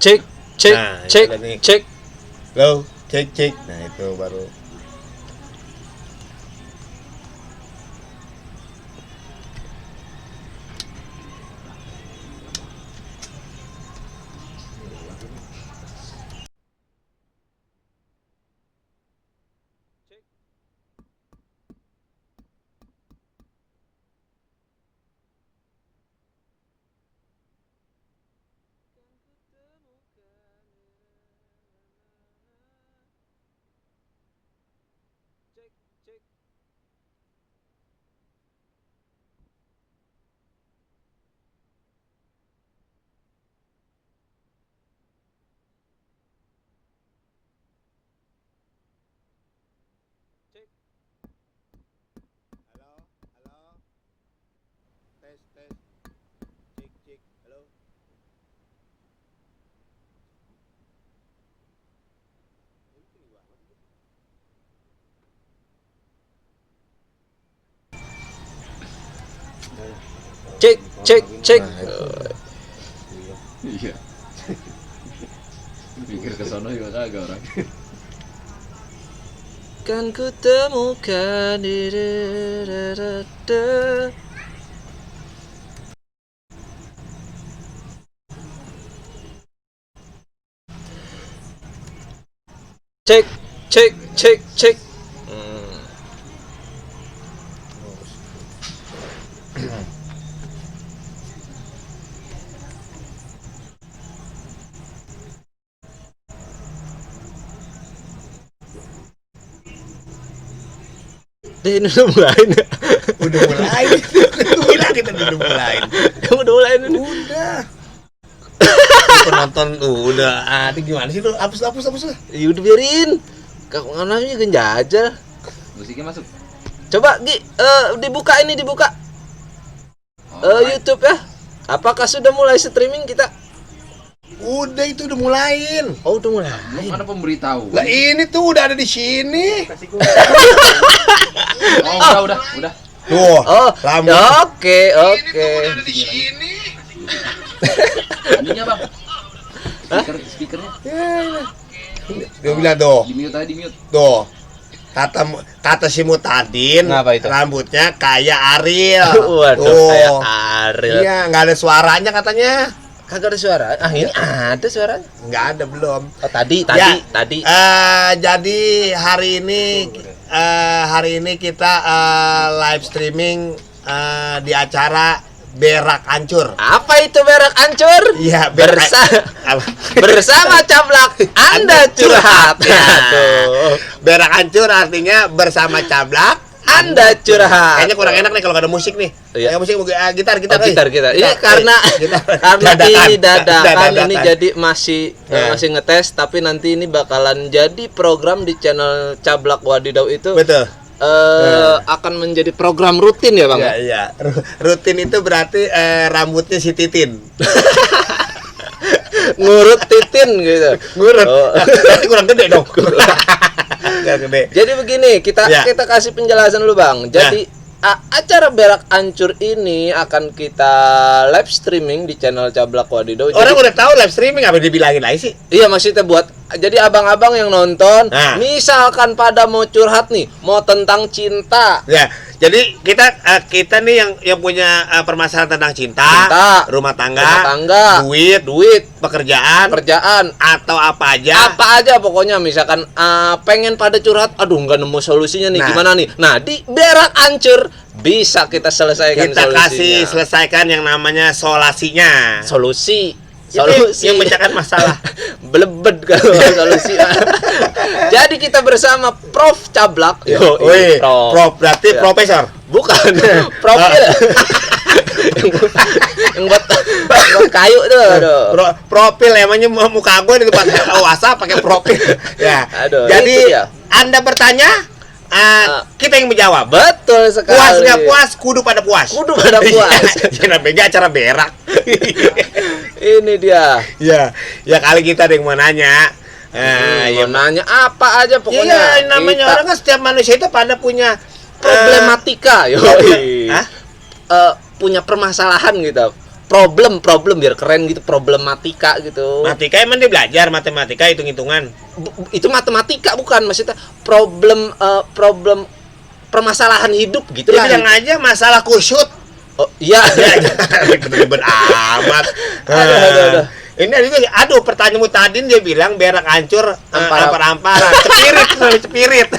cek cek Nah, cek itu nih. cek. Go, cek. Nah, itu baru. Halo. Tes. Cek. Halo. Cek. Iya. Pikir ke sono juga kagak orang. Kan ku temukan di cek. Deh, ini udah mulai. Udah mulai. Bilang kita udah mulai. Udah mulai ini. Udah. Penonton udah. Ini gimana sih lu? Hapus lah. Ya udah biarin. Kangen juga jajal. Musiknya masuk. Coba dibuka. YouTube ya. Apakah sudah mulai streaming kita? Udah itu udah mulain. Oh, udah mulai. Belum ada pemberitahu. Lah ini tuh udah ada di sini. Oh, udah. Tuh. Oh, rambut. oke. Ada di sini. Aninya, Bang. Speakernya. Dia bilang tuh. Di mute. Tuh. Kata si Mutadin, Ngapa itu? rambutnya kayak Ariel. Waduh, kayak Ariel. Iya, nggak ada suaranya katanya. Kagak ada suara. Ini ada suaranya. Nggak ada belum. Oh, tadi. Jadi hari ini kita live streaming di acara Berak Hancur. Apa itu berak hancur? Iya, bersama Cablak Anda curhat. Tuh. Berak Hancur artinya bersama Cablak Anda curhat. Kayaknya kurang enak nih kalau nggak ada musik nih. Iya. Kayak musik gitar. Gitar. Iya, karena ini dadakan ini jadi masih ngetes, tapi nanti ini bakalan jadi program di channel Cablak Wadidaw itu. Betul. Akan menjadi program rutin ya, Bang? Iya. Rutin itu berarti rambutnya si Titin. Ngurut Titin gitu. Ngurut. Oh. Berarti kurang gede dong. Kurang gede. Jadi begini, kita kasih penjelasan dulu, Bang. Jadi acara Berak Hancur ini akan kita live streaming di channel Cablak Wadidaw. Orang udah tahu live streaming, apa dibilangin lagi sih? Iya, maksudnya buat jadi abang-abang yang nonton, misalkan pada mau curhat nih, mau tentang cinta. Ya, jadi kita nih yang punya permasalahan tentang cinta, rumah tangga, duit, pekerjaan, atau apa aja pokoknya misalkan pengen pada curhat, aduh nggak nemu solusinya nih, gimana nih? Nah, di Berak Hancur bisa kita selesaikan kita solusinya. kasih selesaikan yang namanya solasinya. Solusi yang memecahkan masalah. Belebet kalau solusi. Jadi kita bersama Prof Cablak. Prof berarti profesor. Bukan. Profil. yang buat kayu tuh. Profil emangnya muka gue di tempat WhatsApp pakai profil. Ya. Jadi Anda bertanya, kita yang menjawab. Betul sekali. Puas nggak puas, kudu pada puas. Jadi namanya acara berak. Ini dia. Ya kali kita ada yang mau nanya. Nanya apa aja pokoknya. Iya, namanya orang kan setiap manusia itu pada punya problematika. Punya permasalahan gitu. problem biar keren gitu, problematika gitu. Matematika emang dia belajar matematika hitung-hitungan. Itu matematika bukan, maksudnya problem permasalahan hidup gitu Dia lah. bilang aja masalah kusut. Oh iya. Ribet-ribet amat. Aduh. Ini juga, pertanyaanmu tadi dia bilang berak hancur, ampar-amparan, cepirit.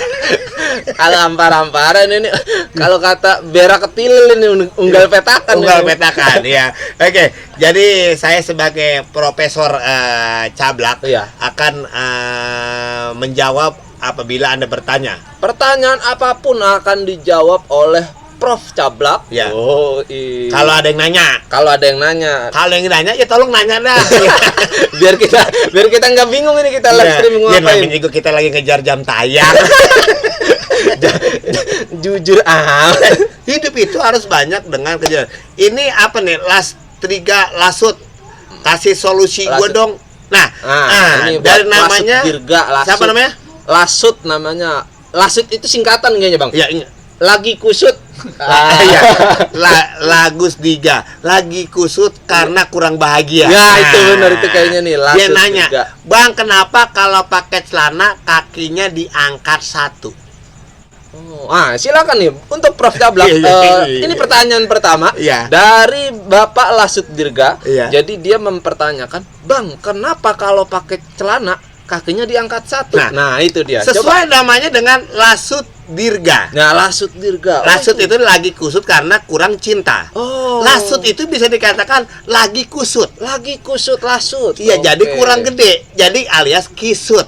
Kalau ampar-amparan ini, kalau kata berak ketil ini unggal petakan. Ya. Oke, jadi saya sebagai profesor Cablak akan menjawab apabila Anda bertanya. Pertanyaan apapun akan dijawab oleh Prof Cablak. Ya. Oh, kalau ada yang nanya. Kalau yang nanya ya tolong nanya dah. biar kita nggak bingung ini kita live streaming ngapain. Namanya juga kita lagi ngejar jam tayang. Jujur Hidup itu harus banyak dengan kejadian. Ini apa nih? Lasut. Kasih solusi gue dong. Nah, ini dari namanya Lasut. Siapa namanya? Lasut namanya. Lasut itu singkatan kayaknya, Bang. Ya, lagi kusut. Lagus Diga. Lagi kusut karena kurang bahagia. Ya, itu benar itu kayaknya nih. Lasut dia nanya, Diga. Bang, kenapa kalau pakai celana kakinya diangkat satu? Silakan nih untuk Prof Cablak. Ini pertanyaan pertama dari Bapak Lasut Dirga. Jadi dia mempertanyakan, Bang, kenapa kalau pakai celana kakinya diangkat satu? Nah itu dia. Sesuai namanya dengan Lasut Dirga. Nah, Lasut Dirga. Lasut itu lagi kusut karena kurang cinta. Lasut itu bisa dikatakan lagi kusut. Lasut. Iya, jadi kurang gede. Jadi alias kisut.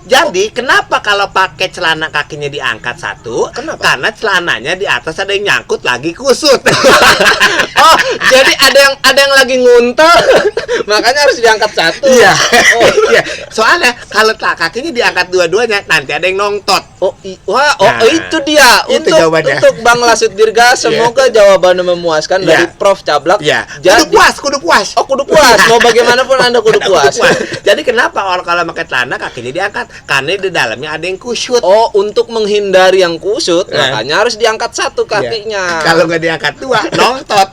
Jadi kenapa kalau pakai celana kakinya diangkat satu? Kenapa? Karena celananya di atas ada yang nyangkut lagi kusut. Jadi ada yang lagi nguntel, makanya harus diangkat satu. Iya. Iya. Soalnya kalau kakinya diangkat dua-duanya nanti ada yang nongtot. Itu dia. Itu jawabannya. Untuk Bang Lasut Dirga, semoga jawabannya memuaskan dari Prof Cablak. Jadi, kudu puas. Kudu puas. Mau bagaimanapun Anda kudu puas. Jadi kenapa orang kalau pakai celana kakinya diangkat? Karena di dalamnya ada yang kusut. Untuk menghindari yang kusut, makanya harus diangkat satu kakinya. Kalau nggak diangkat dua, nongtot.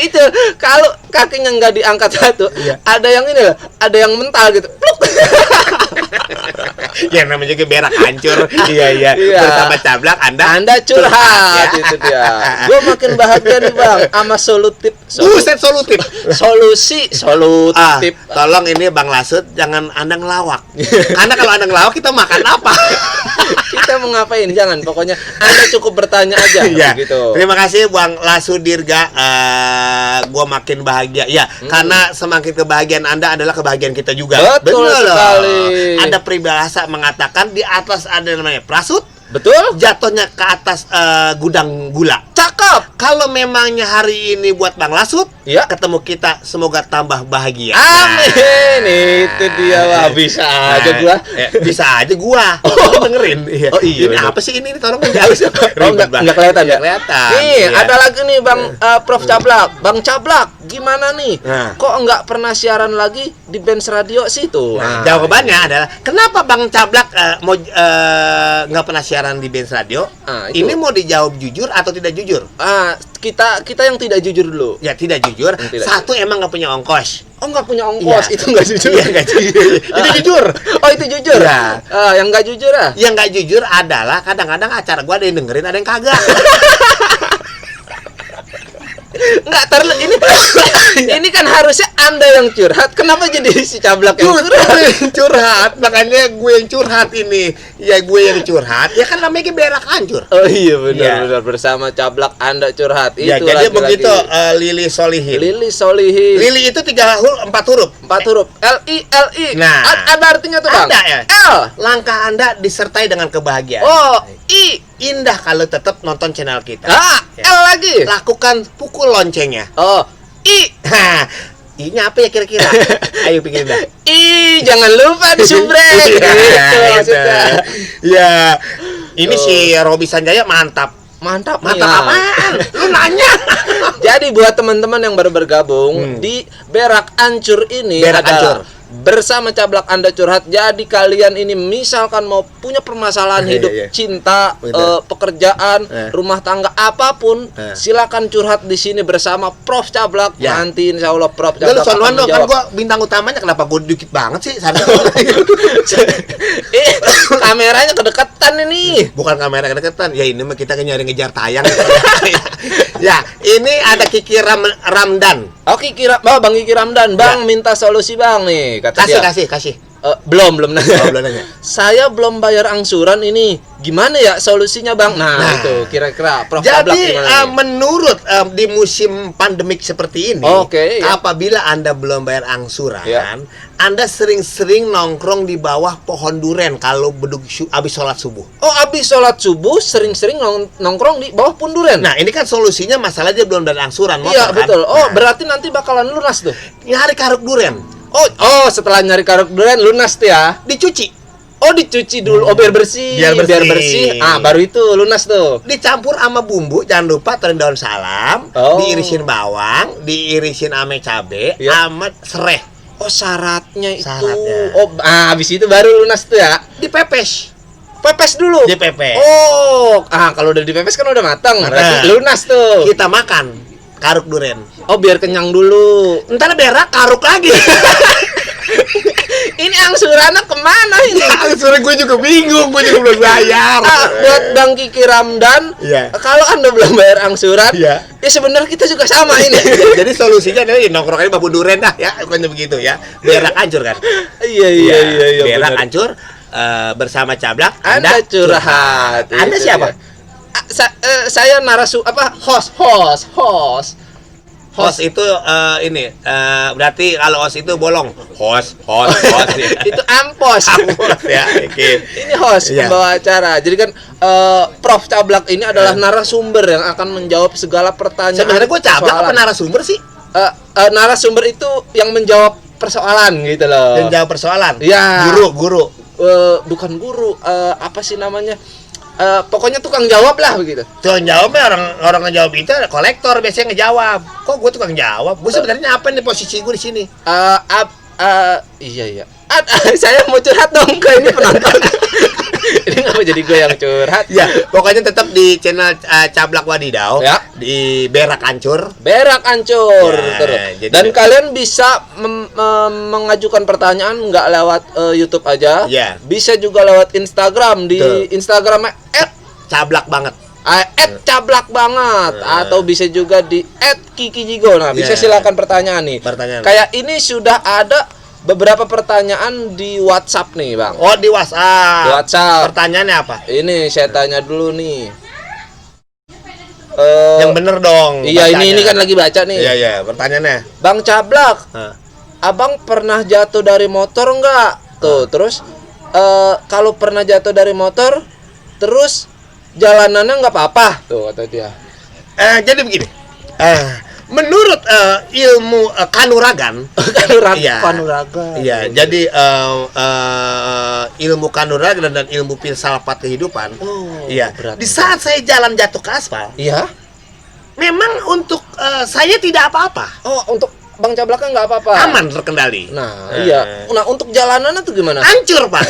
Itu kalau kakinya nggak diangkat satu, ada yang ini loh, ada yang mental gitu. Pluk. Yang namanya juga berak hancur. Iya. Bersama Cablak Anda curhat. Itu dia. Gue makin bahagia nih, Bang, sama solutif. Buset, solutif. Solutif. Tolong ini Bang Lasut jangan Anda ngelawak. Karena kalau Anda ngelawak kita makan apa? Kita mau ngapain? Jangan, pokoknya Anda cukup bertanya aja gitu. Terima kasih Bang Lasut Dirga. Gua makin bahagia. Karena semakin kebahagiaan Anda adalah kebahagiaan kita juga. Betul sekali. Ada peribahasa mengatakan di atas ada namanya prasut. Betul. Jatuhnya ke atas gudang gula. Cakep. Kalau memangnya hari ini buat Bang Lasut, ketemu kita semoga tambah bahagia. Amin. Itu dia lah. Bisa aja gua. Bisa aja gua. Dengerin. Ini apa sih ini? Tolong jauh. Enggak kelihatan ya? Kelihatan. Nih, ada lagi nih Bang Prof Cablak. Bang Cablak, gimana nih? Kok enggak pernah siaran lagi di Benz Radio situ? Jawabannya adalah kenapa Bang Cablak mau enggak pernah siaran di Benz Radio? Ini mau dijawab jujur atau tidak jujur? Kita yang tidak jujur dulu. Ya, tidak jujur. Satu, emang nggak punya ongkos. Nggak punya ongkos. Itu nggak jujur. Iya, nggak jujur. Itu jujur. Itu jujur. Yang nggak jujur Yang nggak jujur adalah kadang-kadang acara gua ada yang dengerin, ada yang kagak. Enggak, ini kan harusnya Anda yang curhat. Kenapa jadi si Cablak yang curhat? Makanya gue yang curhat ini. Ya gue yang curhat. Ya kan namanya berak hancur. Oh iya, benar. Bersama Cablak Anda curhat. Ya, itu jadi begitu Lili Solihin. Lili itu 4 huruf. 4 huruf. L-I. Nah, ada artinya tuh, Bang? Ada ya. L. Langkah Anda disertai dengan kebahagiaan. I. Indah kalau tetap nonton channel kita. L lagi. Lakukan pukul loncengnya. I. I-nya apa ya kira-kira? Ayo pikirin dah. Jangan lupa disubrek. Gitu maksudnya. Ya. Ini si Robi Sanjaya mantap. Mantap apaan? Lu nanya. Jadi buat teman-teman yang baru bergabung di Berak Ancur ini adalah bersama Cablak Anda curhat. Jadi kalian ini misalkan mau punya permasalahan hidup, cinta, pekerjaan, rumah tangga apapun, silakan curhat di sini bersama Prof Cablak. Nanti insya Allah Prof Cablak akan menjawab. Kan gua bintang utamanya, kenapa gua dikit banget sih? Kameranya kedekatan ini. Bukan kamera kedekatan. Ya ini mah kita nyari ngejar tayang. Ya, ini ada Kiki Ramdan. Oh, Bang Kiki Ramdan, Bang minta solusi Bang nih, kata dia. Kasih. Belum nanya. Belum nanya. Saya belum bayar angsuran ini. Gimana ya solusinya, Bang? Nah, itu kira-kira Prof Cablak gimana nih? Menurut di musim pandemik seperti ini, apabila Anda belum bayar angsuran, Anda sering-sering nongkrong di bawah pohon duren kalau habis sholat subuh. Oh, habis sholat subuh sering-sering nongkrong di bawah pohon duren. Nah, ini kan solusinya, masalah dia belum bayar angsuran motor. Iya, betul. Oh, berarti nanti bakalan lunas tuh. Nyari karuk duren. Oh, setelah nyari karuk duren lunas tuh ya. Dicuci. Oh, dicuci dulu. Oh, biar bersih. Biar bersih. Baru itu lunas tuh. Dicampur sama bumbu, jangan lupa taruh daun salam, diirisin bawang, diirisin ame cabe, sama sereh. Oh, syaratnya itu. Oh, habis itu baru lunas tuh ya. Dipepes. Pepes dulu. Dipepes. Oh, kalau udah dipepes kan udah matang. Berarti lunas tuh. Kita makan karuk duren. Oh, biar kenyang dulu. Ntar berak karuk lagi. Ini angsurannya kemana ini? Angsuran gue juga bingung, gue juga belum bayar. Buat Bang Kiki Ramdan, kalau Anda belum bayar angsuran, ya sebenarnya kita juga sama ini. Jadi solusinya adalah nongkrong aja babu duren dah ya, bukan begitu ya. Berak hancur kan? Iya. Berak hancur bersama Cablak. Anda curhat. Anda siapa? Saya host itu berarti kalau host itu bolong. Host ya. Itu ampos ya. Ini host pembawa acara. Jadi kan Prof Cablak ini adalah narasumber yang akan menjawab segala pertanyaan. Sebenarnya gue Cablak apa narasumber sih? Narasumber itu yang menjawab persoalan gitu loh. Yang jawab persoalan. Ya. Guru. Bukan guru, apa sih namanya? Pokoknya tukang jawab lah begitu. Tukang jawabnya orang ngejawab itu kolektor biasanya ngejawab. Kok gue tukang jawab? Gue sebenarnya apa nih posisi gue di sini? Iya. Saya mau curhat dong ke ini penonton. Ini ngapa jadi gue yang curhat? Ya, pokoknya tetap di channel Cablak Wadidaw di Berak Ancur. Terus. Dan kalian bisa mengajukan pertanyaan nggak lewat YouTube aja. Bisa juga lewat Instagram di Instagramnya @cablak banget. @cablak banget atau bisa juga di @kikijigo. Nah, bisa silakan pertanyaan nih. Kayak ini sudah ada beberapa pertanyaan di WhatsApp nih, Bang. Oh, di WhatsApp. Di WhatsApp. Pertanyaannya apa? Ini saya tanya dulu nih. Yang bener dong. Iya, ini kan lagi baca nih. Iya, pertanyaannya. Bang Cablak. Abang pernah jatuh dari motor enggak? Tuh, terus kalau pernah jatuh dari motor, terus jalanannya enggak apa-apa. Tuh kata dia. Jadi begini. Menurut ilmu kanuragan, kanuragan. Iya, jadi ilmu kanuragan dan ilmu filsafat kehidupan. Di saat saya jalan jatuh ke aspal, memang untuk saya tidak apa-apa. Oh, untuk Bang Cablaknya nggak apa-apa. Aman, terkendali. Nah, iya. Nah, untuk jalanannya tuh gimana? Hancur, Pak.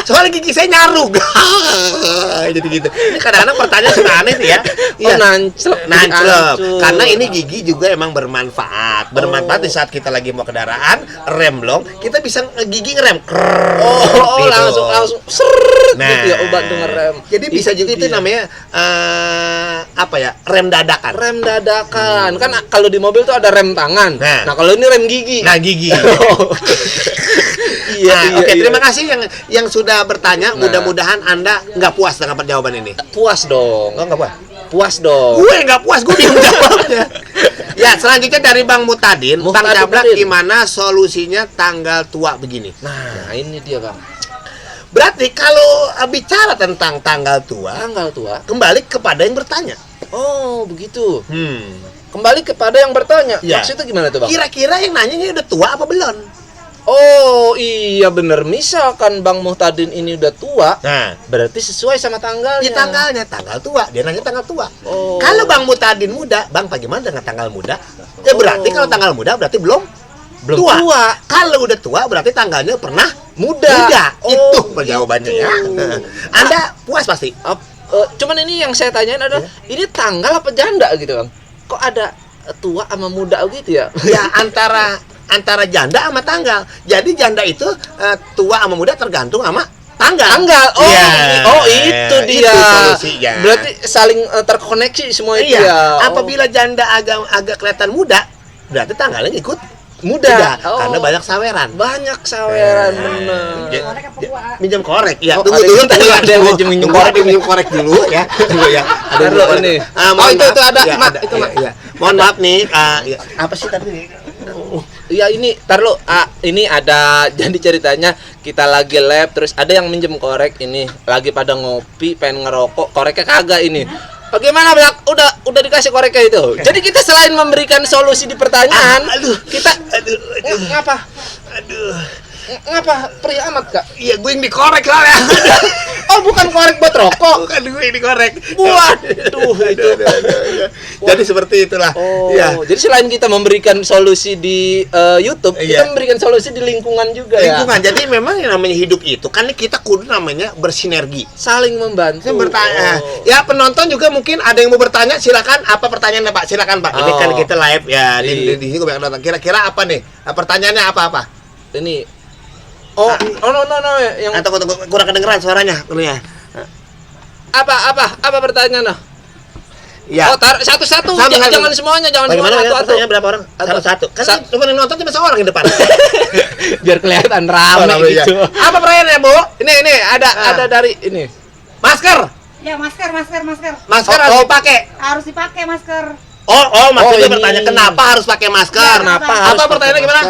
Soalnya gigi saya nyarug. Jadi gitu. Ini kadang-kadang pertanyaan suka aneh nih ya. Oh, nanclep. Karena ini gigi juga emang bermanfaat. Bermanfaat di saat kita lagi mau kendaraan, rem long, kita bisa gigi ngerem. Gitu. langsung gitu ya, bantu ngerem. Jadi bisa juga itu namanya rem dadakan. Rem dadakan. Kan kalau di mobil tuh ada rem tangan. Nah, kalau ini rem gigi. Nah, gigi. Oke, terima kasih yang sudah bertanya. Mudah-mudahan Anda nggak puas dengan jawaban ini. Puas dong. Oh, nggak puas? Puas dong. Gue nggak puas, gue bingung jawabnya. Ya, selanjutnya dari Bang Mutadin. Bang Cablak, gimana solusinya tanggal tua begini? Nah, ini dia, Bang. Berarti kalau bicara tentang tanggal tua, kembali kepada yang bertanya. Oh, begitu. Kembali kepada yang bertanya. Maksudnya gimana tuh, Bang? Kira-kira yang nanyanya udah tua apa belum? Oh iya bener, misalkan Bang Muhtadin ini udah tua, nah berarti sesuai sama tanggalnya. Ya tanggal tua, dia nanya tanggal tua. Kalau Bang Muhtadin muda, Bang bagaimana dengan tanggal muda? Ya berarti kalau tanggal muda berarti belum tua. Kalau udah tua berarti tanggalnya pernah muda. Itu jawabannya ya. Anda puas pasti. Cuman ini yang saya tanyain adalah ini tanggal apa janda gitu Bang? Kok ada tua sama muda gitu ya? Ya antara janda sama tanggal. Jadi janda itu tua sama muda tergantung sama tanggal. Itu dia. Itu solusinya. Berarti saling terkoneksi semua itu ya. Apabila janda agak kelihatan muda, berarti tanggalnya ikut muda. Karena banyak saweran. Bener. Minjem korek. Ya, tunggu dulu tadi ada yang minjem korek dulu ya. Ada ini. Itu ada. Itu Mohon maaf nih. Apa sih tadi? Ya ini, taruh ini ada jadi ceritanya kita lagi lab terus ada yang minjem korek ini lagi pada ngopi pengen ngerokok koreknya kagak ini. Bagaimana udah dikasih koreknya itu. Jadi kita selain memberikan solusi di pertanyaan, ngapa perih amat Kak? Iya gue yang dikorek lah ya. Oh bukan korek buat rokok. Bukan gue yang dikorek. Waduh itu. Jadi seperti itulah. Jadi selain kita memberikan solusi di YouTube, kita memberikan solusi di lingkungan juga ya. Jadi memang yang namanya hidup itu kan kita kudu namanya bersinergi, saling membantu. Bertanya. Ya penonton juga mungkin ada yang mau bertanya, silakan. Apa pertanyaannya Pak? Silakan Pak. Ini kan kita live ya di sini banyak nonton. Kira-kira apa nih? Pertanyaannya apa? Ini no yang tunggu kurang kedengeran suaranya. Apa pertanyaannya? Ya. Satu-satu. Jangan semuanya, jangan bagaimana semua satu-satu. Berapa orang? Satu-satu. Kan cuma yang nonton cuma seorang di depan. Biar kelihatan ramai gitu. Apa pertanyaannya, Bu? Ini ada dari ini. Masker. Ya, masker. Masker harus dipakai. Harus dipakai masker. Maksudnya bertanya kenapa harus pakai masker? Apa pertanyaannya gimana?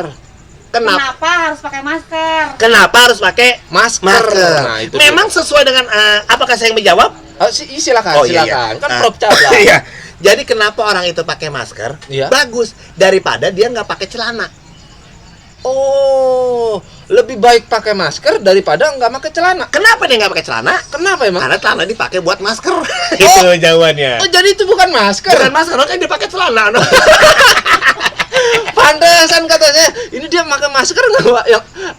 Kenapa harus pakai masker? Kenapa harus pakai masker? Nah, itu memang sesuai dengan apakah saya yang menjawab? Silakan. Iya. Kan Prof Cabla. Iya. Jadi kenapa orang itu pakai masker? Bagus daripada dia nggak pakai celana. Lebih baik pakai masker daripada nggak pakai celana. Kenapa dia nggak pakai celana? Kenapa emang? Karena celana dipakai buat masker. Itu jawabannya. Jadi itu bukan masker. Bukan masker, kan dia pakai celana. Pantesan katanya ini dia pakai masker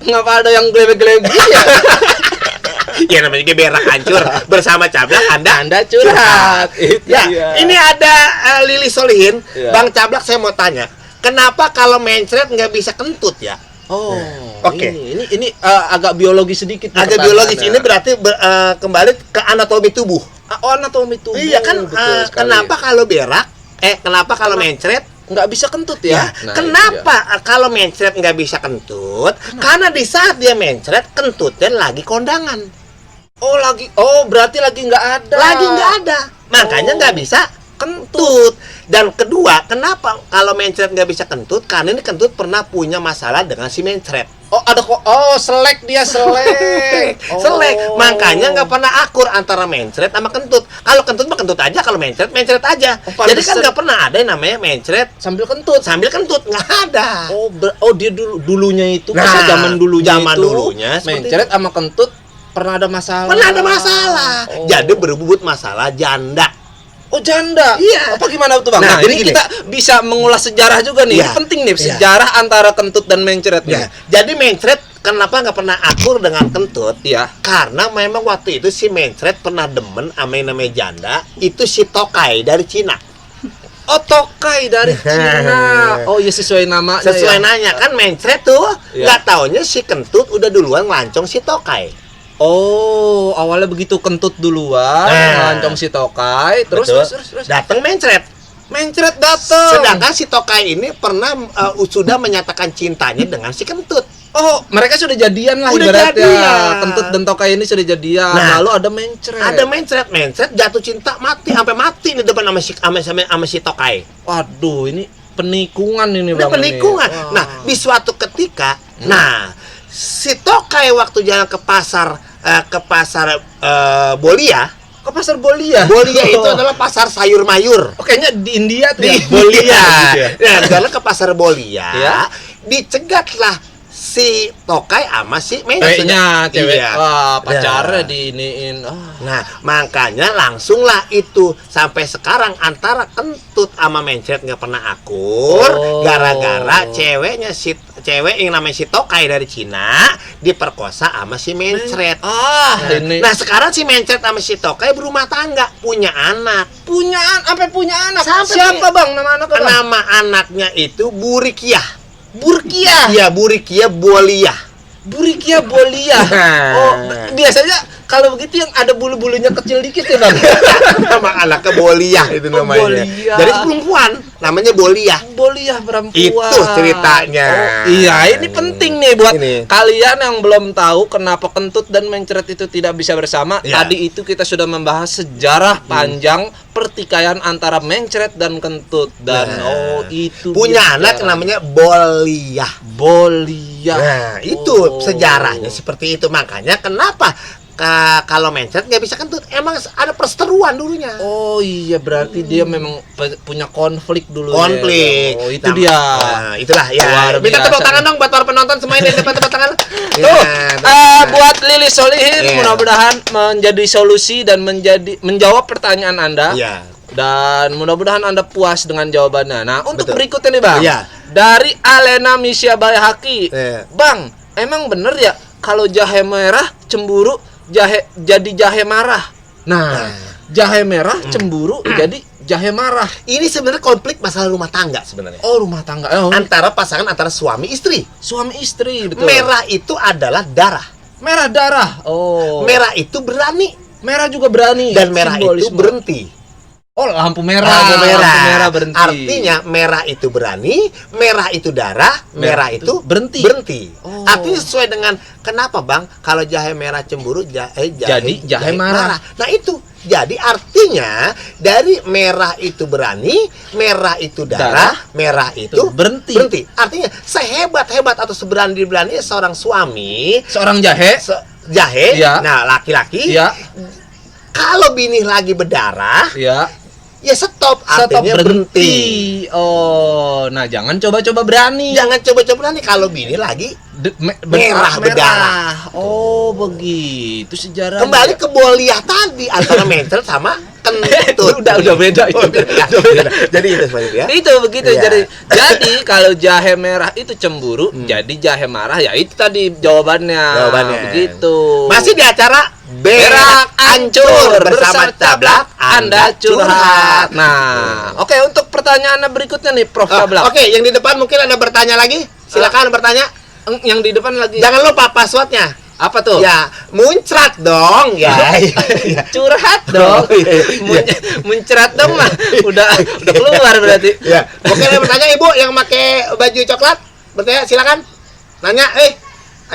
nggak ada yang glebek-glebek ya. Ya namanya berak hancur bersama Cablak Anda curhat. Ini ada Lili Solihin. Bang Cablak saya mau tanya, kenapa kalau mencret nggak bisa kentut ya? Oke. Ini agak biologis sedikit. Agak biologis ini berarti kembali ke anatomi tubuh. Anatomi tubuh. Iya kan. Kenapa kalau berak? Kenapa kalau mencret nggak bisa kentut ya? Kenapa kalau mencret nggak bisa kentut? Karena di saat dia mencret kentutnya lagi kondangan. Berarti lagi nggak ada. Makanya nggak bisa kentut. Dan kedua, kenapa kalau mencret nggak bisa kentut? Karena ini kentut pernah punya masalah dengan si mencret. Selek. Selek. Makanya nggak pernah akur antara mencret sama kentut. Kalau kentut mah kentut aja, kalau mencret aja. Jadi kan nggak pernah ada yang namanya mencret sambil kentut nggak ada. Dia dulunya itu pas zaman dulunya mencret sama kentut pernah ada masalah. Jadi berebut masalah janda. Janda. Iya. Apa gimana tuh Bang? Nah, ini kita bisa mengulas sejarah juga nih. Ini penting nih sejarah antara kentut dan mencret nih. Jadi mencret kenapa nggak pernah akur dengan kentut? Karena memang waktu itu si mencret pernah demen sama yang namanya janda, itu si Tokai dari Cina. Tokai dari Cina. Sesuai nama. Sesuai nanya kan mencret tuh nggak taunya si kentut udah duluan ngelancong si Tokai. Awalnya begitu kentut duluan, ngelancong si Tokai, terus datang mencret datang. Sedangkan si Tokai ini pernah sudah menyatakan cintanya dengan si kentut. Mereka sudah jadian lah ibaratnya. Kentut dan Tokai ini sudah jadian. Lalu ada mencret. Mencret jatuh cinta sampai mati di depan sama si Tokai. Waduh, ini penikungan ini Bang. Penikungan. Nah, di suatu ketika, si Tokai waktu jalan ke pasar Bolia. Ke pasar Bolia. Bolia itu adalah pasar sayur mayur. Kayaknya di India tuh. Di Bolia. Jalan ke pasar Bolia. Dicegatlah si tokai sama si mencret. Cewek. Iya. Wah, pacarnya diiniin. Nah, makanya langsung lah itu sampai sekarang antara kentut sama mencret nggak pernah akur gara-gara cewek yang namanya si tokai dari Cina diperkosa sama si mencret. Nah, sekarang si mencret sama si tokai berumah tangga, punya anak. Sampai punya anak. Siapa Bang nama anaknya? Nama anaknya itu Burikiah. Iya, Burikiah Bolia. Biasanya kalau begitu yang ada bulu-bulunya kecil dikit ya, Bang. Nama anaknya Bolia itu namanya. Bolia. Jadi perempuan, namanya Bolia. Perempuan. Itu ceritanya. Iya, ini penting nih buat kalian yang belum tahu kenapa kentut dan mencret itu tidak bisa bersama. Tadi itu kita sudah membahas sejarah panjang pertikaian antara mencret dan kentut dan itu punya anak namanya Bolia. Bolia. Nah, itu sejarahnya seperti itu. Makanya kenapa kalau mencret nggak bisa kentut, emang ada perseteruan dulunya. Oh iya, berarti dia memang punya konflik dulu. Konflik. Ya. Itu dia. Itulah ya. Minta tepuk tangan dong buat para penonton semuanya, tepuk tangan. Buat Lilis Solihin, mudah-mudahan menjadi solusi dan menjawab pertanyaan Anda. Iya. Dan mudah-mudahan Anda puas dengan jawabannya. Nah, untuk berikutnya nih, Bang. Iya. Dari Alena Misya Bayhaki. Bang, emang bener ya kalau jahe merah cemburu jadi jahe marah? Nah, jahe merah cemburu jadi jahe marah. Ini sebenarnya konflik masalah rumah tangga sebenarnya. Rumah tangga. Antara pasangan antara suami istri. Suami istri, betul. Merah itu adalah darah. Merah darah. Merah itu berani. Merah juga berani. Dan merah itu berhenti. Lampu merah. Lampu merah berhenti. Artinya merah itu berani, merah itu darah, merah itu berhenti. Artinya sesuai dengan kenapa Bang kalau jahe merah cemburu jadi jahe marah. Nah itu. Jadi artinya dari merah itu berani, merah itu darah, merah itu berhenti. Artinya sehebat-hebat atau seberani-berani seorang suami, seorang jahe, nah laki-laki, kalau bini lagi berdarah, ya stop, artinya berhenti. Nah jangan coba-coba berani. Kalau bini lagi merah berdarah. Begitu sejarah. Kembali ke Bolia tadi antara mencret sama kentut. udah beda itu. Jadi itu sebenarnya. Itu begitu. Jadi kalau jahe merah itu cemburu, jadi jahe marah ya itu tadi jawabannya. Begitu. Masih di acara Berak Ancur bersama Cablak Anda curhat. Nah, oke, untuk pertanyaan berikutnya nih Prof Cablak. Oke, yang di depan mungkin Anda bertanya lagi. Silakan bertanya. Yang di depan lagi. Jangan lupa passwordnya. Apa tuh? Ya, muncrat dong, ya. Curhat dong. Muncrat dong mah. Udah keluar berarti. Ya. Oke, yang bertanya Ibu yang pakai baju coklat. Bertanya, silakan. Nanya,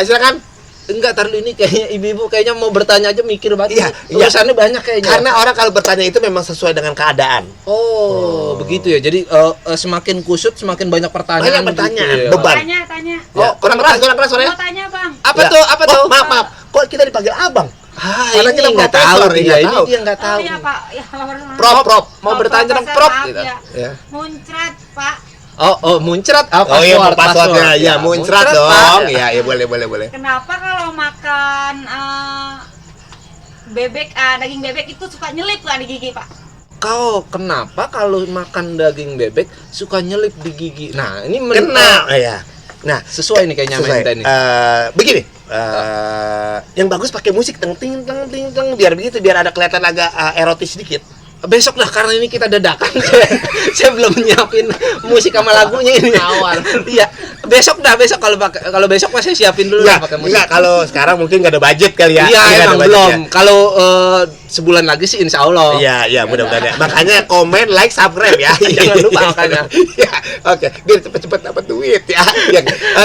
silakan. Enggak, taruh ini kayaknya ibu-ibu kayaknya mau bertanya aja mikir banget. Urusannya banyak kayaknya. Karena orang kalau bertanya itu memang sesuai dengan keadaan. Begitu ya. Jadi semakin kusut semakin banyak pertanyaan. Beban. Tanya. Kurang keras suaranya. Mau tanya, Bang. Apa tuh? Maaf. Kok kita dipanggil Abang? Karena kita nggak tahu. Ini dia nggak tahu. Pak. Prof. Mau bertanya dong, Prof. Muncrat, Pak. Muncrat. Passwordnya. Ya, muncrat dong. Ya, boleh. Kenapa kalau makan bebek, daging bebek itu suka nyelip nggak di gigi, Pak? Kenapa kalau makan daging bebek suka nyelip di gigi? Nah, ini Nah, sesuai nih kayaknya minta ini. Begini, yang bagus pakai musik teng biar begitu, biar ada kelihatan agak erotis sedikit. Besok lah, karena ini kita dadakan. Saya belum nyiapin musik sama lagunya ini. Awal. Iya. Besok kalau besok saya siapin dulu pakai musik. Enggak, kalau sekarang mungkin nggak ada budget kali ya. Iya, emang belum. Kalau sebulan lagi sih insya Allah. Iya, mudah-mudahan ya. Makanya komen, like, subscribe ya. Jangan lupa makanya. Ya, oke. Biar cepet-cepet dapat duit ya.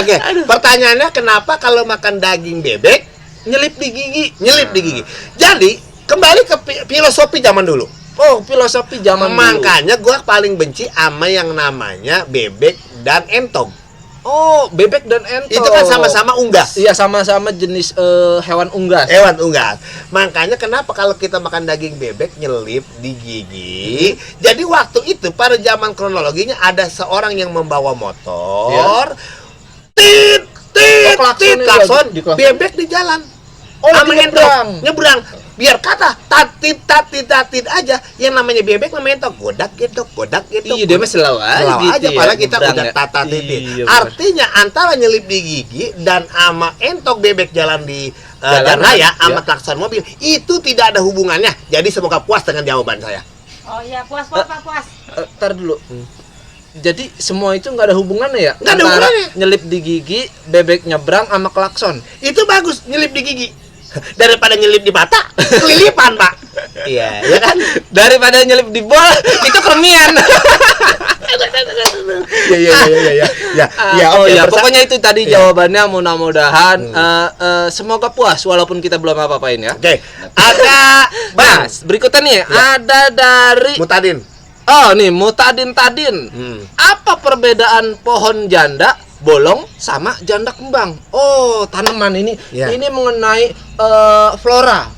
Oke. Pertanyaannya, kenapa kalau makan daging bebek nyelip di gigi? Jadi, kembali ke filosofi zaman dulu. Filosofi zaman dulu. Makanya gua paling benci sama yang namanya bebek dan entog. Bebek dan entog. Itu kan sama-sama unggas. Iya, sama-sama jenis hewan unggas. Makanya kenapa kalau kita makan daging bebek nyelip di gigi? Jadi waktu itu pada zaman kronologinya ada seorang yang membawa motor. Tit tit, klakson tit, klakson, di klakson. bebek di jalan. Lagi nyebrang. Biar kata tatit aja, yang namanya bebek namanya entok, godak gitu. Iya, dia mah selalu aja, ya, padahal kita udah nyebrang ya. titit. Iya, Artinya antara nyelip di gigi dan ama entok bebek jalan di jalan raya sama klakson mobil itu tidak ada hubungannya. Jadi semoga puas dengan jawaban saya. Oh iya, puas Pak, puas. Tar dulu. Jadi semua itu nggak ada hubungannya ya? Nggak ada hubungannya. Nyelip di gigi, bebek nyebrang sama klakson. Itu bagus nyelip di gigi daripada nyelip di mata, kelilipan Pak. Iya, ya kan? Daripada nyelip di bol, itu kermian. Ya, pokoknya itu tadi jawabannya. Mudah-mudahan semoga puas walaupun kita belum apa-apain ya. Oke. Ada Bas, berikutnya nih ada dari Mutadin. Oh, nih Mutadin Tadin. Apa perbedaan pohon janda bolong sama janda kembang? Oh, tanaman ini. Ini mengenai flora.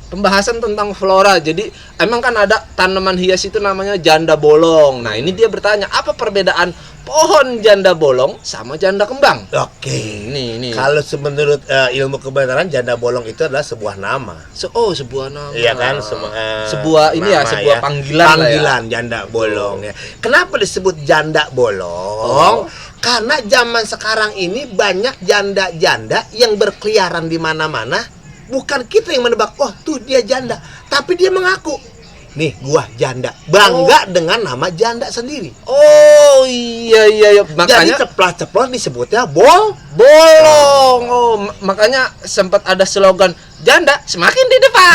Pembahasan tentang flora. Jadi emang kan ada tanaman hias itu namanya janda bolong. Nah, ini dia bertanya, apa perbedaan pohon janda bolong sama janda kembang? Oke. Ini. Kalau menurut ilmu kebenaran, janda bolong itu adalah sebuah nama. Sebuah nama. Iya kan, sebuah ini ya, sebuah panggilan. Panggilan ya. Janda bolong ya. Kenapa disebut janda bolong? Karena zaman sekarang ini banyak janda-janda yang berkeliaran di mana-mana. Bukan kita yang menebak, oh tuh dia janda, tapi dia mengaku, nih gua janda, bangga dengan nama janda sendiri. Oh iya, makanya jadi ceplos-ceplos disebutnya bolong. Oh, makanya sempat ada slogan janda semakin di depan.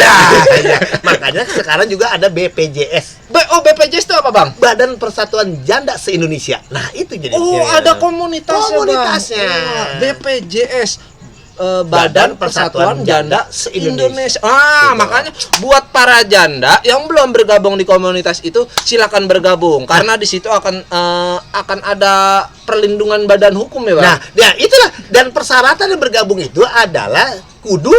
Ya, makanya sekarang juga ada BPJS. BPJS itu apa, Bang? Badan Persatuan Janda se-Indonesia. Nah, itu jadi. Ada komunitasnya. Bang. BPJS. Badan Persatuan Janda se-Indonesia. Makanya buat para janda yang belum bergabung di komunitas itu silakan bergabung karena di situ akan ada perlindungan badan hukum ya, Bang. Nah, itulah, dan persyaratan yang bergabung itu adalah kudu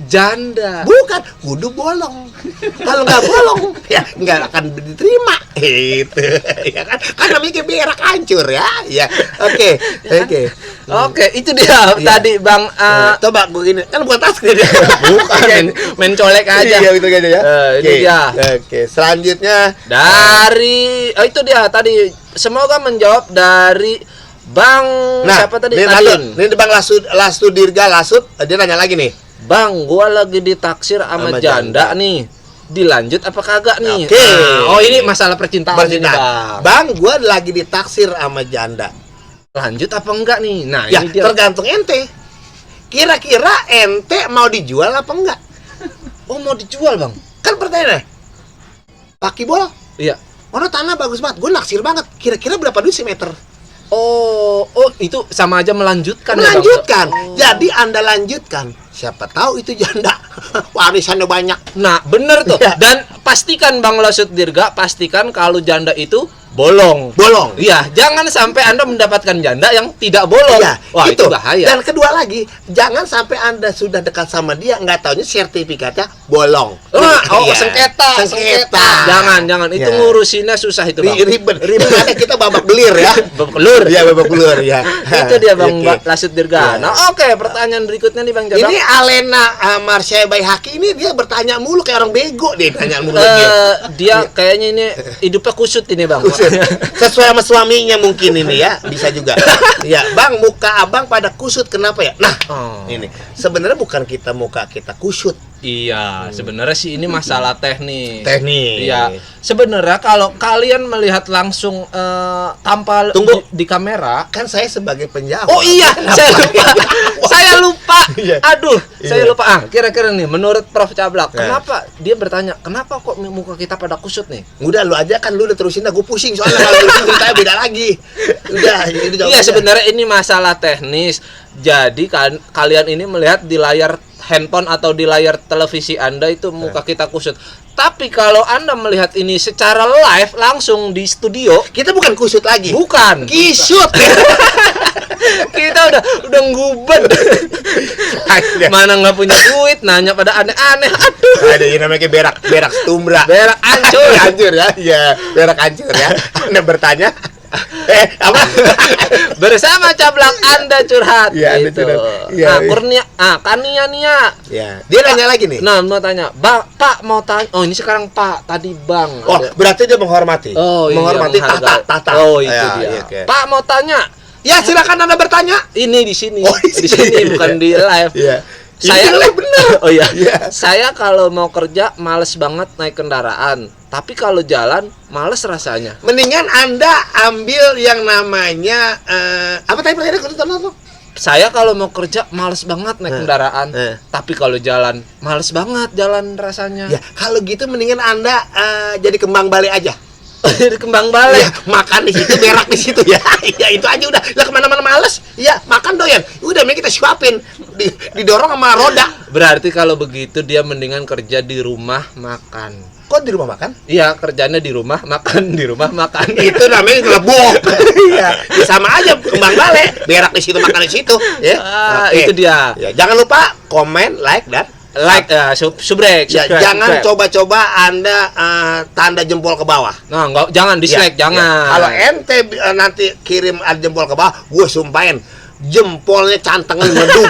janda. Bukan, kudu bolong. Kalau nggak bolong, ya nggak akan diterima. Itu, ya kan? Kan namanya berak hancur ya. Ya, oke, itu dia tadi Bang. Coba gue gini, kan bukan tas dia. Bukan, main colek aja. Iya, gitu aja ya. Ini dia. Oke, selanjutnya dari itu dia tadi. Semoga menjawab dari Bang siapa tadi? Ini Bang Lasud Dirga Lasud, dia nanya lagi nih. Bang, gua lagi ditaksir sama janda nih. Dilanjut apa kagak nih? Oke. Ini masalah percintaan ini, Bang, gua lagi ditaksir sama janda. Lanjut apa enggak nih? Nah, ya, ini dia. Tergantung ente. Kira-kira ente mau dijual apa enggak? Oh, mau dijual, Bang? Kan pertanyaannya. Paki bol? Iya. Mana tanah bagus banget. Gue naksir banget. Kira-kira berapa duit semeter? Oh, itu sama aja melanjutkan. Melanjutkan. Ya, Bang? Jadi Anda lanjutkan. Siapa tahu itu janda warisannya banyak. Nah, bener tuh. Ya. Dan pastikan Bang Lasud Dirga, pastikan kalau janda itu bolong. Iya, jangan sampai Anda mendapatkan janda yang tidak bolong. Ya, wah, itu bahaya. Dan kedua lagi, jangan sampai Anda sudah dekat sama dia nggak taunya sertifikatnya bolong. Sengketa. Jangan. Itu ngurusinnya susah itu, Bang. Ribet. Ada kita babak belir ya. Babak belur ya. Itu dia Bang Lasud Dirga. Nah, pertanyaan berikutnya nih Bang Jabang. Ini Alena Marsha Bayhaki ini dia bertanya mulu kayak orang bego deh, tanya mulu. Dia kayaknya ini hidupnya kusut ini, Bang. Sesuai sama suaminya mungkin ini ya, bisa juga. Ya, Bang, muka Abang pada kusut kenapa ya? Nah, ini sebenarnya bukan muka kita kusut. Iya, sebenarnya sih ini masalah teknis. Iya. Sebenarnya kalau kalian melihat langsung tampal di kamera, kan saya sebagai penjawab. Oh iya, saya lupa. Aduh, saya lupa. Kira-kira nih menurut Prof Cablak, kenapa dia bertanya, kenapa kok muka kita pada kusut nih? Udah lu aja kan, lu udah terusin, gue pusing soalnya kalau terusin ceritanya beda lagi. Udah, iya sebenarnya ini masalah teknis. Jadi kalian ini melihat di layar handphone atau di layar televisi Anda itu muka kita kusut. Tapi kalau Anda melihat ini secara live langsung di studio, kita bukan kusut lagi. Bukan. Kisut. Kita udah ngubed. Mana nggak punya duit, nanya pada aneh-aneh. Aduh. Ada yang namanya berak stumbra. Berak hancur ya. Iya, berak hancur ya. Anda bertanya Apa? Bersama Cablak Anda curhat Anda gitu. curhat. Iya, Kurnia, Kania Nia. Ya. Dia nanya lagi nih. Nah, mau tanya, Pak mau tanya. Oh, ini sekarang Pak, tadi Bang. Oh, berarti dia menghormati. Oh, menghormati menghargai. tata. Oh, itu ya, dia. Iya, okay. Pak mau tanya. Ya, silakan Anda bertanya. Ini di sini. Oh, di sini bukan di live. Iya. Saya bener. Oh iya. Iya. Saya kalau mau kerja males banget naik kendaraan. Tapi kalau jalan males rasanya. Mendingan Anda ambil yang namanya apa tadi pertanyaan? Saya kalau mau kerja males banget naik kendaraan. Tapi kalau jalan males banget jalan rasanya. Ya, kalau gitu mendingan Anda jadi kembang bale aja. Jadi kembang bale. Ya, makan di situ, berak di situ ya. Ya itu aja udah. Lah kemana-mana males. Ya, makan doyan. Udah mending kita suapin. Didorong sama roda. Berarti kalau begitu dia mendingan kerja di rumah makan. Kok di rumah makan? Iya, kerjanya di rumah makan, di rumah makan. Itu namanya ngelebok. Iya, sama aja kembang bale, berak di situ, makan di situ, ya. Itu dia. Ya, jangan lupa komen, like dan subscribe. Ya, jangan coba-coba Anda tanda jempol ke bawah. Nah, jangan dislike, jangan. Ya. Kalau ente nanti kirim jempol ke bawah, gue sumpahin jempolnya cantengan medung.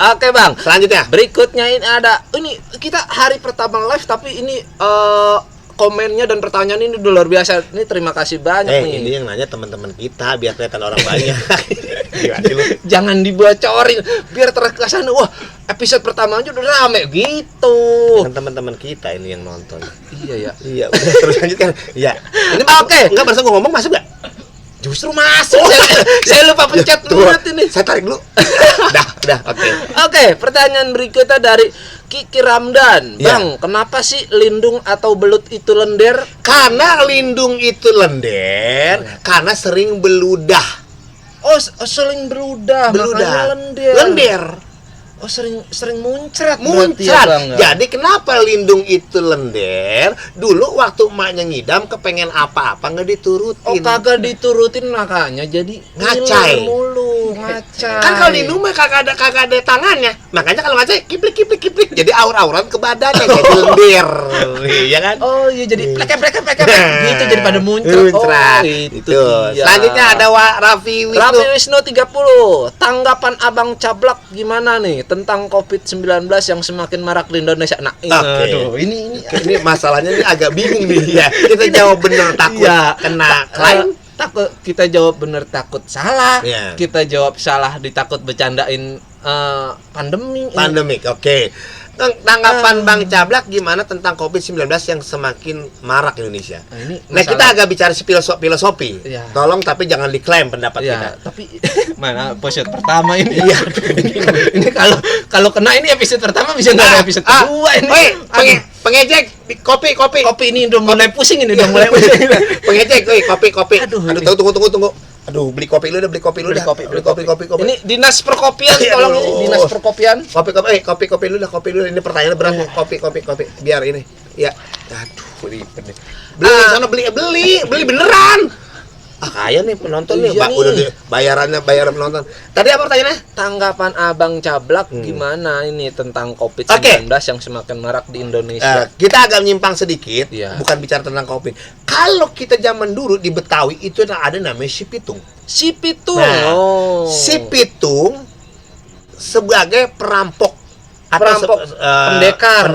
Oke Bang, selanjutnya berikutnya ini kita hari pertama live tapi ini komennya dan pertanyaan ini udah luar biasa. Ini terima kasih banyak nih. Ini yang nanya teman-teman kita biar kelihatan orang banyak. Jangan dibocorin biar terkesan wah episode pertama aja udah rame gitu. Kan teman-teman kita ini yang nonton. Iya ya. Iya, udah terus lanjutkan. Iya. Ini Oke. Enggak barusan gua ngomong masuk enggak? Justru masuk. Saya lupa pencet mulut ini. Saya tarik dulu. Udah, oke. Oke, pertanyaan berikutnya dari Kiki Ramdan. Bang, kenapa sih lindung atau belut itu lender? Karena lindung itu lender, karena sering beludah. Oh, sering beludah. Lender. Oh, sering muncrat. Ya, jadi kenapa lindung itu lender? Dulu waktu emaknya ngidam kepengen apa-apa nggak diturutin. Oh, kagak diturutin makanya jadi ngacai mulu, ngacai. Kan kalau lindung mah kagak ada tangannya. Makanya kalau ngacai kiplik. Jadi aur-auran ke badannya jadi lender. Iya kan? Oh, iya jadi plek gitu jadi pada muncrat. Oh, itu. Selanjutnya ada Raffi Wisnu 30. Tanggapan Abang Cablak gimana nih tentang COVID-19 yang semakin marak di Indonesia? Nah, aduh, ini masalahnya ini agak bingung nih ya. Kita jawab bener takut kena klaim. Takut kita jawab bener takut salah. Yeah. Kita jawab salah ditakut bercandain pandemik. Oke. Tanggapan Bang Cablak gimana tentang COVID-19 yang semakin marak di Indonesia? Nah, kita agak bicara filosofi. Ya. Tolong tapi jangan diklaim pendapat kita. Tapi mana episode pertama ini? Iya. Ini kalau kena ini episode pertama bisa nggak ada episode kedua ini. Pengejek kopi ini udah mulai pusing ini Pengejek kopi. Aduh, tunggu. Aduh, beli kopi lu dah. Kopi. Ini dinas perkopian, tolong ini dinas perkopian. Kopi lu dah, ini pertanyaan berat. Kopi. Biar ini. Ya. Aduh, ribet nih. Beli beneran. Kaya nih penonton nih, udah bayaran penonton. Tadi apa pertanyaannya? Tanggapan Abang Cablak gimana ini tentang COVID-19 yang semakin marak di Indonesia? Kita agak menyimpang sedikit, bukan bicara tentang COVID. Kalau kita zaman dulu di Betawi itu ada namanya si Pitung. Si Pitung sebagai perampok. Pendekar,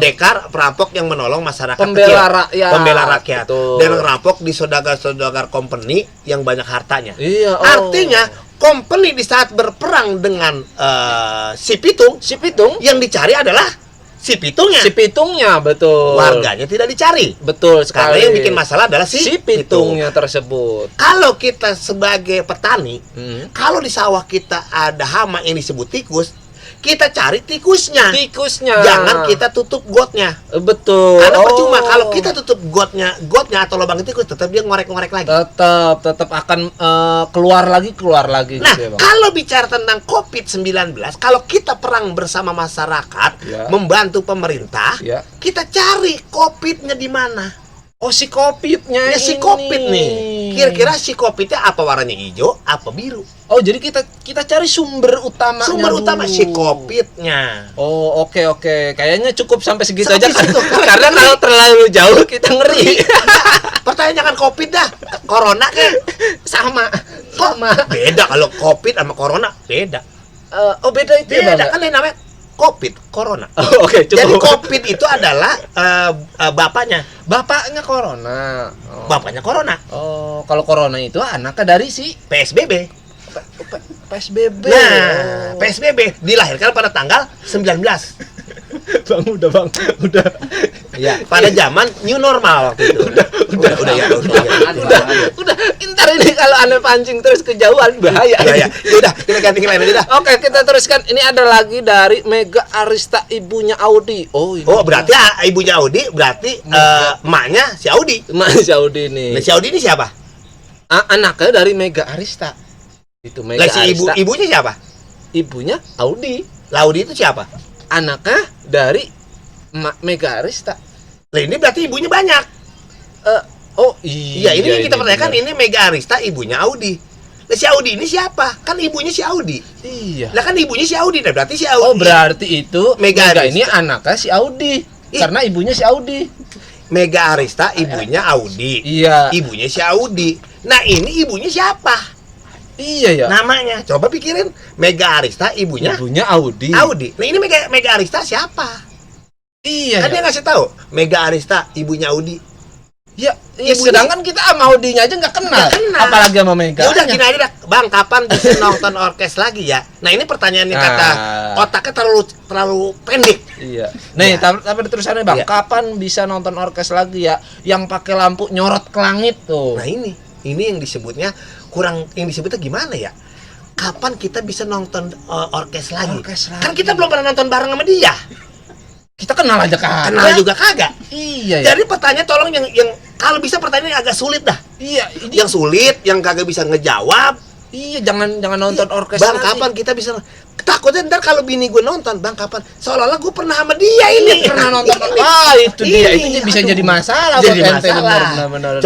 perampok yang menolong masyarakat pembela rakyat. Dan ngerampok di saudagar company yang banyak hartanya. Iya, artinya company di saat berperang dengan si Pitung yang dicari adalah si Pitungnya, betul. Warganya tidak dicari. Betul sekali. Karena yang bikin masalah adalah si Pitungnya tersebut. Kalau kita sebagai petani, kalau di sawah kita ada hama yang disebut tikus, kita cari tikusnya. Jangan kita tutup gotnya. Betul. Karena percuma kalau kita tutup gotnya atau lubang tikus, tetap dia ngorek lagi. Tetap akan keluar lagi. Nah, gitu ya, Bang. Kalau bicara tentang COVID-19, kalau kita perang bersama masyarakat, membantu pemerintah, kita cari COVID-nya di mana? Oh, si COVID-nya ya, si COVID nih. Kira-kira si COVID-nya apa warnanya hijau, apa biru? Oh, jadi kita cari sumber utama si COVID-nya. Oh, oke. Kayaknya cukup sampai segitu aja. Karena kalau terlalu jauh kita ngeri. Pertanyaan jangan COVID dah. Corona kan sama. Beda kalau COVID sama corona beda. Beda itu ya, Beda kan yang namanya COVID, corona. Oke, Jadi COVID itu adalah bapaknya corona. bapaknya corona. Kalau corona itu anaknya dari si PSBB. PSBB. Nah, PSBB dilahirkan pada tanggal 19. Bang, udah. Ya, pada zaman new normal waktu itu. Udah ya. Udah. Ntar ini kalau aneh pancing terus kejauhan bahaya. Ya. Udah, kita ganti lain aja dah. Oke, kita teruskan. Ini ada lagi dari Mega Arista, ibunya Audi. Ini. Berarti ibunya Audi berarti emaknya si Audi. Emak si Audi nih. Nah, si Audi ini siapa? Anaknya dari Mega Arista. Itu Mega si Arista. Ibunya siapa? Ibunya Audi. Audi itu siapa? Anaknya dari Mega Arista. Lah ini berarti ibunya banyak. Iya, ini kita pertanyakan ini Mega Arista ibunya Audi. Lah si Audi ini siapa? Kan ibunya si Audi. Iya. Lah kan ibunya si Audi, nah berarti si Audi. Berarti itu Mega Arista ini anaknya si Audi. Karena ibunya si Audi. Mega Arista ibunya Audi. Iya. Ibunya si Audi. Nah, ini ibunya siapa? Iya ya. Namanya. Coba pikirin. Mega Arista ibunya Audi. Nah, ini Mega Arista siapa? Iya. Kan dia ngasih tahu. Mega Arista ibunya Audi. Ya, sedangkan kita sama Audinya aja nggak kenal. Apalagi sama Mega. Ya udah gini aja dah. Bang, kapan bisa nonton orkes lagi ya? Nah, ini pertanyaan yang kata otaknya terlalu pendek. Iya. Nih, tapi terusannya Bang, kapan bisa nonton orkes lagi ya? Yang pakai lampu nyorot ke langit tuh. Nah, ini yang disebutnya yang disebutnya gimana ya? Kapan kita bisa nonton orkes lagi? Kan kita belum pernah nonton bareng sama dia. Kita kenal aja kagak. Kenal juga kagak. Iya ya. Jadi pertanyaan tolong yang kalau bisa pertanyaan yang agak sulit dah. Iya, yang sulit, yang kagak bisa ngejawab. Iya, jangan nonton orkes Bang, lagi. Kapan kita bisa? Takutnya ntar kalau bini gue nonton, Bang, kapan? Seolah-olah gue pernah sama dia ini. Pernah nonton. Itu dia. Itu bisa jadi masalah. Jadi masalah. Benar.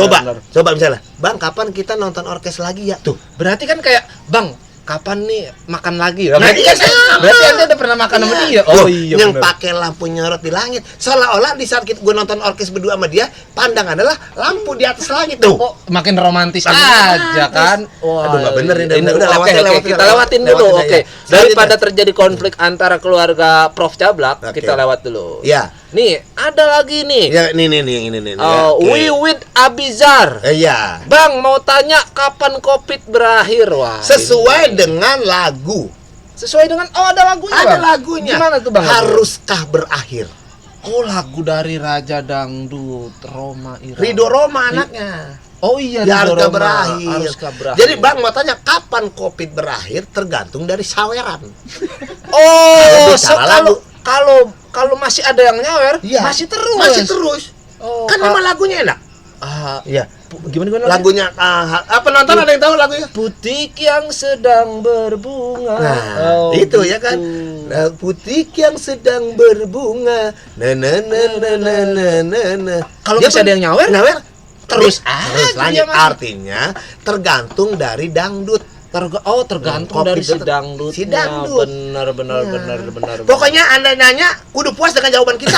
Coba misalnya, Bang, kapan kita nonton orkes lagi ya? Tuh. Berarti kan kayak, Bang, kapan nih makan lagi? Nah, berarti Anda udah pernah makan sama dia. Yang pakai lampu nyorot di langit. Seolah-olah di saat gue nonton orkes berdua sama dia, pandang adalah lampu di atas langit tuh. Makin romantis aja kan. Aduh, nggak bener ini. Udah kita lewatin dulu. Oke. Daripada terjadi konflik antara keluarga Prof Cablak, kita lewat dulu. Ya. Nih, ada lagi nih. Ya, ini. Wiwit Abizar. Iya. Bang, mau tanya kapan COVID berakhir? Wah. Sesuai dengan lagu. Ada lagunya. Ada lagunya. Gimana tuh, Bang? Haruskah berakhir? Lagu dari Raja Dangdut Roma Irama. Rido Roma anaknya. Iya, Haruskah berakhir. Jadi Bang mau tanya kapan COVID berakhir tergantung dari saweran. Kalau masih ada yang nyawer, masih terus. Kan memang lagunya enak. Iya. Gimana lagunya? Penonton ada yang tahu lagunya? Putik yang sedang berbunga. Nah, itu ya kan. Putik yang sedang berbunga. Kalau bisa ada yang nyawer terus lanjut. Artinya tergantung dari dangdut. Tergantung dari si dangdut. Benar. Pokoknya Anda nanya kudu puas dengan jawaban kita.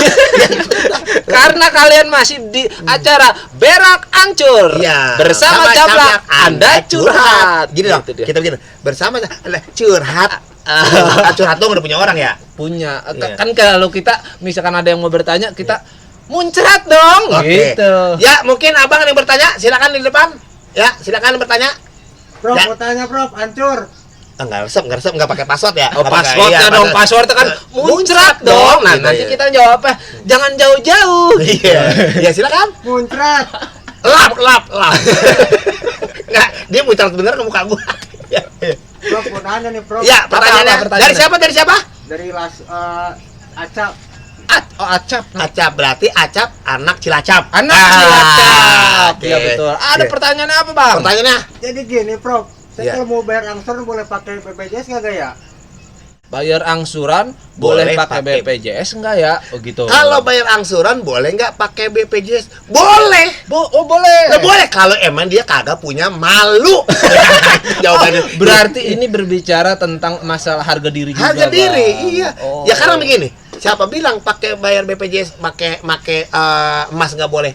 Karena kalian masih di acara Berak Ancur. Bersama Cablak Anda curhat. Gini dong, kita begini. Bersama Anda curhat. Curhat dong udah punya orang ya? Punya. Kan kalau kita misalkan ada yang mau bertanya, kita muncrat dong. Gitu. Ya, mungkin Abang yang bertanya, silakan di depan. Ya, silakan bertanya. Prof, mau tanya Prof, Ancur. Enggak resep, enggak pakai password ya? Passwordnya dong, password kan muncrat dong. Nah, nanti kita jawabnya jangan jauh-jauh. Iya, silakan. Muncrat. Lap. Enggak, dia muncrat bener ke muka gua. Prof, mau tanya nih, Prof. Ya, pertanyaannya. Dari siapa? Dari Acap. Acap berarti Acap anak Cilacap. Cilacap. Iya betul. Ada pertanyaannya apa, Bang? Pertanyaannya. Jadi gini, Prof. Saya kalau mau bayar angsuran boleh pakai BPJS nggak ya? Bayar angsuran boleh pakai BPJS enggak ya? Gitu. Kalau bayar angsuran boleh nggak pakai BPJS? Boleh. Boleh. Boleh kalau emang dia kagak punya malu. Jawabannya. Berarti ini berbicara tentang masalah harga diri juga. Harga diri, iya. Ya karena begini. Siapa bilang pakai bayar BPJS pakai emas nggak boleh?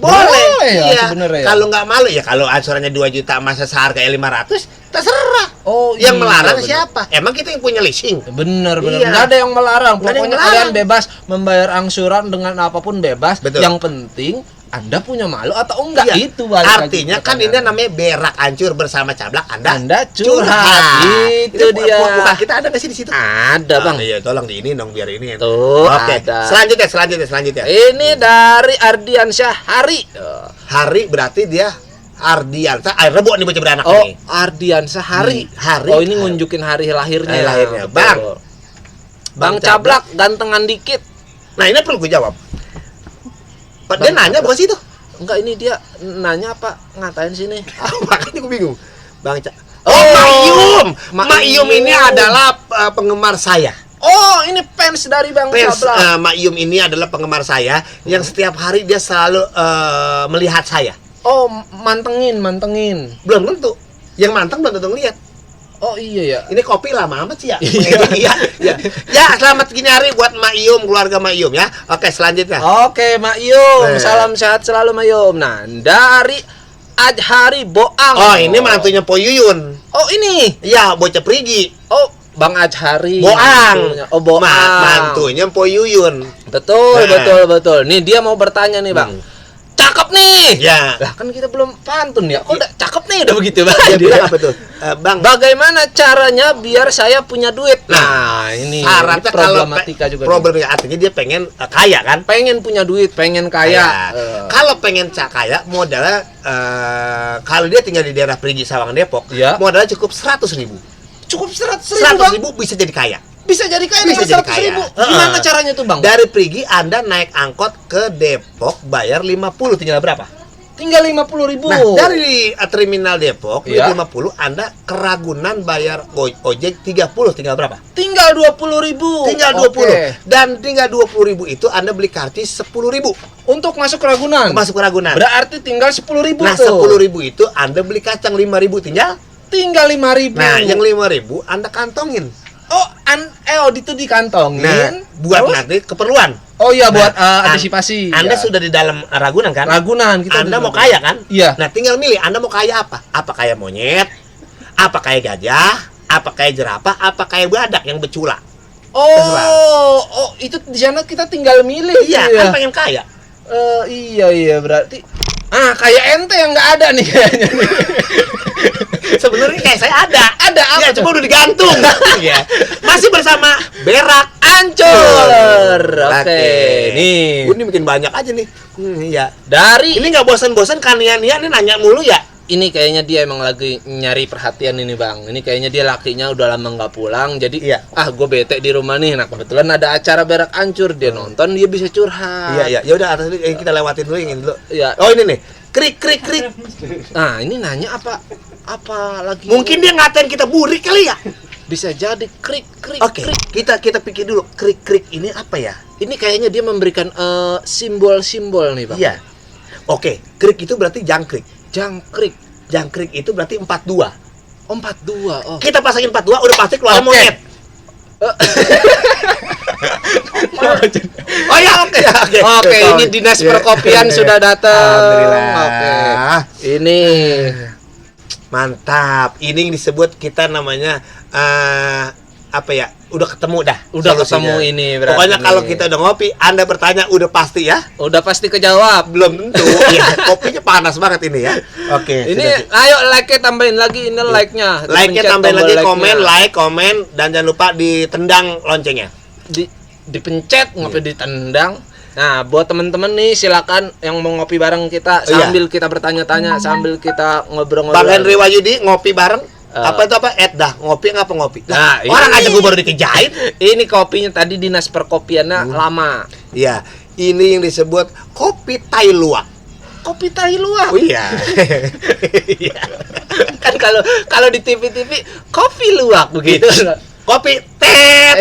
Boleh ya, iya. Sebenarnya. Kalau nggak malu ya kalau angsurannya 2 juta masa seharga 500, terserah. Oh, yang iya, melarang bener. siapa? Emang kita yang punya leasing. Bener. Iya. Nggak ada yang melarang. Nggak ada yang Pokoknya melarang. kalian bebas membayar angsuran dengan apapun bebas. Betul. Yang penting Anda punya malu atau enggak Iya. itu balik Artinya lagi kan ini pertanyaan. namanya berak hancur bersama cablak. Anda curhat. Itu dia. Bukan kita ada nggak sih di situ? Ada, Bang. Iya, tolong di ini dong biar ini. Tuh, Oke. ada. Selanjutnya. Ini dari Ardiansyah Hari. Hari berarti dia Ardiansa. Rebo nih bocah beranak Oh, nih. Ardiansyah Hari. Hari. Oh, ini ngunjukin hari lahirnya. Hari lahirnya. Betul. Bang Cablak gantengan dikit. Nah, ini perlu gue jawab. Dia nanya bukan sih itu? Enggak, ini dia nanya apa ngatain sini. Makanya gue bingung. Oh, Mayum ini adalah penggemar saya. Oh, ini fans dari Bang Cablak. Mayum ini adalah penggemar saya yang setiap hari dia selalu melihat saya. Oh, mantengin. Belum tentu. Yang manteng belum tentu ngeliat. Oh iya ya. Ini kopi lama amat sih ya. Iya. Ya, selamat gini hari buat Mayum, keluarga Mayum ya. Oke, selanjutnya. Oke, Mak Yum. Salam sehat selalu, Mak Yum. Nah, dari Ajhari Boang. Oh, ini mantunya Po Yuyun. Oh, ini. Iya, bocah perigi. Oh, Bang Ajhari. Boang. Oh, Boang. Mantunya Po Yuyun. Betul. Nah. Nih dia mau bertanya nih, Bang. Cakep nih. Ya. Lah kan kita belum pantun ya. Kok udah cakep nih udah begitu, Bang. Dia bilang apa tuh? Bang, Bagaimana caranya biar saya punya duit? Nah, ini syaratnya problematika juga. Problemnya artinya dia pengen kaya kan? Pengen punya duit, pengen kaya. Kalau pengen kaya, modalnya kalau dia tinggal di daerah Perigi Sawangan Depok, Ya. modalnya cukup 100.000. Cukup 100.000, Bang. 100.000 bisa jadi kaya. Bisa jadi kaya Bisa dengan jadi 100.000. kaya. Gimana caranya tuh, Bang? Dari Perigi Anda naik angkot ke Depok bayar 50, tinggal berapa? Tinggal 50.000. Nah, dari terminal Depok Iya. 50 Anda ke Ragunan bayar ojek 30, tinggal berapa? Tinggal 20.000. Tinggal 20. Oke. Dan tinggal 20.000 itu Anda beli karcis 10.000 Untuk masuk ke Ragunan. masuk ke Ragunan. Berarti tinggal 10.000 Nah, tuh. 10.000 itu Anda beli kacang 5.000 Tinggal 5.000. Nah, yang 5.000 Anda kantongin. Oh, itu dikantongin. Nah, buat Terus? nanti keperluan. Oh iya, Nah, buat antisipasi. Anda Ya. sudah di dalam Ragunan kan? Ragunan kita. Anda udah mau kaya kan? Iya. Nah, tinggal milih Anda mau kaya apa? Apa kaya monyet? Apa kaya gajah? Apa kaya jerapah? Apa kaya badak yang becula? Terserah. Oh, itu di sana kita tinggal milih. Iya, gitu ya? kan pengen kaya. Iya, berarti kayak ente yang nggak ada nih kayaknya nih. Sebenarnya kayak saya ada. Ada apa Ya, tuh? cuma udah digantung. Iya. Masih bersama Berak Hancur. Oke. Nih. Ini bikin banyak aja nih. Iya. Dari Ini nggak bosan-bosan kan Nia ini nanya mulu ya? ini kayaknya dia emang lagi nyari perhatian ini, Bang. Ini kayaknya dia lakinya udah lama nggak pulang, jadi Iya. gue bete di rumah nih. Nah, kebetulan ada acara Berak Hancur, dia nonton, dia bisa curhat. Iya. Ya udah atas ini kita lewatin dulu yang ini dulu. Iya. Oh, ini nih. Krik. Nah, ini nanya apa lagi? Mungkin dia ngatain kita burik kali ya? bisa jadi krik. Oke, kita pikir dulu krik ini apa ya? Ini kayaknya dia memberikan simbol-simbol nih, Bang. Iya. Oke, krik itu berarti jangkrik. Jangkrik. Jangkrik itu berarti 42. 42. Oh. Kita pasangin 42 udah pasti keluar Oke. monyet. Oh ya, oke. Oke, ini dinas perkopian sudah datang. Alhamdulillah. Oke. Ini mantap. Ini yang disebut kita namanya apa ya? Udah ketemu dah. udah solusinya. ketemu ini berarti. Pokoknya kalau nih. kita udah ngopi, Anda bertanya udah pasti ya. udah pasti kejawab. Belum tentu. Ya, kopinya panas banget ini ya. Oke. Ini sudah. ayo like-nya tambahin lagi, ini like-nya. Like-nya Dipencet tambahin tombol lagi, like-nya. komen, dan jangan lupa ditendang loncengnya. Dipencet ngopi ditendang. Nah, buat teman-teman nih silakan yang mau ngopi bareng kita Iya. sambil kita bertanya-tanya, sambil kita ngobrol-ngobrol. Bang Henry Wahyudi ngopi bareng. Apa itu apa? Dah, ngopi ngapa ngopi? Nah, Orang ini. aja gue baru dikejahit. Ini kopinya tadi dinas perkopiannya lama. Iya, ini yang disebut kopi tai luwak. Kopi tai luwak. Oh iya. Iya. Kan kalau di TV kopi luwak begitu. Kopi tet.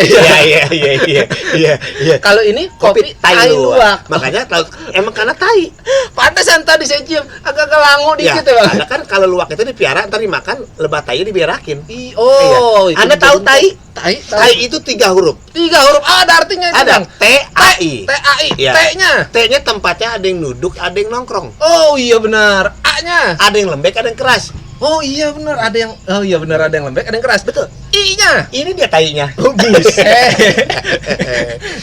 Iya. Kalau ini kopi tai luwak. Makanya emang karena tai. Pantesan tadi saya cium agak kelangu dikit ya, Bang. Karena kan kalau luwak itu dipiara, ntar dimakan, lebah tai dibiarakin. Oh, Anda tahu tai? Tai itu 3 huruf. 3 huruf. Ada artinya itu, Ada Bang. T-A-I. T-A-I. T-nya. T-nya tempatnya ada yang duduk, ada yang nongkrong. Oh iya benar. A-nya. Ada yang lembek, ada yang keras. Oh iya benar, ada yang lembek, ada yang keras. Betul. I-nya. Ini dia tainya. Oh, buset.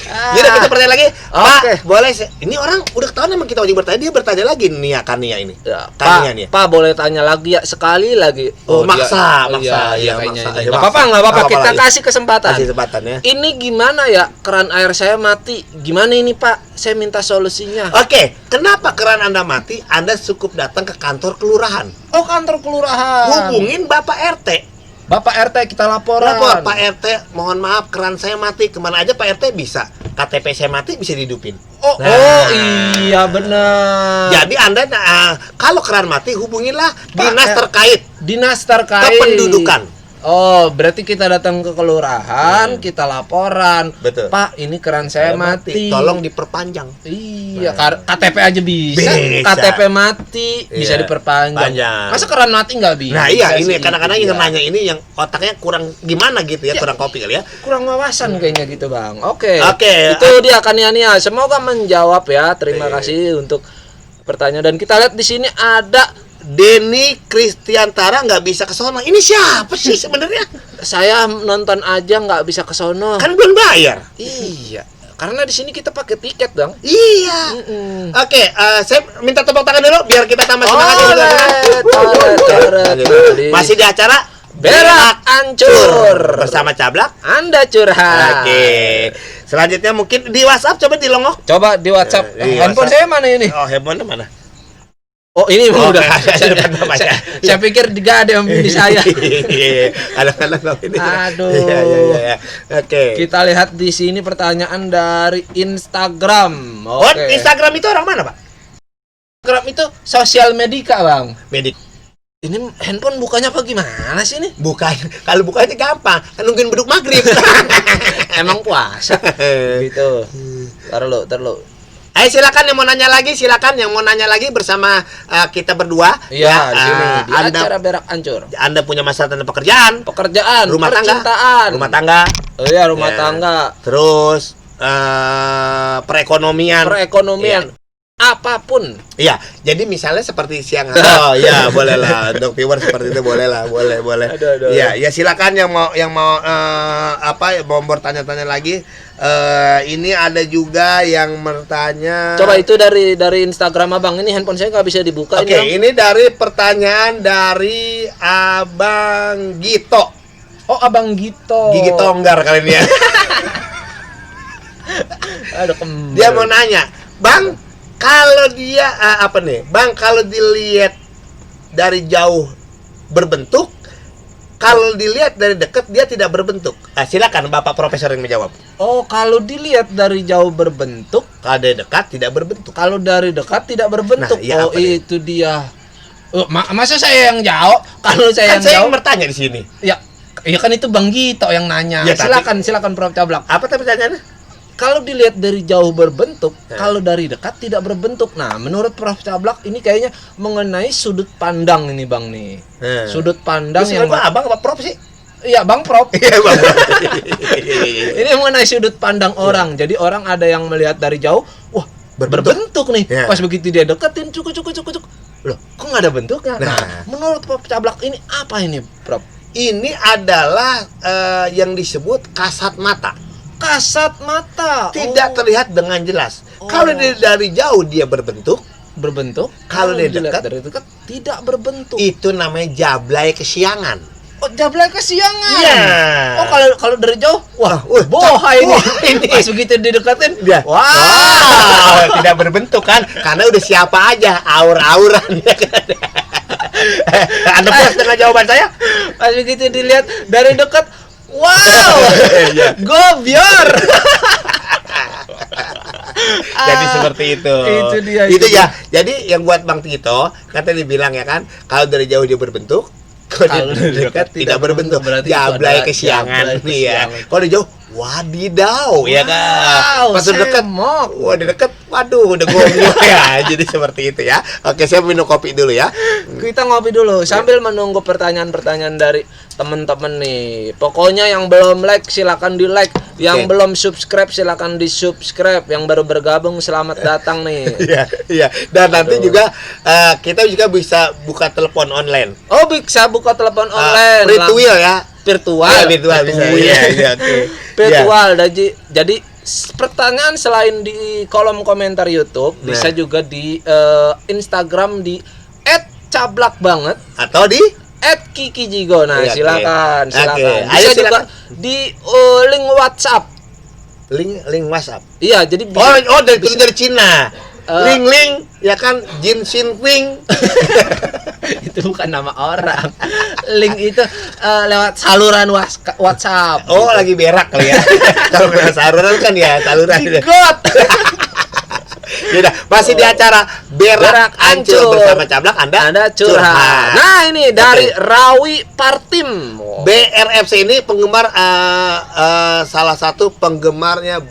Yaudah kita bertanya lagi. Pak, Oke. boleh ini orang udah ketahuan emang kita wajib bertanya, dia bertanya lagi nih Kania ini. Ya, Kania nih. Pak boleh tanya lagi ya, sekali lagi. Maksa. Iya, Maksa. Enggak apa-apa, kita kasih kesempatan. Kasih kesempatan ya. Ini gimana ya, keran air saya mati. Gimana ini, Pak? Saya minta solusinya. Oke, kenapa keran Anda mati? Anda cukup datang ke kantor kelurahan. Oh, kantor kelurahan. Hubungin Bapak RT. Bapak RT kita laporan. Lapor, Pak RT, mohon maaf keran saya mati. Kemana aja Pak RT bisa. KTP saya mati bisa dihidupin. Oh iya benar. Jadi Anda kalau keran mati hubungilah dinas terkait. Dinas terkait. Kependudukan. Oh, berarti kita datang ke kelurahan, kita laporan. Betul. Pak, ini keran saya mati. Tolong diperpanjang. Iya, KTP aja bisa. Bisa. KTP mati bisa Iya, diperpanjang. panjang. Masa keran mati nggak bisa? Nah iya ini sih, kadang-kadang iya. yang nanya ini yang otaknya kurang gimana gitu ya, kurang kopi kali ya. Kurang wawasan kayaknya gitu, Bang. Oke. Oke. Itu dia Kania. Semoga menjawab ya. Terima kasih untuk pertanyaan, dan kita lihat di sini ada Denny Kristiantara nggak bisa ke sono. Ini siapa sih sebenarnya? saya nonton aja nggak bisa ke sono. Kan belum bayar. Iya. Karena di sini kita pakai tiket, Bang. Iya. Oke, saya minta tepuk tangan dulu biar kita tambah semangat juga. Masih di acara Berak Ancur bersama Cablak. Anda curhat. Oke. Selanjutnya mungkin di WhatsApp, coba dilongok. Coba di WhatsApp. Di Handphone WhatsApp. saya mana ini? Oh, handphone mana? Oh, ini Oh, udah. saya Pikir juga ada yang di saya. Kadang-kadang kalau ini. Aduh. Iya. Oke. Kita lihat di sini pertanyaan dari Instagram. Oh, Oke. Instagram itu orang mana, Pak? Instagram itu sosial media, Bang. Medik. Ini handphone bukanya apa gimana sih ini? Bukan. Kalau bukanya gampang, kan nungguin beduk maghrib. Emang puasa. Gitu. Ntar lu. Ayo silakan yang mau nanya lagi, bersama kita berdua. Iya, di sini di Anda, acara Berak Ancur. Anda punya masalah tentang pekerjaan, rumah percintaan. tangga. Oh iya, rumah Ya. tangga. Terus perekonomian. Apapun. Iya, jadi misalnya seperti siang. Oh iya, boleh lah. Untuk viewer seperti itu boleh lah, boleh. Aduh. Iya, ya silakan yang mau mau bertanya-tanya lagi. Ini ada juga yang bertanya. Coba itu dari Instagram Abang. Ini handphone saya nggak bisa dibuka. Oke, ini dari pertanyaan dari Abang Gito. Oh, Abang Gito. Gigi Tonggar kali ini ya. Aduh, kembar. Dia mau nanya, Bang, kalau dia Bang, kalau dilihat dari jauh berbentuk, kalau dilihat dari dekat dia tidak berbentuk. Silakan Bapak Profesor yang menjawab. Oh, kalau dilihat dari jauh berbentuk, Kalau dari dekat tidak berbentuk. kalau dari dekat tidak berbentuk. Nah, iya, apa itu dia. Masa saya yang jawab? Kalau saya Kan yang saya jawab, yang bertanya di sini. ya kan itu Bang Gito yang nanya. Ya, tapi- silakan Prof Cablak. Apa tadi pertanyaannya? Kalau dilihat dari jauh berbentuk, kalau dari dekat tidak berbentuk. Nah, menurut Prof Cablak ini kayaknya mengenai sudut pandang ini, Bang nih. Sudut pandang Terus yang Abang apa Prof sih? Iya, Bang Prof. Iya, Bang. Ini mengenai sudut pandang orang. Jadi orang ada yang melihat dari jauh, wah, berbentuk nih. Ya. Pas begitu dia deketin, cuk. Loh, kok nggak ada bentuknya? Nah, Nah. menurut Prof Cablak ini apa ini, Prof? Ini adalah yang disebut kasat mata. Kasat mata. Tidak terlihat dengan jelas. Kalau dari jauh dia berbentuk, Kalau dia dilihat dekat, dari dekat tidak berbentuk. itu namanya jablay kesiangan. Oh, jablay kesiangan. Iya. Oh, kalau dari jauh, wah, bohong ini. Pas begitu dideketin, Dia, wah. tidak berbentuk kan? Karena udah siapa aja aur-auran. Anda puas dengan jawaban saya? Pas begitu dilihat dari dekat, wow, gobior. Jadi seperti itu. Itu dia. Itu ya. Jadi yang buat Bang Tito, kata dibilang ya kan, kalau dari jauh dia berbentuk, Kalau dekat tidak berbentuk, jablay kesiangan. Iya. Kalau di jauh, wadidaw, ya kan. Pas udah dekat, wah di dekat, waduh, udah gomol ya. Jadi seperti itu ya. Oke, saya minum kopi dulu ya. Kita ngopi dulu sambil menunggu pertanyaan-pertanyaan dari teman-teman nih. Pokoknya yang belum like silakan di like, yang belum subscribe silakan di subscribe, yang baru bergabung selamat datang nih. Iya. Dan nanti juga kita juga bisa buka telepon online. Oh, bisa buka telepon online. Virtual ya. Virtual Bisa. Iya, oke. Virtual. Jadi pertanyaan selain di kolom komentar YouTube, bisa juga di Instagram di @cablakbanget atau di @kikijigo. Nah, silakan. Okay. Bisa juga di link WhatsApp. Link WhatsApp. Iya, jadi dari Cina. Link ya kan, Jin Xin Ping. Itu bukan nama orang. Link itu lewat saluran WhatsApp. Oh, gitu. Lagi berak kali ya. Kalau kena saluran kan ya saluran. God. Yaudah, masih di acara Berak Ancur bersama Cablak, Anda curhat. Nah, ini dari Rawi Partim. BRFC ini penggemar salah satu penggemarnya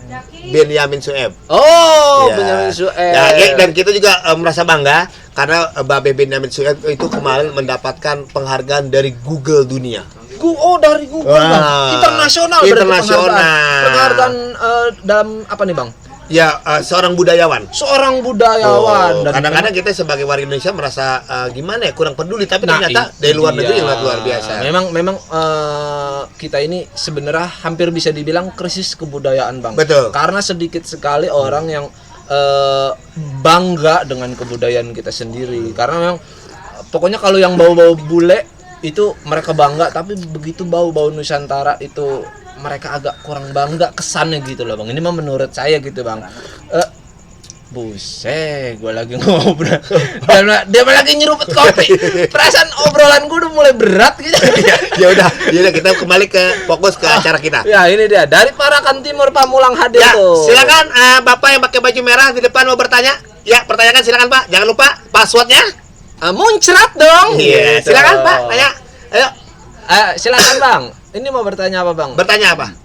Benyamin Sueb. Oh, ya. Benyamin Sueb. Ya, dan kita juga merasa bangga karena Babe Benyamin Sueb itu kemarin mendapatkan penghargaan dari Google dunia. Dari Google. Internasional. Penghargaan dalam apa nih, Bang? Ya, seorang budayawan. Dan kadang-kadang kita sebagai warga Indonesia merasa gimana ya, kurang peduli, tapi ternyata dari luar negeri yang luar biasa. Memang kita ini sebenarnya hampir bisa dibilang krisis kebudayaan, Bang. Betul. Karena sedikit sekali orang yang bangga dengan kebudayaan kita sendiri. Karena memang pokoknya kalau yang bau-bau bule itu mereka bangga, tapi begitu bau-bau Nusantara itu mereka agak kurang bangga kesannya gitu loh, Bang. Ini mah menurut saya gitu, Bang. Buset, gue lagi ngobrol. Dia lagi nyeruput kopi. Perasaan obrolan gue udah mulai berat gitu. Ya udah kita kembali ke fokus ke acara kita. Ya, ini dia dari Parakan Timur Pamulang hadir tuh. Silakan Bapak yang pakai baju merah di depan mau bertanya. Ya, pertanyakan silakan, Pak. Jangan lupa passwordnya. Muncrat dong. Iya, silakan, Pak. Tanya. Ayo. Silakan, Bang. Ini mau bertanya apa, Bang? Bertanya apa?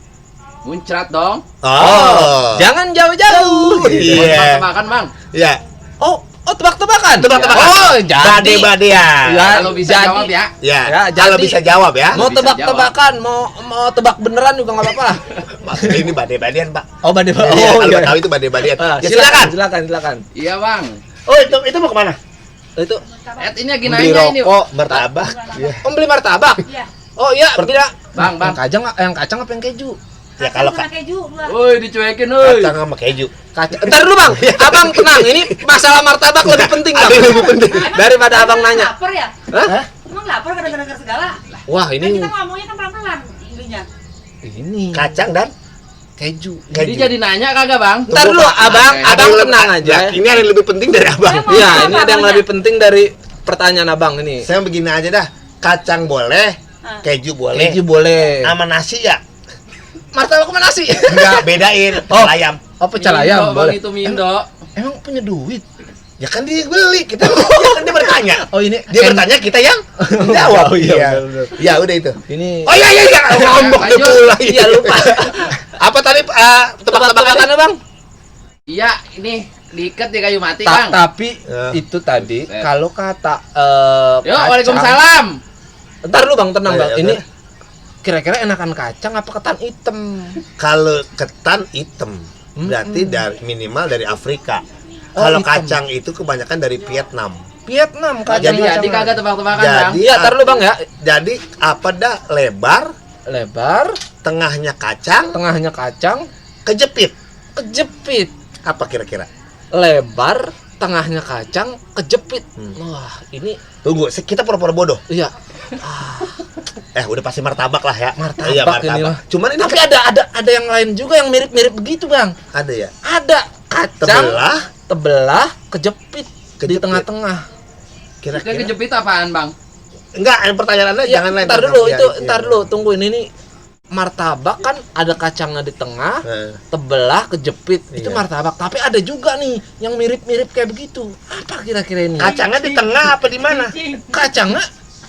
Muncrat dong. Oh. Jangan jauh-jauh. Iya. Tebak-tebakan, Bang. Iya. Oh, tebak-tebakan. Oh, jadi bade-badean. Ya, kalau bisa jawab ya. Ya, kalau bisa jawab ya. Mau tebak-tebakan, mau tebak beneran juga enggak apa-apa. Maksudnya ini bade-badean, Pak. Oh, bade-badean. Oh, kalau tahu itu bade-badean. Ya, silakan. Iya, Bang. Oh, itu mau kemana? Itu ini lagi beli nanya ini. Rokok, martabak. Iya. Beli martabak. Iya. Oh iya, tidak. Bang. Yang kacang apa yang keju? Ya kalau keju. Woi, dicuekin, woi. kacang sama keju. Entar dulu, Bang. Abang tenang, ini masalah martabak lebih penting, Bang. Lebih penting daripada Abang nanya. Lapar ya? Hah? Emang lapar gara-gara segala? Wah, Kan ini kita ngomongnya kan pelan-pelan belinya. ini kacang dan keju. Jadi jadi nanya kagak, Bang? Ntar dulu, Abang tenang aja. Ini ada yang lebih penting dari Abang. Iya, ini ada yang lebih penting dari pertanyaan Abang ini. Saya begini aja dah. Kacang boleh, keju boleh. Keju boleh. Sama nasi ya? Martabak sama nasi. Enggak, bedain. Oh. Ayam. Oh, pecel ayam Bang, boleh. itu Mindo. Emang punya duit? Ya kan dia beli, kita ya kan dia bertanya. Oh, ini Dia bertanya, kita yang jawab. Oh, iya, benar. Ya udah itu. Ini Oh iya ngomong Lanjut. pula. iya lupa. Apa tadi Tebak-tebakan, Bang? Iya, ini diikat di kayu mati, Bang. Tapi itu tadi kalau kata Yo, Waalaikumsalam. Ntar lu, Bang, tenang, Oh, Bang. iya, Ini kira-kira enakan kacang apa ketan hitam? Kalau ketan hitam berarti minimal dari Afrika. Oh, Kalau hitam. kacang itu kebanyakan dari Vietnam. Vietnam kacang. Jadi kagak tebak-tebakan, Bang. Jadi Iya, ntar lu, Bang, ya. Jadi apa dah lebar, tengahnya kacang, kejepit. Apa kira-kira? Lebar, tengahnya kacang, kejepit. Wah, ini Tunggu, kita pura-pura bodoh. iya. Udah pasti martabak lah ya. Martabak Iya, ini mah. Cuman ini Tapi ada yang lain juga yang mirip-mirip begitu, Bang. ada ya. Ada kacang Tebelah, kejepit di tengah-tengah. Kita kira-kira. kejepit apaan, Bang? Enggak, pertanyaannya Ya, jangan lain. ntar dulu, Ya, ntar dulu, tungguin ini martabak kan ada kacangnya di tengah, tebelah, kejepit. Itu Iya. martabak. Tapi ada juga nih yang mirip-mirip kayak begitu. Apa kira-kira ini? Kacangnya di tengah apa di mana? Kacangnya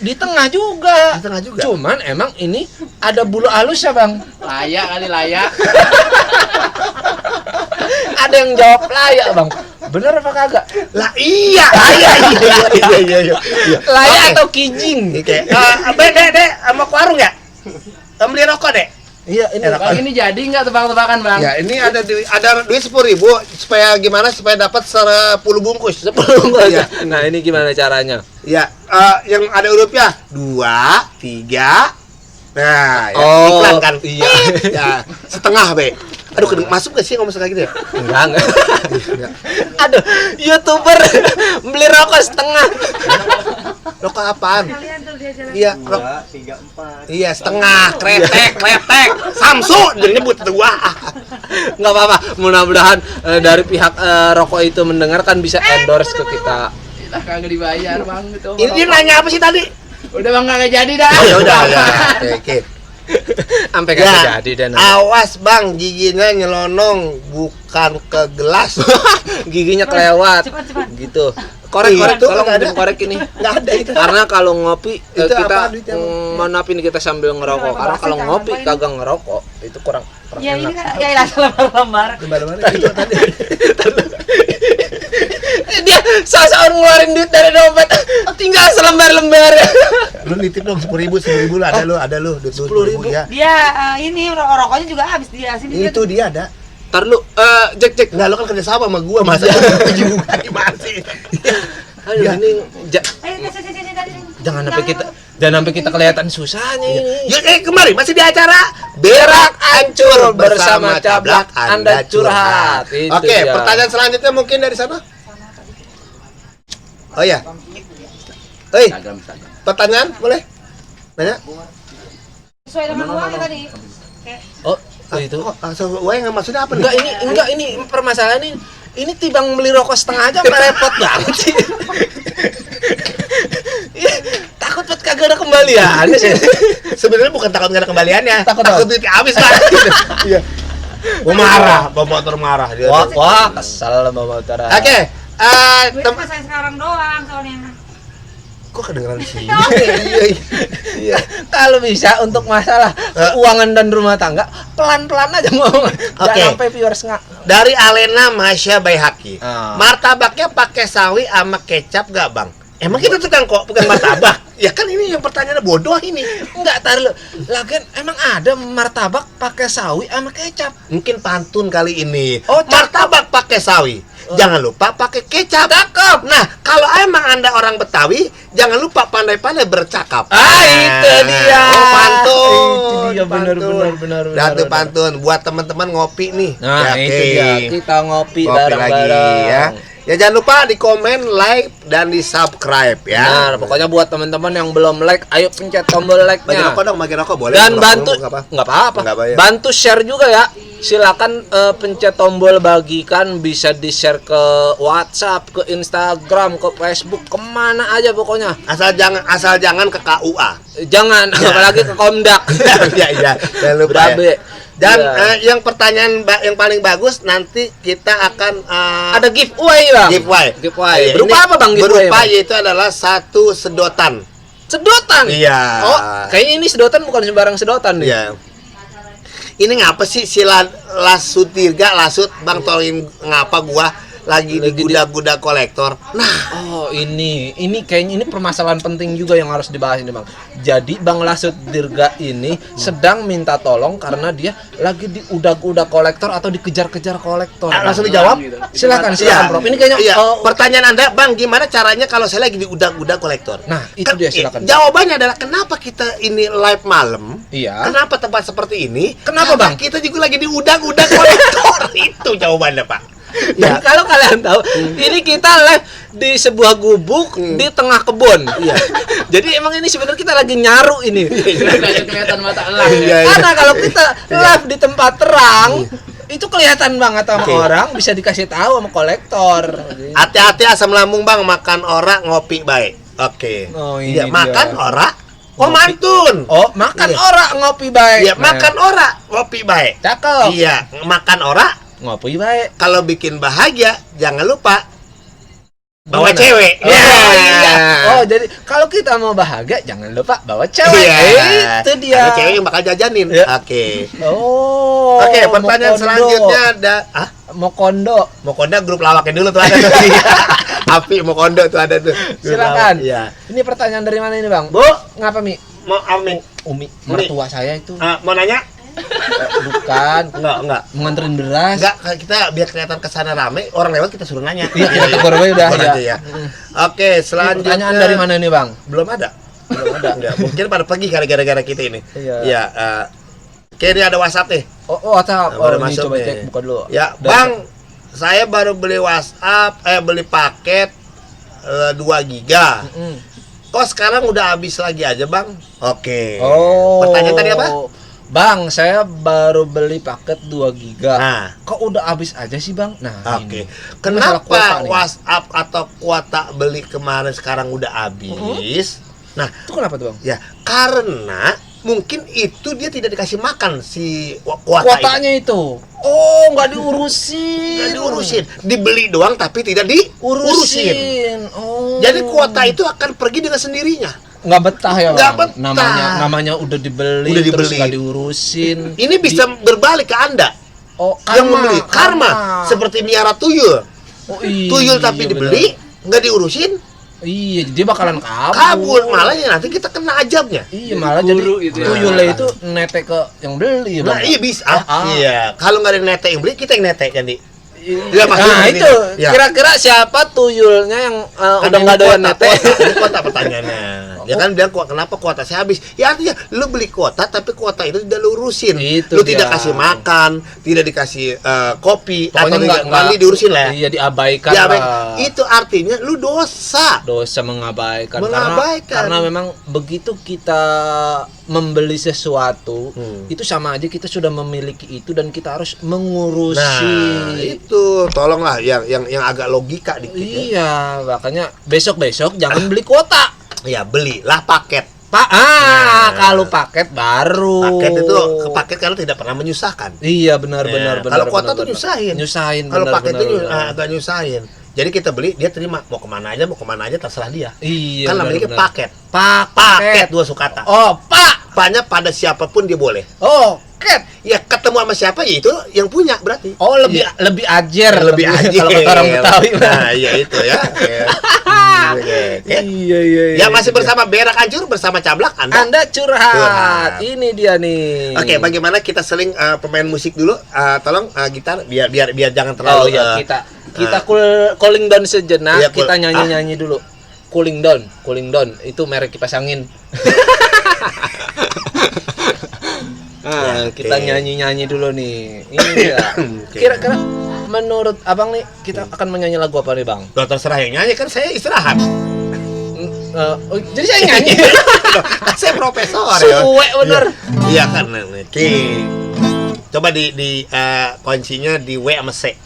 Di tengah juga. Di tengah juga. Cuman emang ini ada bulu halus ya, Bang. Layak kali layak. Ada yang jawab layak, Bang. Bener apa kagak? Lah iya. Iya. Layak atau kijing? Oke. Dek, mau ke warung ya? Beli rokok, Dek. Iya, ini Bang, ini jadi nggak tebak-tebakan, Bang? Ya, ini ada duit 10.000 supaya gimana? Supaya dapat 10 bungkus. 10 bungkus. Ya. Nah, ini gimana caranya? Ya, yang ada hurufnya 2, 3. Nah, ya, iklan kan. Iya. Ya, setengah, Be. Aduh, masuk gak sih ngomong kayak gitu ya? Enggak. Aduh, YouTuber beli rokok setengah. Rokok apaan? Kalian tuh dia jalan. Iya, 2, 3, 4. iya, setengah, kretek. Samsu jadi nyebut gua. Nggak apa-apa. Mudah-mudahan dari pihak rokok itu mendengarkan bisa endorse ke kita. Lah kagak dibayar, Bang, gitu. Ini dia nanya apa sih tadi? Udah, Bang, kagak jadi dah. Oh, ya udah ya. Oke. Sampai kagak jadi dan Awas, Bang, giginya nyelonong bukan ke gelas. giginya kelewat. Cepat. Gitu. Korek, Iya, itu tolong nggak ada. korek ini. Enggak ada itu. Karena kalau ngopi Itu kita apa duitnya, mohon maaf ini kita sambil ngerokok. Karena kalau ngopi kagak ngerokok itu kurang Ya ini enak. kan ya lah lembar-lembar. Lembar-lembar itu tadi. Dia sasaran ngeluarin duit dari dompet tinggal selembar-lembar. Lu nitip dong 10.000 lah, ada lu duit 10.000 ya. Dia ini rokoknya juga habis dia sini. Itu dia ada. Ntar lu Jack. Enggak, lu kan kerja sama gua masa juga gimana sih? Aduh, Ya. ini Ayo sini tadi. jangan sampai kita kelihatan susahnya ini. Ya, kemarin masih di acara Berak Hancur bersama Cablak Anda Curhat. Itu Oke, dia. pertanyaan selanjutnya mungkin dari sana. Oh ya. Hei, Instagram. pertanyaan boleh? Nanya? Sesuai dengan uangnya tadi. Oh, itu. Yang maksudnya apa nih? Enggak ini permasalahan ini tibang beli rokok setengah aja repot banget sih. Takut banget kagak ada kembaliannya sih. Sebenarnya bukan takut nggak ada kembaliannya, Takut duit habis lah. Iya. Gua marah, bawa motor marah dia. Wah, kesal sama motor. Oke, Duit cuma saya sekarang doang soalnya. kok kedengeran di sini? Iya. Kalau bisa untuk masalah keuangan dan rumah tangga, pelan-pelan aja ngomong. Jangan Oke. sampai viewers nggak. Dari Alena Masya Baihaki. Ah. Martabaknya pakai sawi sama kecap gak, Bang? Emang kita tukang kok bukan martabak? Ya kan ini yang pertanyaannya bodoh ini. Enggak, tar lu. Lagian emang ada martabak pakai sawi sama kecap. Mungkin pantun kali ini. Oh, martabak pakai sawi. Jangan lupa pakai kecap. Cakep. Nah, kalau emang Anda orang Betawi, jangan lupa pandai-pandai bercakap. Itu dia. Oh, pantun. Itu dia, benar. Datu pantun buat teman-teman ngopi nih. Nah, Ya, itu oke. dia. Kita ngopi Ngopi bareng-bareng. lagi ya. Ya jangan lupa di komen, like, dan di subscribe ya. Nah, pokoknya buat teman-teman yang belum like, ayo pencet tombol Bagi like-nya. rokok dong, bagi rokok boleh. Dan Rokok bantu nggak apa? nggak apa-apa. Nggak bayar. Bantu share juga ya. Silakan pencet tombol bagikan, bisa di-share ke WhatsApp, ke Instagram, ke Facebook, kemana aja pokoknya. Asal jangan ke KUA. Jangan, apalagi ke Komdak. Iya, jangan lupa. Berabe. Ya. Dan Ya. yang pertanyaan yang paling bagus nanti kita akan Ada giveaway, Bang. giveaway. Berupa Ini apa, Bang, giveaway, Berupa Bang? yaitu adalah 1 sedotan. Sedotan. Iya. Oh, kayaknya ini sedotan bukan sembarang sedotan nih. Iya. Ini ngapa sih si Lasut Bang tolongin ngapa gua lagi di guda-guda kolektor. Nah, Oh, ini kayaknya ini permasalahan penting juga yang harus dibahas ini, Bang. Jadi Bang Lasut Dirga ini sedang minta tolong karena dia lagi di udak-udak kolektor atau dikejar-kejar kolektor. langsung dijawab. Silakan, Iya. Prof. Ini kayaknya Iya. Pertanyaan Anda, Bang, gimana caranya kalau saya lagi di udak-udak kolektor? Nah, itu dia, silakan. Jawabannya adalah kenapa kita ini live malam? Iya. Kenapa tempat seperti ini? Kenapa, Karena Bang? Kita juga lagi di udak-udak kolektor. Itu jawabannya, Pak. Dan kalau kalian tahu, ini kita live di sebuah gubuk di tengah kebun. Iya. Jadi emang ini sebenarnya kita lagi nyaru ini. Kagak kelihatan mata elang. Iya. Karena kalau kita live di tempat terang, itu kelihatan banget sama Oke. orang, bisa dikasih tahu sama kolektor. Hati-hati asam lambung, Bang, makan ora ngopi baik. Oke. Oh, Iya, ini dia. makan ora. Oh, Ngopi. mantun. Oh, makan Iya. ora ngopi baik. Iya, makan ora ngopi baik. Cakep. Iya, makan ora. Ngopi baik. Kalau bikin bahagia, jangan lupa bawa cewek. Oh, iya. Oh, jadi kalau kita mau bahagia jangan lupa bawa cewek. Itu dia. Ada cewek yang bakal jajanin. Oke. Oh. Oke, pertanyaan selanjutnya ada Mokondo grup lawaknya dulu tuh ada. Api Mokondo tuh ada tuh. Silakan. Iya. Ini pertanyaan dari mana ini, Bang? Bu, Ngapa, Mi? mau Ami? Umi, mertua saya itu. Mau nanya? Bukan. Enggak. Menganterin beras. Enggak, kita biar kelihatan kesana rame, orang lewat kita suruh nanya. Iya, korban udah ya. Oke, selanjutnya. Pertanyaan dari mana ini, Bang? Belum ada. Enggak, mungkin pada pergi gara-gara kita ini. Iya. Kayaknya ada WhatsApp nih. Oh, WhatsApp. Baru Ini masuk coba nih. cek buka dulu. Ya, Bang, saya baru beli WhatsApp, beli paket 2 giga. Kok sekarang udah habis lagi aja, Bang? Oke. Oh. Pertanyaan tadi apa? Bang, saya baru beli paket 2 giga. Nah, kok udah habis aja sih, Bang? Nah, oke. ini masalah kuota Kenapa nih. WhatsApp atau kuota beli kemarin sekarang udah habis? Nah, Itu kenapa tuh, Bang? ya karena mungkin itu dia tidak dikasih makan si kuota Kuotanya itu. Oh, nggak diurusin. nggak diurusin, dibeli doang tapi tidak diurusin. Urusin. Oh. Jadi kuota itu akan pergi dengan sendirinya. nggak betah ya, Nggak Bang? betah. Namanya udah dibeli, Udah terus dibeli. nggak diurusin. Ini bisa berbalik ke Anda Oh, yang membeli karma seperti miara tuyul. Oh, iya, Tuyul tapi dibeli, nggak diurusin, bener. Iya, dia bakalan kabur. Malah ya nanti kita kena ajabnya. Iya, malah Guru jadi itu ya. tuyulnya itu netek ke yang beli ya, Bang. Nah, iya bisa. Ah. Iya. Kalau nggak ada yang netek yang beli, kita yang netek nanti. Iya, maksudnya nah gini. itu Ya. kira-kira siapa tuyulnya yang Kan udah ini nggak doyan kuota, netek? Ini kuota pertanyaannya. Dia kan bilang kenapa kuota saya habis? Ya artinya lu beli kuota tapi kuota itu tidak lu urusin. Itu Lu dia. tidak kasih makan, tidak dikasih kopi Pokoknya atau nggak mandi diurusin lah. Iya, diabaikan Ya, lah. itu artinya lu dosa. Dosa mengabaikan. Mengabaikan. Karena memang begitu kita membeli sesuatu, itu sama aja kita sudah memiliki itu dan kita harus mengurusi. Nah, itu tolonglah yang agak logika dikit ya. Iya, makanya besok-besok jangan beli kuota. Ya, belilah paket. Kalau paket baru. Paket itu paket kalau tidak pernah menyusahkan. Iya, benar. Kalau kuota tuh nyusahin. benar, Kalau paket itu benar. agak nyusahin. Jadi kita beli, dia terima mau kemana aja terserah dia. Iya. Kan namanya benar. paket. Paket. Paket 2 sukata. Oh, Paknya pada siapapun dia boleh. Oh, ket. Ya ketemu sama siapa ya itu yang punya berarti. Oh, lebih ajer. Lebih aja. Kalau kata orang Betawi. Nah, iya itu ya. Oke. Iya. Ya masih bersama Berak Hancur bersama Cablak Anda curhat. Curhat. Ini dia nih. Oke, bagaimana kita seling pemain musik dulu? Tolong gitar biar jangan Oh terlalu. iya, kita cooling down sejenak. Iya, Kita nyanyi dulu. Cooling down. Itu merek kipas angin. Kita nyanyi dulu nih. Ini dia. Kira-kira menurut Abang nih kita akan menyanyi lagu apa nih, Bang? Terserah yang nyanyi, kan saya istirahat. Jadi saya nyanyi. Kan saya profesor Suwe bener. Iya kan. Oke. Coba di kuncinya di W sama C.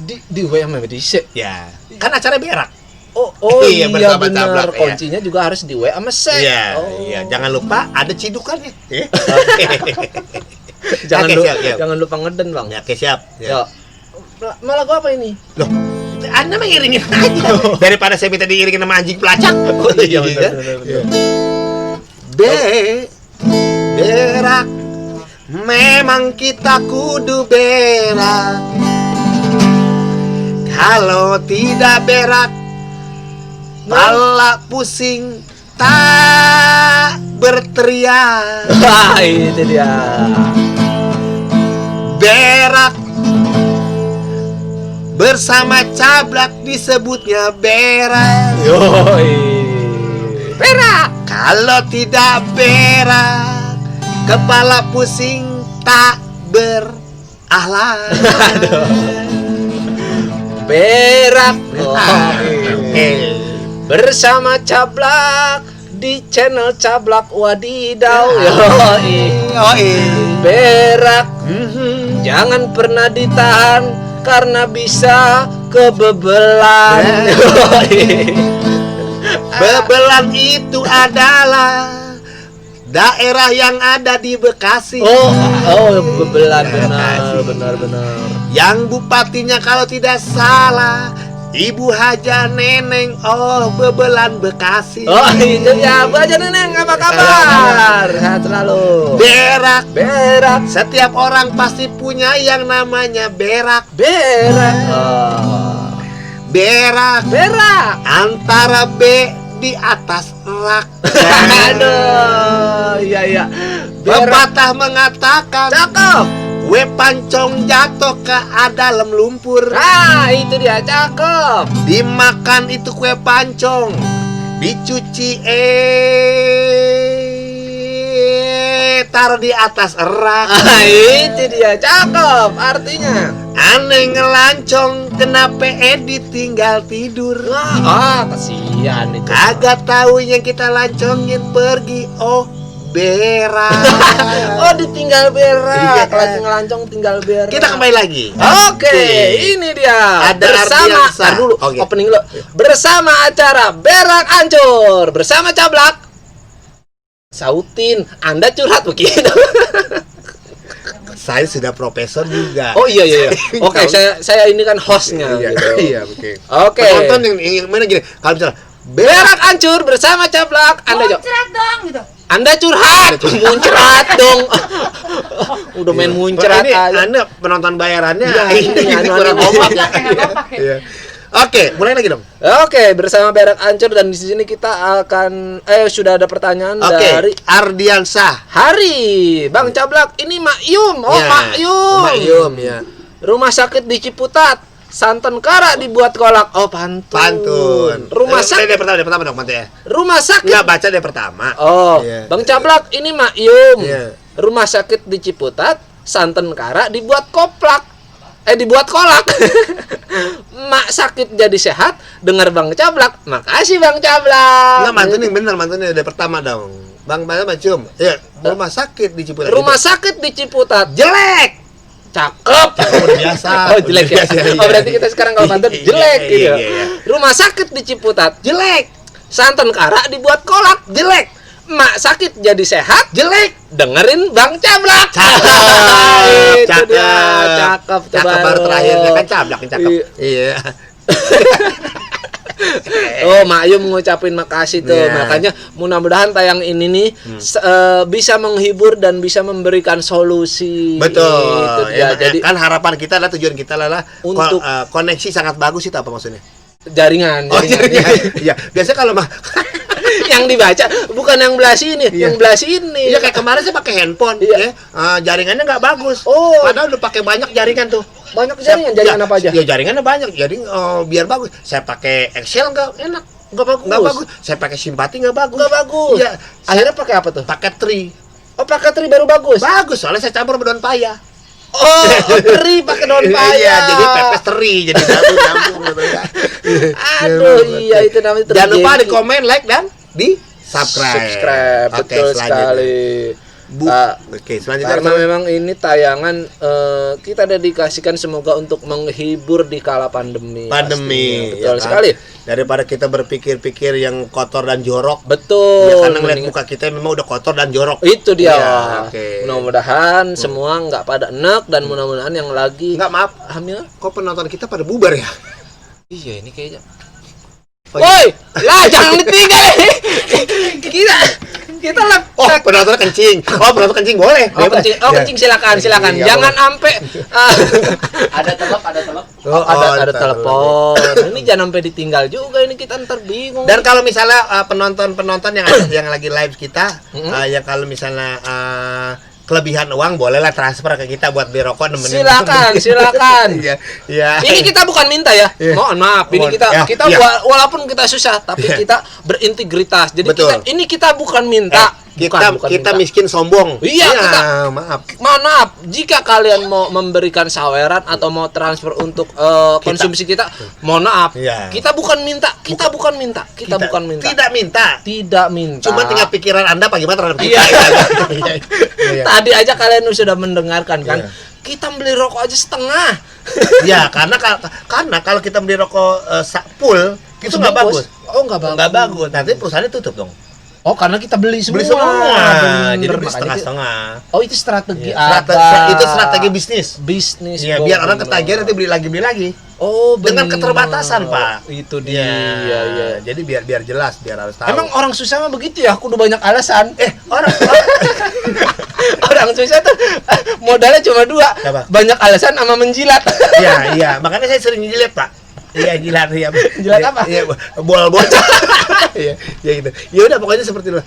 Di W sama di C. Ya. Kan acara berak. Oh Iya, iya bersama benar. Cablak, iya. Kuncinya juga harus di W sama C. Iya, Oh. iya. Jangan lupa ada cidukannya. Ya. Jangan lupa ngeden, Bang. Ya, oke siap. Ya. Malah gua apa ini? Loh, Anda mah iringin aja. Daripada saya minta diiringin sama anjing pelacak. Oh iya benar. Berak, memang kita kudu berak. Kalau tidak berak, pala pusing tak berteriak. Wah, itu dia. Berak bersama Cablak disebutnya berak. Yoi. Berak. Kalau tidak berak, kepala pusing tak berakhlak. Berak. Oke. Bersama Cablak di channel Cablak Wadidaw. Yoi. Berak. Jangan pernah ditahan karena bisa kebebelan. Bebelan itu adalah daerah yang ada di Bekasi. Oh, bebelan benar. Yang bupatinya kalau tidak salah Ibu Haja Neneng, oh bebelan Bekasi. Oh itu ya, Bu Haja Neneng, apa kabar? Sehat selalu. Berak. Setiap orang pasti punya yang namanya berak. Oh. Berak. Antara B di atas rak. Aduh, iya. Pepatah mengatakan, Cakep. kue pancong jatuh ke dalam lumpur. Itu dia, cakep. Dimakan itu kue pancong, dicuci taruh di atas rak. Itu dia, cakep. Artinya Aneh ngelancong, kenapa ditinggal tidur? kasihan itu. Kagak tahu yang kita lancongin pergi, berak. Ditinggal berak. Kalau ngelancong tinggal berak. Kita kembali lagi. Oke, ini dia. Ada bersama dulu opening lo. Bersama acara Berak Hancur bersama Cablak. Sautin, Anda curhat begitu. Saya sudah profesor juga. Oh iya. Oke, saya ini kan hostnya. Iya, Oke. Penonton yang mana gini, kalau misalnya Berak Hancur bersama Cablak, Anda jawab. Muncrat dong gitu. Anda curhat, muncrat dong. Udah main muncrat aja. Anda penonton bayarannya ini kurang kompak ya. Kompak ya. Oke, mulai lagi dong. Oke, bersama Berak Hancur dan di sini kita akan sudah ada pertanyaan dari Ardiansah. Hari. Bang Cablak, ini Mak Yum. Mak Yum ya. Rumah sakit di Ciputat. Santan kara dibuat kolak. Pantun. Rumah sakit. Dari pertama dong, Mante ya. Rumah sakit. Enggak baca dari pertama. Bang Cablak, ini Mak Yum. Rumah sakit di Ciputat, santan kara dibuat dibuat kolak. Mak sakit jadi sehat, dengar Bang Cablak. Makasih Bang Cablak. Enggak, mantunya dari pertama dong. Bang Cium. Ya, rumah sakit di Ciputat. Rumah sakit di Ciputat. Jelek. Cakep. Biasa. Jelek ya. Berarti kita sekarang kalau pantun jelek gitu. Iya. Rumah sakit di Ciputat. Jelek. Santan kara dibuat kolak. Jelek. Mak sakit jadi sehat. Jelek. Dengerin Bang Cablak. Cakep. Cakep. Baru terakhirnya kan Cablak yang cakep. Iya. Mak Yum ngucapin makasih tuh. Makanya mudah-mudahan tayang ini nih bisa menghibur dan bisa memberikan solusi. Betul. Jadi kan harapan kita adalah, tujuan kita adalah untuk koneksi sangat bagus itu apa maksudnya? Jaringan. Iya. Biasanya kalau yang dibaca bukan yang belah sini, yang belah sini. Iya, kayak kemarin saya pakai handphone, jaringannya nggak bagus. Padahal udah pakai banyak jaringan tuh. Banyak jaringan apa aja? Ya jaringannya banyak, jadi biar bagus. Saya pakai Excel nggak enak, nggak bagus. Saya pakai Simpati nggak bagus. Iya. Akhirnya pakai apa tuh? Pakai Tri. Pakai Tri baru bagus. Bagus, soalnya saya campur daun paya. Tri pakai daun paya. Iya, jadi pepes teri, jadi campur gitu ya. Aduh, iya itu namanya terjadi. Jangan lupa di komen, like dan di subscribe. Betul sekali. Selanjutnya karena memang ini tayangan kita dedikasikan semoga untuk menghibur di kala pandemi. Betul sekali. Daripada kita berpikir-pikir yang kotor dan jorok. Betul. Ya, karena ngeliat muka kita memang udah kotor dan jorok. Itu dia. Mudah-mudahan semua nggak pada enak dan mudah-mudahan yang lagi maaf hamil. Kok penonton kita pada bubar ya? Iya, ini kayaknya. Woi, jangan ditinggal. Kita lah. Penonton kencing. Penonton kencing boleh. Kencing silakan. Jangan sampai ada telep. Ada telepon. Ini jangan sampai ditinggal juga, ini kita ntar bingung. Dan kalau misalnya penonton yang lagi live kita, yang kalau misalnya kelebihan uang bolehlah transfer ke kita buat beli rokok nemenin. Silakan. Iya. Ini kita bukan minta ya. Mohon maaf. Ini kita walaupun kita susah tapi kita berintegritas. Jadi kita bukan minta. Kita miskin sombong. Iya, kita maaf. Jika kalian mau memberikan saweran atau mau transfer untuk konsumsi kita, mohon maaf. Kita bukan minta. Tidak minta. Cuma tinggal pikiran Anda bagaimana terhadap kita. Tadi aja kalian sudah mendengarkan kan. Kita beli rokok aja setengah. Ya, karena kalau kita beli rokok full itu nggak bagus. Nggak bagus. Nanti perusahaannya tutup dong. Oh, karena kita beli semua. Jadi beli setengah-setengah. Oh, itu strategi Itu strategi bisnis. Iya, biar orang ketagihan nanti beli lagi. Oh, dengan keterbatasan, Pak. Itu dia. Iya. Jadi biar jelas, biar harus tahu. Emang orang susah mah begitu ya? Aku udah banyak alasan. Orang susah tuh modalnya cuma 2. Apa? Banyak alasan sama menjilat. Iya. Makanya saya sering jilat, Pak. Iya, jilat. Jilat apa? Iya, bola bocah. Iya gitu. Ya udah pokoknya seperti itu.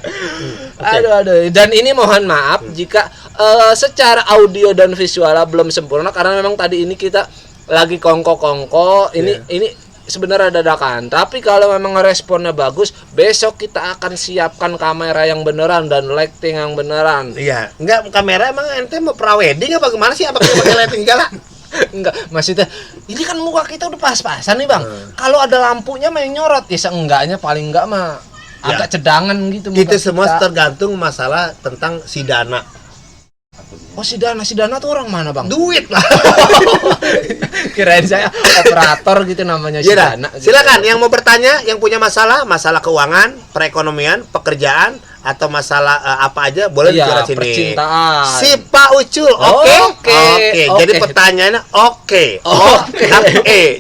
Aduh. Dan ini mohon maaf jika secara audio dan visualnya belum sempurna karena memang tadi ini kita lagi kongko. Ini sebenarnya dadakan. Tapi kalau memang responnya bagus, besok kita akan siapkan kamera yang beneran dan lighting yang beneran. Iya. Enggak, kamera emang ente mau prawedding apa gimana sih? Apa pakai lighting segala? Enggak, maksudnya ini kan muka kita udah pas-pasan nih, Bang. Kalau ada lampunya mah yang nyorot, ya seenggaknya paling enggak mah agak cedangan gitu. Itu semua tergantung masalah tentang si dana. Oh, si Dana tuh orang mana, Bang? Duit lah. Kirain saya operator gitu namanya si Dana. Silakan yang mau bertanya, yang punya masalah keuangan, perekonomian, pekerjaan atau masalah apa aja boleh bicara sini. Percintaan. Si Pak Ucul, oke. Jadi pertanyaannya oke.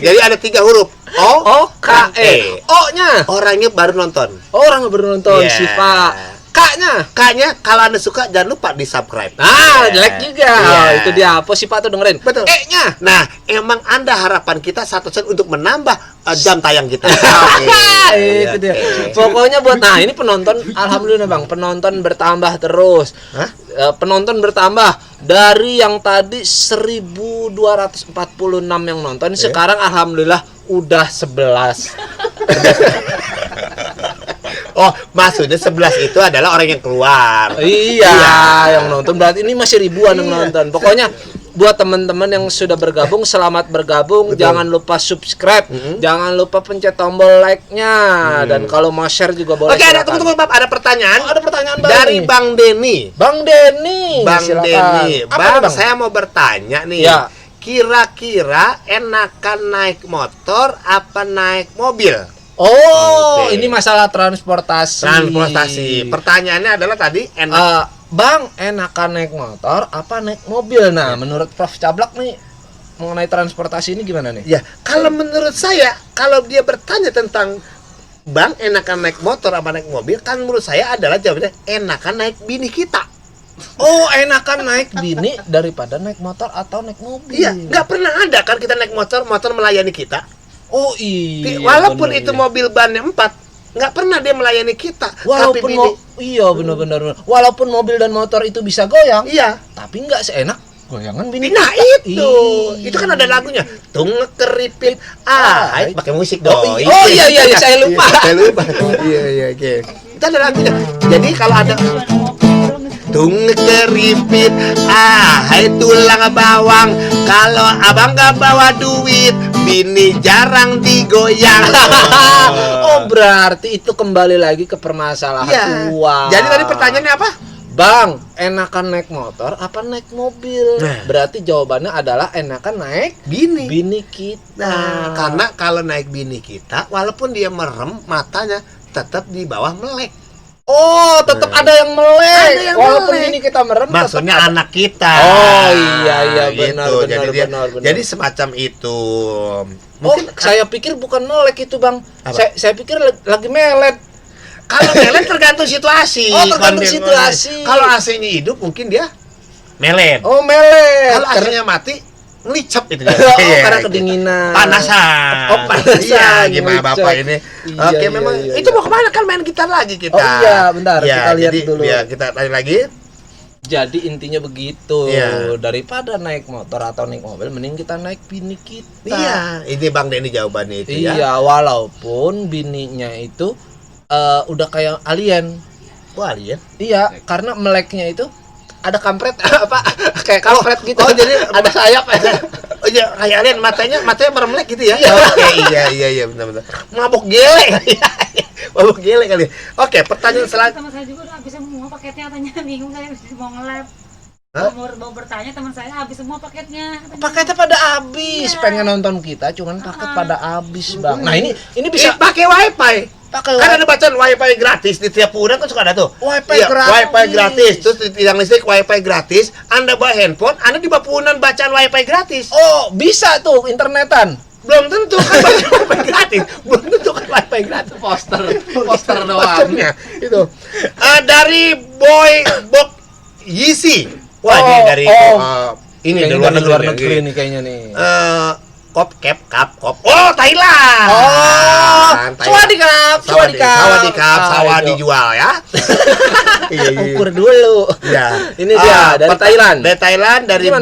Jadi ada 3 huruf. O-K-E. O-nya orangnya baru nonton. Si Pak. K-nya kalau Anda suka jangan lupa di-subscribe. Jelek juga. Itu dia. Apa si Pak tuh dengerin? Betul. E-nya. Nah, emang Anda harapan kita 1% untuk menambah jam tayang kita. Itu dia. Pokoknya ini penonton alhamdulillah, Bang. Penonton bertambah terus. Penonton bertambah dari yang tadi 1246 yang nonton, sekarang alhamdulillah udah 11. Oh, maksudnya 11 itu adalah orang yang keluar. Iya, yang nonton berarti ini masih ribuan yang nonton. Pokoknya buat teman-teman yang sudah bergabung, selamat bergabung. Betul. Jangan lupa subscribe, jangan lupa pencet tombol like-nya, dan kalau mau share juga boleh. Oke, tunggu, ada pertanyaan. Ada pertanyaan dari nih. Bang Denny. Bang Denny, Bang, saya mau bertanya nih. Ya. Kira-kira enakan naik motor apa naik mobil? Ini masalah transportasi. Pertanyaannya adalah tadi Bang, enakan naik motor apa naik mobil? Nah, menurut Prof Cablak nih mengenai transportasi ini gimana nih? Ya, kalau menurut saya, kalau dia bertanya tentang Bang, enakan naik motor apa naik mobil, kan menurut saya adalah jawabannya enakan naik bini kita. Enakan naik bini daripada naik motor atau naik mobil. Iya, nggak pernah ada kan kita naik motor melayani kita. Iya. Walaupun itu mobil bannya 4, nggak pernah dia melayani kita. Walaupun benar. Walaupun mobil dan motor itu bisa goyang, tapi nggak seenak goyangan bini. Nah itu kan ada lagunya. Tung keripit, pakai musik dong. Iya, saya lupa. Iya, oke. Itu ada lagunya. Jadi kalau ada tung keripit, hai tulang bawang, kalau abang gak bawa duit, bini jarang digoyang. Berarti itu kembali lagi ke permasalahan uang. Jadi tadi pertanyaannya apa? Bang, enakan naik motor apa naik mobil? Berarti jawabannya adalah enakan naik bini kita. Karena kalau naik bini kita, walaupun dia merem matanya, tetap di bawah melek. Tetap ada yang melek. Walaupun ini kita merem. Maksudnya anak kita. Iya, benar. Jadi semacam itu. Mungkin saya pikir bukan melek itu, Bang. Saya pikir lagi melet. Kalau melet tergantung situasi. Tergantung situasi. Kalau AC-nya hidup mungkin dia melet. Melet. Kalau AC-nya mati, ngelicap itu. Karena kedinginan. Panasan. Panasan. Gimana Bapak ini? Oke, memang itu mau kemana kan main gitar lagi kita. Bentar. Kita lihat dulu. Ya, kita tanya lagi. Jadi intinya begitu. Daripada naik motor atau naik mobil, mending kita naik bini kita. Iya, ini Bang Denny jawabannya itu ya. Iya, walaupun bininya itu udah kayak alien. Alien? Iya, karena meleknya itu ada kampret kayak kampret gitu. Jadi ada sayap. Iya, kayak alien matanya meremlek gitu ya. Iya, benar. Mabok gele. Mabok gele kali. Oke, pertanyaan selanjutnya. Teman saya juga udah habis semua paketnya, katanya bingung saya mau nge-lab. Mau bertanya, teman saya habis semua paketnya. Paketnya pada habis. Pengen nonton kita, cuman paket pada habis, Bang. Nah, ini bisa pakai wifi. Kan ada bacaan wifi gratis di tiap udang kan suka ada tuh. Wifi gratis. Wifi gratis. Terus di tiang listrik wifi gratis. Anda bawa handphone, Anda di bapunan bacaan wifi gratis. Oh, bisa tuh internetan. Belum tentu kan bacaan wifi gratis. Belum tentu kan wifi gratis. Poster doang. Posternya itu. Dari Box Yeezy. Wah, ini dari ini dari luar negeri nih kayaknya nih. Kop. Oh, Thailand. Oh, Sawadikap. Sawah dijual ya. Iya. Ukur dulu. Ya. Ini dia dari Thailand. Dari Thailand dari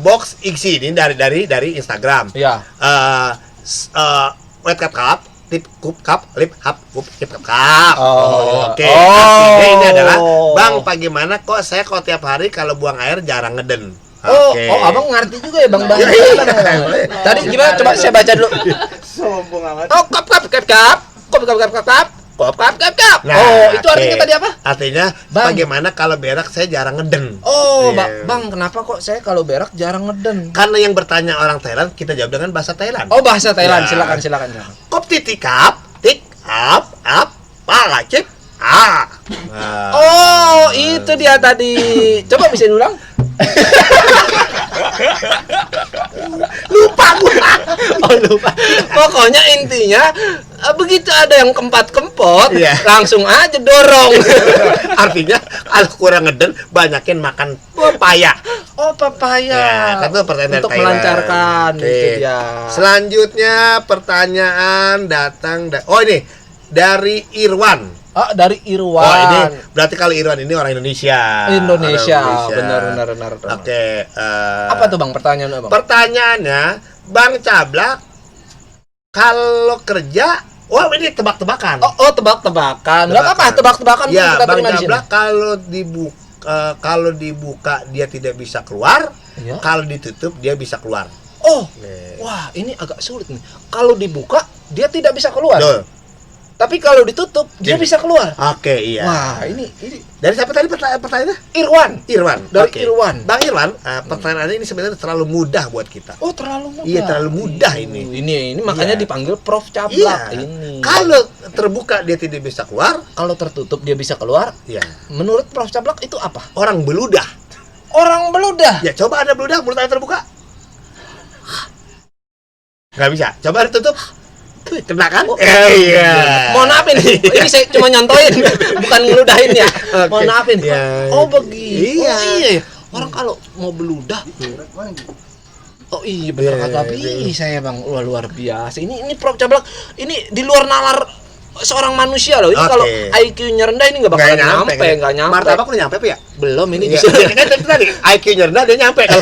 Box Yeezy ini dari Instagram. Iya. Wet cup, lip cup, lip cup. Oke. Artinya ini adalah, Bang, bagaimana kok saya tiap hari kalau buang air jarang ngeden. Abang ngerti juga ya Bang bahasa. Tadi gimana? Coba saya baca dulu. Sombong amat. Oh, kap. Itu artinya tadi apa? Artinya bagaimana kalau berak saya jarang ngeden. Bang, kenapa kok saya kalau berak jarang ngeden? Karena yang bertanya orang Thailand, kita jawab dengan bahasa Thailand. Oh, bahasa Thailand. Ya. Silakan. Kop titikap, tik up, palacip. Itu dia tadi. Coba bisa diulang? Lupa. Pokoknya intinya begitu ada yang kempot langsung aja dorong. Artinya kalau kurang ngeden banyakin makan papaya. Papaya. Ya, kan itu pertanyaan untuk Thailand. melancarkan itu dia. Selanjutnya pertanyaan datang ini dari Irwan. Dari Irwan. Ini berarti kalau Irwan ini orang Indonesia. Benar. Oke. Apa tuh Bang pertanyaannya Bang? Pertanyaannya, Bang Cablak, kalau kerja, ini tebak-tebakan. Tebak-tebakan. Enggak apa-apa, tebak-tebakan pun Ya, kita Bang terima di sini. Cablak kalau dibuka dia tidak bisa keluar, kalau ditutup dia bisa keluar. Wah, ini agak sulit nih. Kalau dibuka dia tidak bisa keluar. Betul. Tapi kalau ditutup dia bisa keluar. Oke, iya. Wah, ini dari siapa tadi pertanyaannya? Irwan. Dari Irwan. Bang Irwan, pertanyaan ini sebenarnya terlalu mudah buat kita. Terlalu mudah. Iya, terlalu mudah ini. Ini makanya dipanggil Prof Cablak ini. Kalau terbuka dia tidak bisa keluar, kalau tertutup dia bisa keluar. Iya. Menurut Prof Cablak itu apa? Orang beludah. Ya, coba Anda beludah, mulut Anda terbuka. Nggak bisa. Coba ditutup. Kena kan? Iya. Mohon maaf ini. Ini saya cuma nyontoin, bukan ngeludahin ya. Mohon maaf ini. Begitu. Iya. Orang kalau mau beludah. Benar kata bisa ya Bang. Luar biasa. Ini Prof Cablak. Ini di luar nalar seorang manusia loh. Ini kalau IQ-nya rendah ini nggak bakal nyampe. Martabak udah nyampe ya? Belum ini bisa. Kan tadi IQ-nya rendah dia nyampe kalau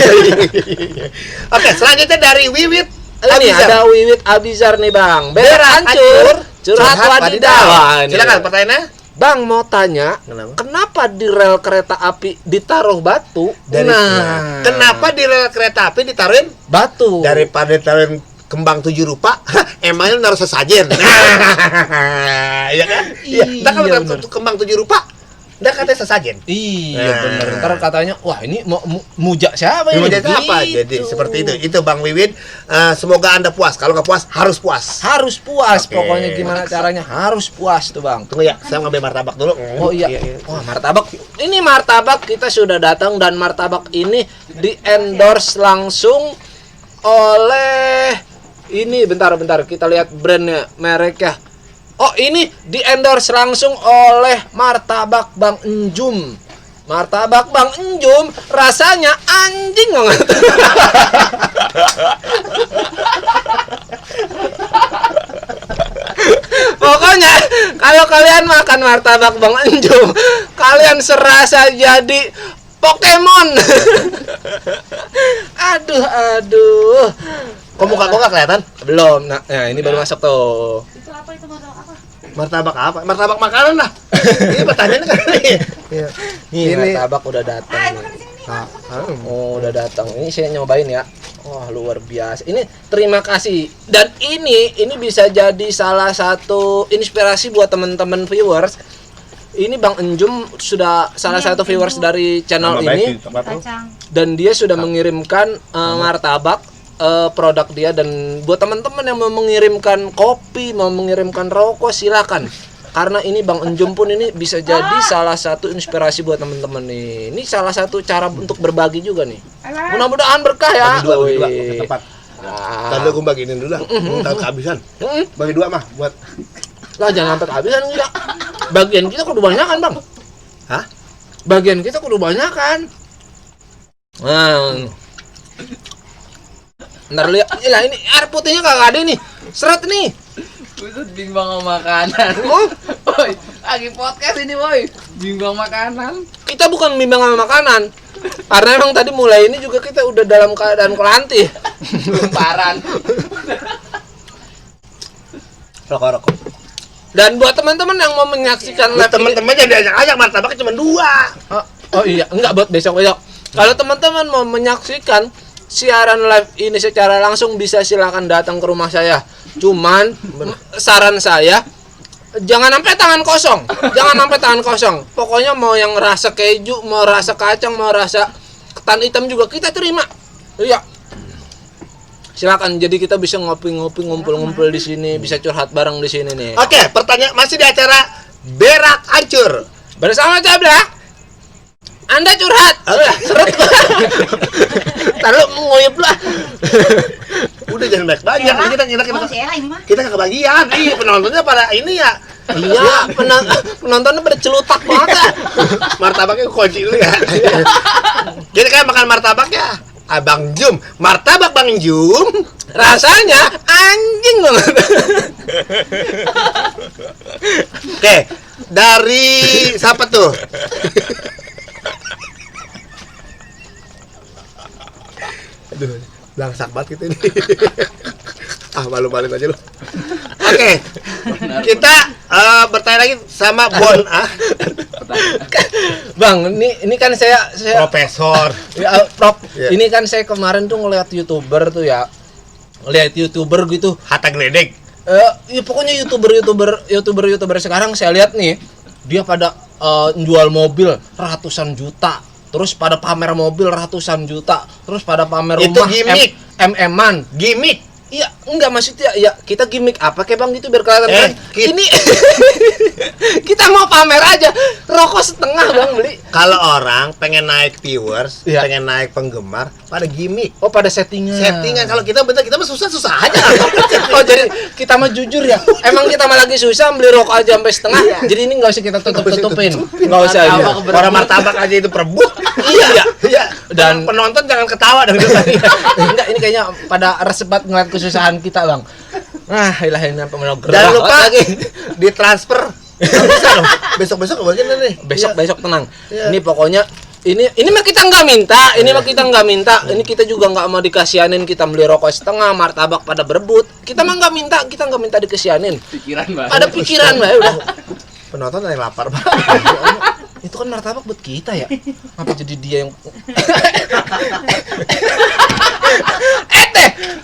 Oke, selanjutnya dari Wiwit. Ini ada Wiwit Abizar nih Bang. Berak hancur, curhat wadidaw. Silakan pertanyaannya. Bang mau tanya, kenapa di rel kereta api ditaruh batu? Kenapa di rel kereta api ditaruhin batu? Daripada ditaruhin kembang 7 rupa, emangnya naruh sesajen. Iya kan? Iya. Kalau kembang 7 rupa, udah katanya sesajen. Iya benar. Ntar katanya, wah ini mau mujak siapa ini? Mujak apa? Jadi seperti itu. Itu Bang Wiwin. Semoga Anda puas. Kalau nggak puas, harus puas. Harus puas. Pokoknya gimana caranya harus puas tuh Bang. Tunggu ya, saya ngambil martabak dulu. Iya. Wah martabak. Ini martabak kita sudah datang dan martabak ini di endorse langsung oleh ini. Bentar kita lihat brandnya, mereknya. Ini di endorse langsung oleh martabak Bang Enjum. Martabak Bang Enjum rasanya anjing banget. Pokoknya kalau kalian makan martabak Bang Enjum, kalian serasa jadi Pokemon. Aduh. Kok muka gua nggak kelihatan? Belum. Nah, ini baru masuk tuh. Itu apa itu martabak apa? Martabak apa? Martabak makanan lah. Ini pertanyaannya kan ini martabak udah datang. Udah datang. Ini saya nyobain ya. Wah, luar biasa. Ini terima kasih. Dan ini bisa jadi salah satu inspirasi buat teman-teman viewers. Ini Bang Enjum sudah salah satu viewers dari channel ini. Dan dia sudah mengirimkan martabak produk dia, dan buat teman-teman yang mau mengirimkan kopi, mau mengirimkan rokok, silakan karena ini Bang Enjum pun ini bisa jadi salah satu inspirasi buat teman-teman nih. Ini salah satu cara untuk berbagi juga nih. Mudah-mudahan berkah ya. Bagi dua ke tempat. Tadi gue bagiin dulu lah. Tahu kehabisan. Bagi 2 mah buat. Lah jangan sampai kehabisan enggak. Bagian kita kudu banyakan, Bang. Hah? Bagian kita kudu banyakan. Nah. Ntar lihat. Lah ini air putihnya kagak ada nih. Seret nih. Kusut bimbang sama makanan. Woi, lagi podcast ini, woi. Bimbang makanan. Kita bukan bimbang sama makanan. Karena emang tadi mulai ini juga kita udah dalam keadaan kelantih. Lemparan. Rokok. Dan buat teman-teman yang mau menyaksikan live teman-teman jadi ajak martabaknya cuma 2. Oh iya, enggak buat besok. Kalau teman-teman mau menyaksikan siaran live ini secara langsung bisa silakan datang ke rumah saya. Cuman saran saya jangan sampai tangan kosong. Jangan sampai tangan kosong. Pokoknya mau yang rasa keju, mau rasa kacang, mau rasa ketan hitam juga kita terima. Iya. Silakan. Jadi kita bisa ngopi-ngopi, ngumpul-ngumpul di sini, bisa curhat bareng di sini nih. Oke, pertanyaan masih di acara Berak Hancur bersama Cablak. Anda curhat. Seret. Taruh ngoyop lah. Udah jangan banyak. Kita kebagian. Iya, penontonnya pada ini ya. Iya, penontonnya pada celutak banget. Martabaknya kunci dulu ya. Kita kan makan martabaknya Abang Jum. Martabak Bang Jum rasanya anjing banget. Oke, dari siapa tuh? Aduh, langsak banget gitu ini. Malu-maluin aja lu. Oke. Kita bertanya lagi sama Bon. Bang, ini kan saya Profesor. Ya, Prof. Yeah. Ini kan saya kemarin tuh ngeliat YouTuber tuh ya. Lihat YouTuber gitu, Hatta Gledek. Ya pokoknya YouTuber sekarang saya lihat nih, dia pada jual mobil ratusan juta. Terus pada pamer mobil ratusan juta, terus pada pamer rumah. Itu gimmick. MM-an. Gimmick. Iya, enggak maksudnya ya kita gimmick apa kayak Bang gitu biar kelihatan kan. Ini kita mau pamer aja. Rokok setengah Bang beli. Kalau orang pengen naik viewers, pengen naik penggemar, pada gimmick. Oh, pada settingan. Kalau kita bentar kita mah susah aja. Oh, jadi kita mah jujur ya. Emang kita mah lagi susah beli rokok aja sampai setengah. Jadi ini enggak usah kita tutupin. Enggak usah ya. Orang martabak aja itu perebut. Iya. Dan penonton jangan ketawa dong. Enggak, ini kayaknya pada resep banget ngeliat kesusahan kita, Bang. Ilahin apa menograk. Jangan lupa lagi ditransfer. Bisa dong. Besok bagian nih. Besok tenang. Ini pokoknya ini mah kita nggak minta. Ini kita juga nggak mau dikasihanin. Kita beli rokok setengah, martabak pada berebut. Kita mah nggak minta. Kita nggak minta dikasihanin. Ada pikiran Mbak. Udah. Penonton yang lapar Pak. Itu kan martabak buat kita ya. Apa jadi dia yang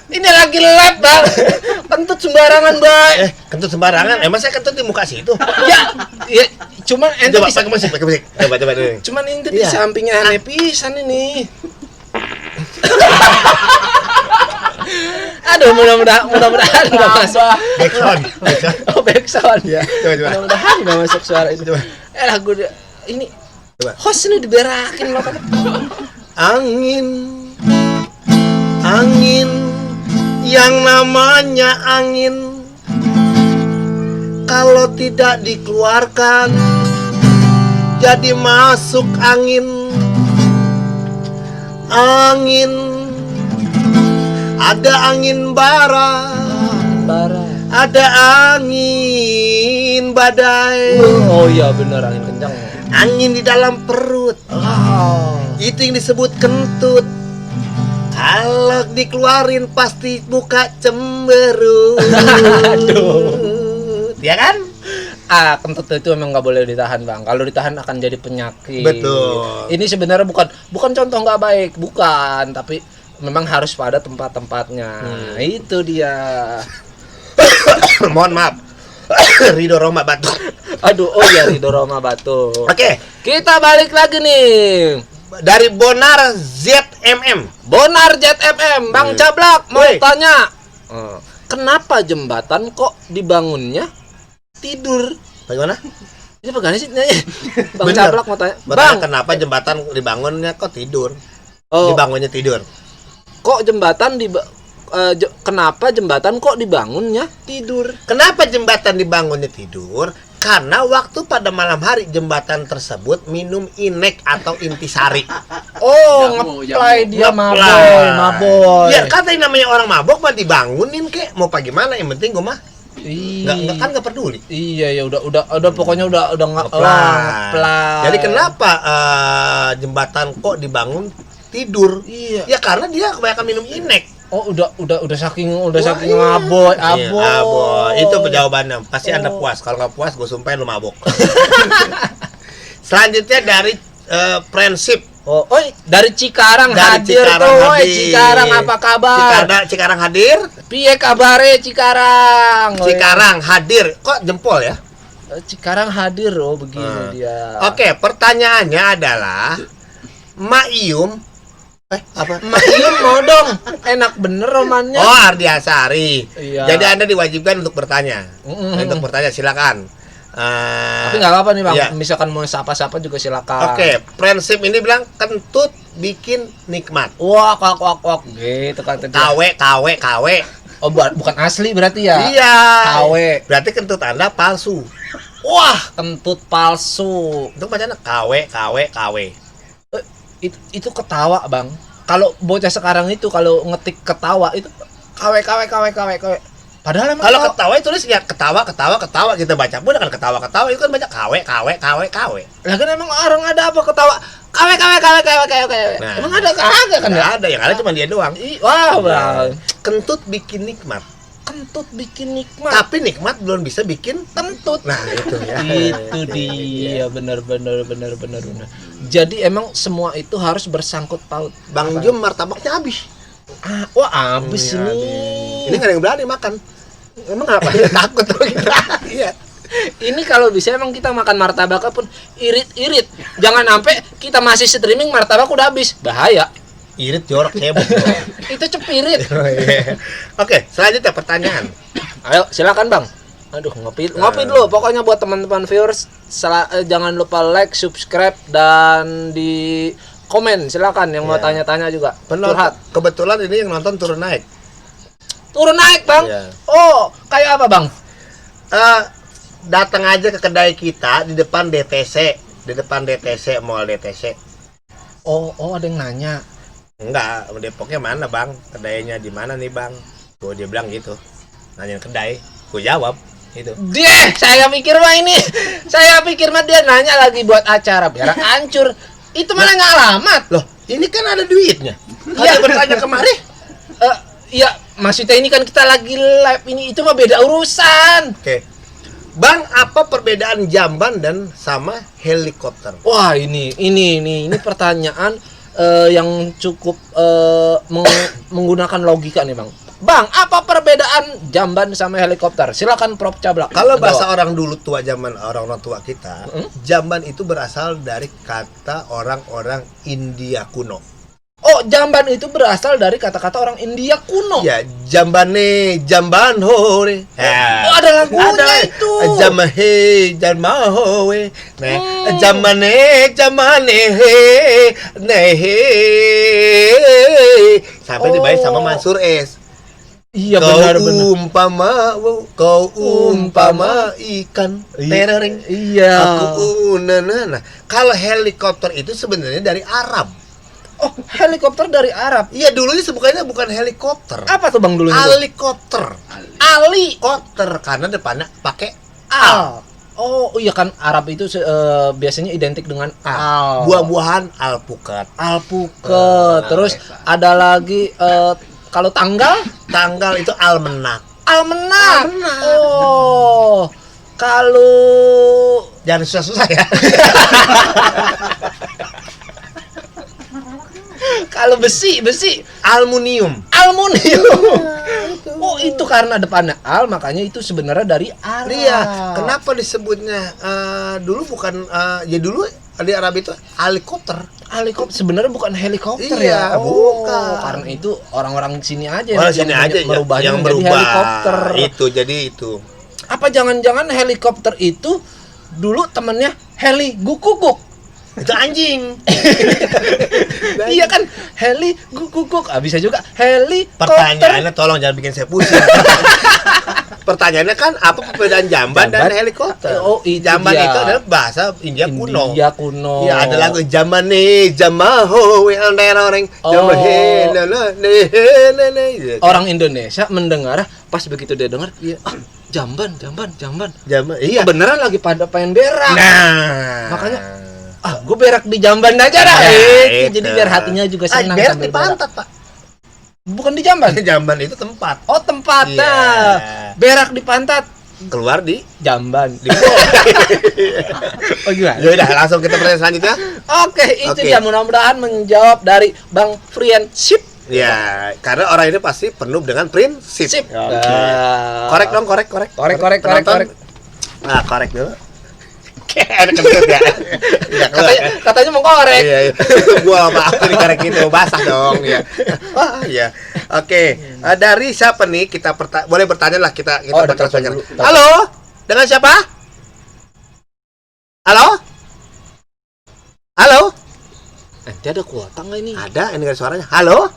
ini lagi live Bang. Kentut sembarangan, Bang. Kentut sembarangan. Emang saya kentut di muka situ. Ya, cuman ente pakai musik. Coba dulu. Cuman ente di sampingnya aneh pisan ini. Aduh, mudah-mudahan enggak masuk. Backsound. Oh, backsound. Ya, coba. Mudah-mudahan enggak masuk suara itu. Coba. Lagu ini coba. Host ini diberakin loh. Angin yang namanya angin kalau tidak dikeluarkan jadi masuk angin. Ada angin bara, ada angin badai. Oh iya benar, angin kencang. Angin di dalam perut. Itu yang disebut kentut. Kalau dikeluarin pasti buka cemberut. Aduh. Ya kan? Kentut itu memang nggak boleh ditahan Bang. Kalau ditahan akan jadi penyakit. Betul. Ini sebenarnya bukan contoh nggak baik, bukan. Tapi memang harus pada tempat-tempatnya. Itu dia. Mohon maaf. Ridho Roma Batu. Aduh, oh ya Ridho Roma Batu. Oke, kita balik lagi nih. Dari Bonar ZMM. Bang Cablak mau tanya. Kenapa jembatan kok dibangunnya tidur? Bagaimana? Ini bagaimana sih nanya? Bang Bener. Caplak mau tanya. Bang, kenapa jembatan dibangunnya kok tidur? Dibangunnya tidur. Kok jembatan kenapa jembatan kok dibangunnya tidur? Kenapa jembatan dibangunnya tidur? Karena waktu pada malam hari jembatan tersebut minum inek atau intisari. Ngeplay dia maboy. Biar kata yang namanya orang mabok mah dibangunin kek. Mau gimana yang penting gue mah nggak peduli. Iya ya udah pokoknya udah ngeplay. Jadi kenapa jembatan kok dibangun tidur? Iya. Ya karena dia kebanyakan minum inek. Udah saking maboy, aboy. Itu jawabannya. Pasti Anda puas. Kalau nggak puas, gue sumpahin lu mabok. Selanjutnya dari prinsip. Dari Cikarang hadir tuh. Cikarang apa kabar? Cikarang hadir. Piye kabare Cikarang? Cikarang hadir. Kok jempol ya? Cikarang hadir begini dia. Oke, pertanyaannya adalah Maiyum apa? Maiyum mau dong. Enak bener romannya. Ardiasari. Iya. Jadi Anda diwajibkan untuk bertanya. Untuk bertanya silakan. Tapi nggak apa-apa nih Bang. Iya. Misalkan mau sapa-sapa juga silakan. Oke, prinsip ini bilang kentut bikin nikmat. Wah, kuak. Gitu kata dia. KW. Bukan asli berarti ya? Iya. KW. Berarti kentut Anda palsu. Wah, kentut palsu. Itu bacanya KW. Itu ketawa Bang. Kalau bocah sekarang itu kalau ngetik ketawa itu KW. Padahal emang kalau ketawa itu tulis ya ketawa kita baca pun kan ketawa itu kan baca KW. Lah kan emang orang ada apa ketawa KW. Nah, emang ada kagak kan? Nggak ada, yang ada cuma dia doang. Wah, Bang. Kentut bikin nikmat. Tapi nikmat belum bisa bikin kentut. Nah, itu ya. Itu dia, benar. Jadi emang semua itu harus bersangkut paut. Bang Jum martabaknya habis. Habis ini. Ini nggak ada yang berani makan. Emang apa? Takut tuh kita. Iya. Ini kalau bisa emang kita makan martabak pun irit. Jangan sampai kita masih streaming martabak udah habis. Bahaya. Irit jorok cebok. Itu cepirit. Oke, selanjutnya pertanyaan. Ayo, silakan Bang. Aduh, ngopi dulu. Pokoknya buat teman-teman viewers jangan lupa like, subscribe dan di komen. Silakan yang mau tanya-tanya juga. Curhat. Kebetulan ini yang nonton turun naik, Bang. Yeah. Kayak apa, Bang? Datang aja ke kedai kita di depan DTC, Mall DTC. Ada yang nanya. Enggak, Depoknya mana Bang? Kedainya di mana nih Bang? Dia bilang gitu. Nanyain kedai, gue jawab gitu. Saya pikir mah dia nanya lagi buat acara biar hancur. Itu malah nanya alamat. Loh, ini kan ada duitnya. Dia bertanya kemari. Iya, maksudnya ini kan kita lagi live ini, itu mah beda urusan. Oke. Bang, apa perbedaan jamban dan sama helikopter? Wah, ini pertanyaan yang cukup menggunakan logika nih Bang. Bang, apa perbedaan jamban sama helikopter? Silakan Prof Cablak. Kalau bahasa orang dulu tua, zaman orang tua kita, jamban itu berasal dari kata orang-orang India kuno. Jamban itu berasal dari kata-kata orang India kuno. Ya, jamban hore. Ada lagunya itu. Jamban hore. Jamane sampai dibaik sama Mansur S. Iya, benar. Kau umpama ikan terering. Iya. Aku nah. Kalau helikopter itu sebenarnya dari Arab. Helikopter dari Arab. Iya, dulunya sebutannya bukan helikopter. Apa tuh Bang dulunya? Helikopter. Helikopter karena depannya pakai al. Iya kan Arab itu biasanya identik dengan al. Buah-buahan alpukat. Terus ada lagi kalau tanggal itu almenak. Kalau jangan susah-susah ya. Kalau besi aluminium. Itu karena depannya al, makanya itu sebenarnya dari Arab. Iya, kenapa disebutnya dulu bukan dulu di Arab itu helikopter sebenarnya bukan helikopter. Iya, bukan. Karena itu orang-orang sini aja yang merubah helikopter. Jadi itu. Apa jangan-jangan helikopter itu dulu temennya heli gukuguk? Itu anjing. Iya kan, heli gukuguk. Bisa juga helikopter. Pertanyaannya tolong jangan bikin saya pusing. Pertanyaannya kan apa perbedaan jamban dan helikopter? Oh, itu jamban dia. itu adalah bahasa India kuno. India kuno. Ya, ada lagu jamban nih, jamaho, orang. Orang Indonesia mendengar pas begitu dia dengar, jamban. Iya. Beneran lagi pada pengen berak. Nah, Makanya gue berak di jamban aja dah. Itu. Jadi biar hatinya juga senang. Berak di pantat, Pak. Bukan di jamban. Jamban itu tempat. Oh, tempat. Iya. Berak di pantat, Keluar di jamban. Oh gimana? Ya udah, langsung kita pertanyaan selanjutnya. Oke, itu Oke. dia mudah-mudahan menjawab dari Bang Friendship. Ya, karena orang ini pasti penuh dengan prinsip. Sip. Korek dong, korek. Penonton. Nah, korek dulu. Ada kentut ya. Katanya mau korek. Iya. Gua maaf ini korek gitu, basah dong ya. Wah, iya. Oke, dari siapa nih kita boleh bertanya lah kita bakal telepon sekarang. dulu. Halo, dengan siapa? Halo? Nanti ada kuota nggak ini? Ada, ini kan suaranya. Halo?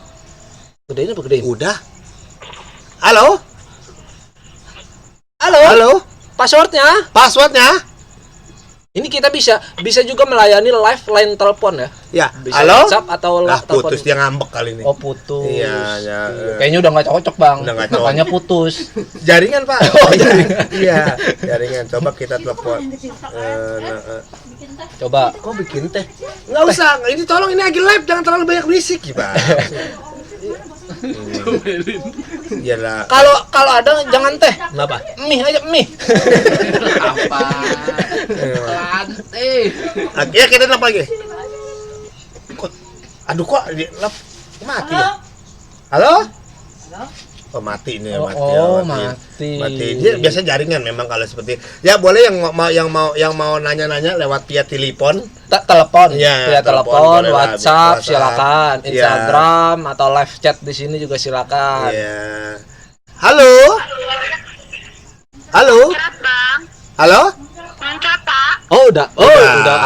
Gedein apa gedein? Udah. Halo? Halo? Halo? Passwordnya? Passwordnya? Ini kita bisa juga melayani live line telepon ya. Ya. Bisa Halo? WhatsApp atau telepon. Putus dia ngambek kali ini. Oh, putus. Iya. Kayaknya udah nggak cocok, Bang. Udah nggak cocok. Makanya putus. Jaringan, Pak. Oh, jaringan. Iya, jaringan. Coba kita telepon. Coba. Kok bikin teh? Nggak usah. Ini tolong, ini lagi live, jangan terlalu banyak berisik, Pak. Iyalah. Kalau ada jangan teh. Kenapa? Mie aja, mie. Apa? Lantai. Ya, kita telepon lagi. Aduh, kok mati ya? Halo? Oh, mati ini ya, mati. Mati. Dia biasa jaringan memang kalau seperti. Ya, boleh yang mau nanya-nanya lewat via telepon. Telepon. Ya, Via telepon, WhatsApp, silakan. Ya. Instagram atau live chat di sini juga silakan. Iya. Halo? Halo? Halo? Muncrat, Pak. Oh, udah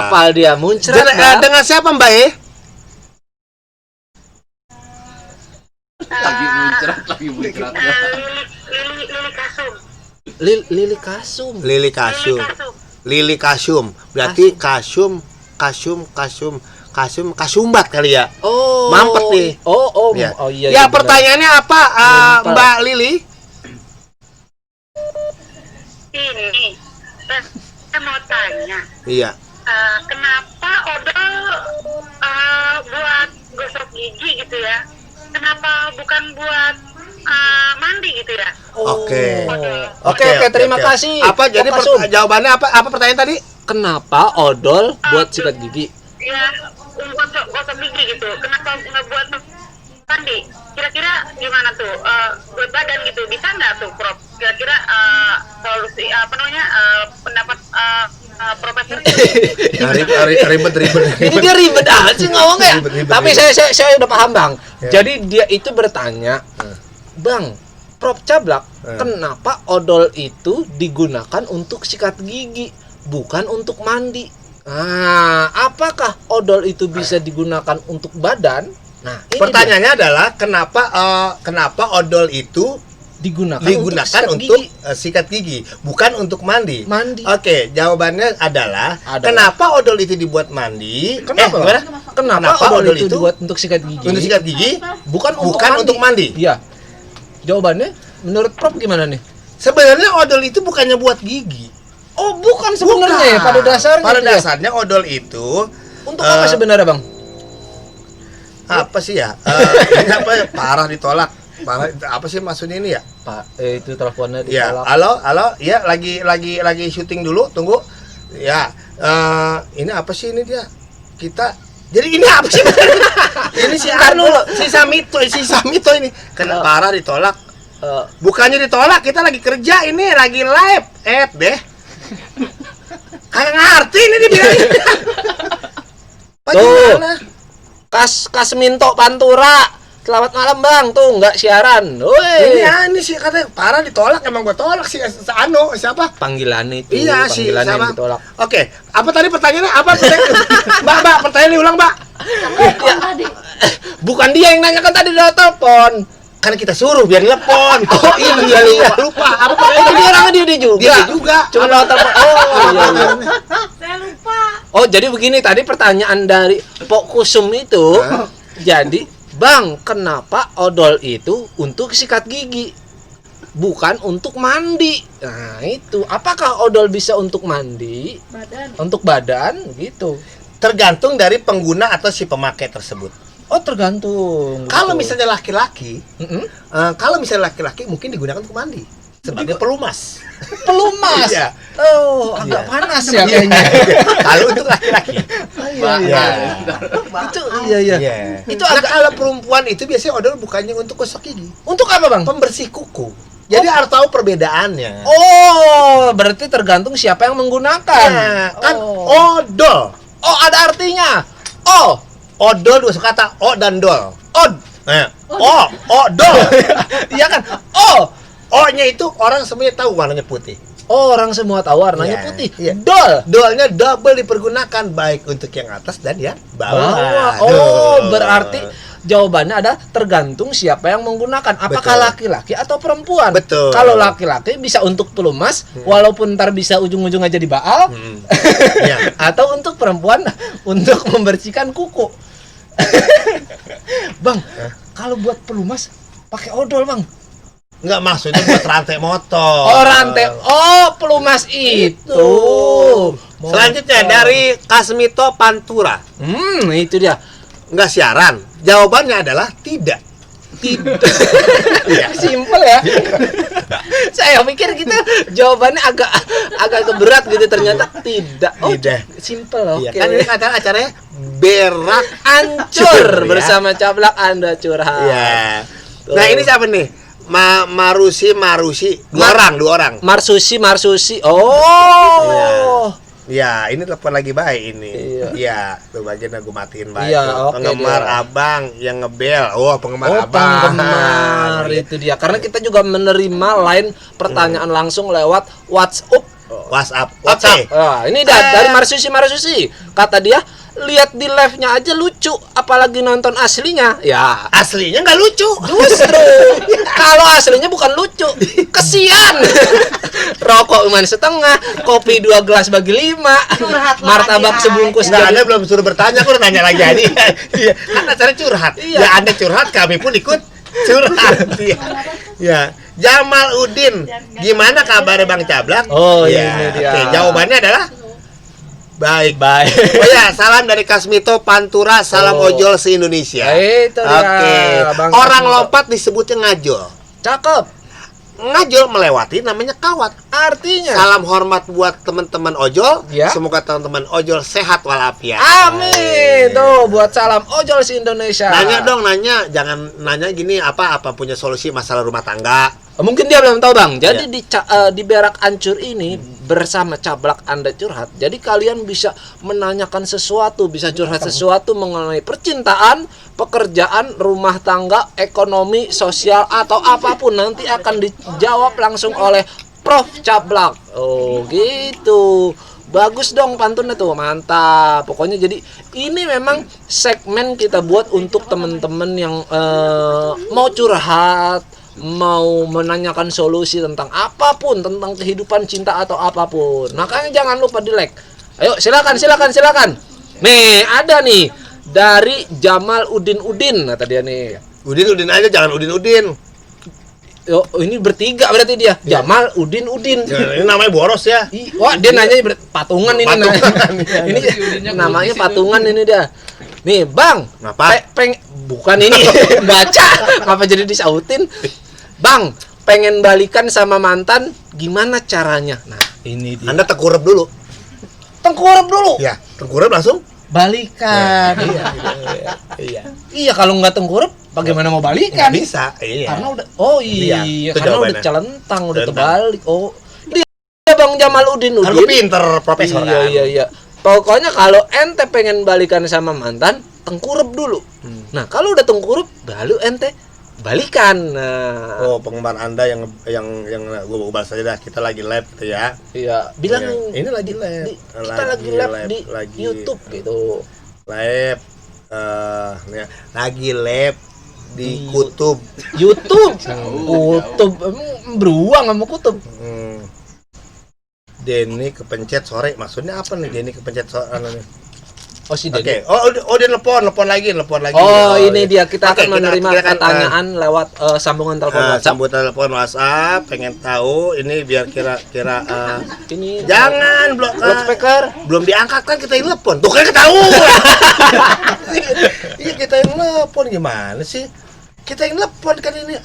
apal dia muncrat. Dengan siapa, Mbak? Lagi muncrat. Lili Kasum. Lili Kasum. Lili Kasum. Berarti kasumbat kali ya. Oh. Mampet nih. Ya. Oh iya. Ya, benar. pertanyaannya apa, Mbak Lili? Ini, saya mau tanya. Iya. Kenapa odol buat gosok gigi gitu ya? Kenapa bukan buat mandi gitu ya? Oke, terima kasih. Apa jadi jawabannya apa pertanyaan tadi? Kenapa odol buat sikat gigi? Ya, gosok gigi gitu. Kenapa nggak buat mandi? Kira-kira gimana tuh? Buat badan gitu, bisa nggak tuh, Prof? Kira-kira solusi pendapat Profesor? Ribet. Ini dia ribet aja sih ngomongnya. Ribet. Tapi saya udah paham, Bang. Ya. Jadi dia itu bertanya, Bang, Prof Cablak, kenapa odol itu digunakan untuk sikat gigi, bukan untuk mandi? Apakah odol itu bisa digunakan untuk badan? Nah, pertanyaannya adalah kenapa odol itu digunakan untuk sikat gigi, bukan untuk mandi. Oke, jawabannya adalah kenapa odol itu dibuat mandi? Kenapa odol itu dibuat untuk sikat gigi? Untuk sikat gigi, bukan untuk mandi. Iya. Jawabannya menurut Prof gimana nih? Sebenarnya odol itu bukannya buat gigi. Oh, bukan sebenarnya ya, pada dasarnya. Pada dasarnya odol itu untuk apa sebenarnya, Bang? Apa sih ya? Ini apa? Parah ditolak. Apa sih maksudnya ini ya? Pak, itu teleponnya Ya, ditolak. halo, ya lagi syuting dulu, tunggu. Ya, ini apa sih ini dia? Jadi ini apa sih? Ini si Samito ini. Kena parah ditolak. Bukannya ditolak, kita lagi kerja ini, lagi live. Deh. Kayak ngerti ini dibilang. Tuh. Kasminto Pantura. Selamat malam bang, tuh nggak siaran. Ini sih katanya parah ditolak, emang gue tolak sih. Siapa? Panggilan itu. Iya sih, panggilan yang sama. ditolak. Oke, apa tadi pertanyaannya? Mbak, pertanyaan diulang, Mbak. Bukan dia yang nanyakan tadi lewat telepon. Kan kita suruh biar telepon. Oh iya. Lupa. Apa pertanyaan Dia orangnya dia juga. Dia juga. Cuma lewat telepon. Iya. Saya lupa. Oh, jadi begini tadi pertanyaan dari Pok Kusum itu. Jadi, Bang, kenapa odol itu untuk sikat gigi? Bukan untuk mandi. Nah, itu. Apakah odol bisa untuk mandi? Untuk badan gitu. Tergantung dari pengguna atau si pemakai tersebut. Oh, tergantung. Kalau misalnya laki-laki, mungkin digunakan untuk mandi sebagai pelumas. Pelumas. Iya. Oh, agak panas ya kayaknya. Kalau untuk laki-laki. Iya. Itu iya. Itu kalau perempuan itu biasanya odol bukannya untuk gosok gigi. Untuk apa, Bang? Pembersih kuku. Jadi harus tahu perbedaannya. Oh, berarti tergantung siapa yang menggunakan. Nah, kan odol. Oh, ada artinya. Odol dua kata, o dan dol. Odol. Iya kan? O-nya itu orang semuanya tahu warnanya putih. Orang semua tahu warnanya putih. Iya. Dolnya double dipergunakan baik untuk yang atas dan yang bawah. Berarti jawabannya ada tergantung siapa yang menggunakan. Apakah laki-laki atau perempuan? Betul. Kalau laki-laki bisa untuk pelumas, walaupun ntar bisa ujung-ujungnya jadi baal. Atau untuk perempuan untuk membersihkan kuku. Bang, kalau buat pelumas pakai odol, Bang. Enggak, maksudnya buat rantai motor. Pelumas itu. Selanjutnya dari Kasmito Pantura. Itu dia. Enggak siaran. Jawabannya adalah tidak. Simpel ya. Saya pikir kita jawabannya agak berat gitu, ternyata tidak. Tidak. Simpel. Oke. Kan ini acaranya berak hancur bersama Cablak Anda Curhat. Iya. Nah, ini siapa nih? Marusi. Dua orang. Marsusi. Ya, ini telepon lagi baik ini. Iya, tuh bagian aku matiin baik. Penggemar abang yang ngebel. Penggemar abang. Penggemar itu dia. Karena kita juga menerima line pertanyaan langsung lewat WhatsApp. Oke. Ini dari Marsusi. Kata dia, lihat di live-nya aja lucu, apalagi nonton aslinya. Ya, aslinya nggak lucu. Justru kalau aslinya bukan lucu, kesian. Rokok cuma setengah, kopi 2 gelas bagi 5, martabak sebungkus. Nah, Anda belum suruh bertanya, aku udah nanya lagi aja. Kan acara curhat. Ya, Anda curhat, kami pun ikut curhat. Ya. Jamal Udin, gimana kabarnya Bang Cablak? Ini dia. Oke, jawabannya adalah baik. Oh ya, salam dari Kasmito Pantura, salam ojol se-Indonesia. Itu dia. Oke. Orang lompat disebutnya ngajol. Cakep. Ngajol melewati namanya kawat. Artinya salam hormat buat teman-teman ojol. Ya. Semoga teman-teman ojol sehat walafiat. Amin. Tuh buat salam ojol se-Indonesia. Nanya, jangan nanya gini apa punya solusi masalah rumah tangga. Mungkin dia belum tahu, Bang. Jadi di Berak Ancur ini bersama Cablak Anda Curhat. Jadi kalian bisa menanyakan sesuatu, bisa curhat sesuatu mengenai percintaan, pekerjaan, rumah tangga, ekonomi, sosial atau apapun, nanti akan dijawab langsung oleh Prof Cablak. Oh, gitu. Bagus dong pantunnya tuh, mantap. Pokoknya jadi ini memang segmen kita buat untuk teman-teman yang mau curhat, mau menanyakan solusi tentang apapun, tentang kehidupan cinta atau apapun. Makanya jangan lupa di like. Ayo silakan. Nih ada nih dari Jamal Udin, kata dia nih. Udin aja, jangan Udin. Ini bertiga berarti dia. Jamal Udin. Ini namanya boros ya. Wah, dia nanya patungan ini. Ini namanya patungan ini dia. Nih, Bang. Kenapa? Bukan ini. Baca. Ngapa jadi disautin? Bang, pengen balikan sama mantan, gimana caranya? Nah, ini dia. Anda tengkurap dulu. Ya, tengkurap langsung balikan. Iya, kalau nggak tengkurap, bagaimana mau balikan? Nggak bisa. Iya. Karena udah karena udah celentang, udah terbalik. Dia Bang Jamal Udin. Aku pinter, profesor. Iya. Pokoknya kalau ente pengen balikan sama mantan, tengkurep dulu. Nah, kalau udah tengkurep baru ente balikan. Nah. Oh, penggemar Anda yang gua balas saja dah. Kita lagi live gitu ya. Iya, bilang ini lagi live. Kita lagi live di YouTube gitu. Live lagi live di kutub. YouTube. Kutub beruang sama kutub. Denny kepencet sore. Maksudnya apa nih Denny kepencet sore? Oh si Denny. Oh dia nelpon lagi. Oh, ini dia kita akan menerima pertanyaan lewat sambungan telepon WhatsApp. Sambungan telepon WhatsApp, pengen tahu ini biar kira-kira ini jangan blok loudspeaker. Belum diangkat kan kita yang telepon. Tuh kan ketahuan. Iya kita yang telepon gimana sih? Kita yang telepon kan ini.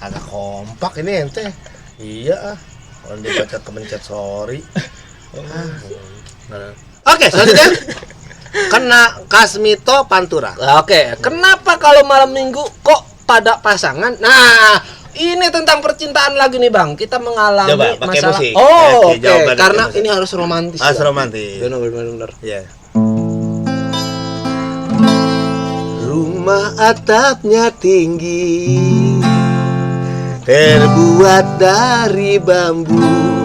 Agak kompak ini ente. Iya kalau dibaca kemencet sorry. Oke, selanjutnya kena Kasmito Pantura. Oke, kenapa kalau malam minggu kok pada pasangan? Nah, ini tentang percintaan lagi nih Bang. Kita mengalami masalah. Musik. Oh, oke. Karena ini harus romantis. Harus romantis. Benar. Iya. Rumah atapnya tinggi, terbuat dari bambu.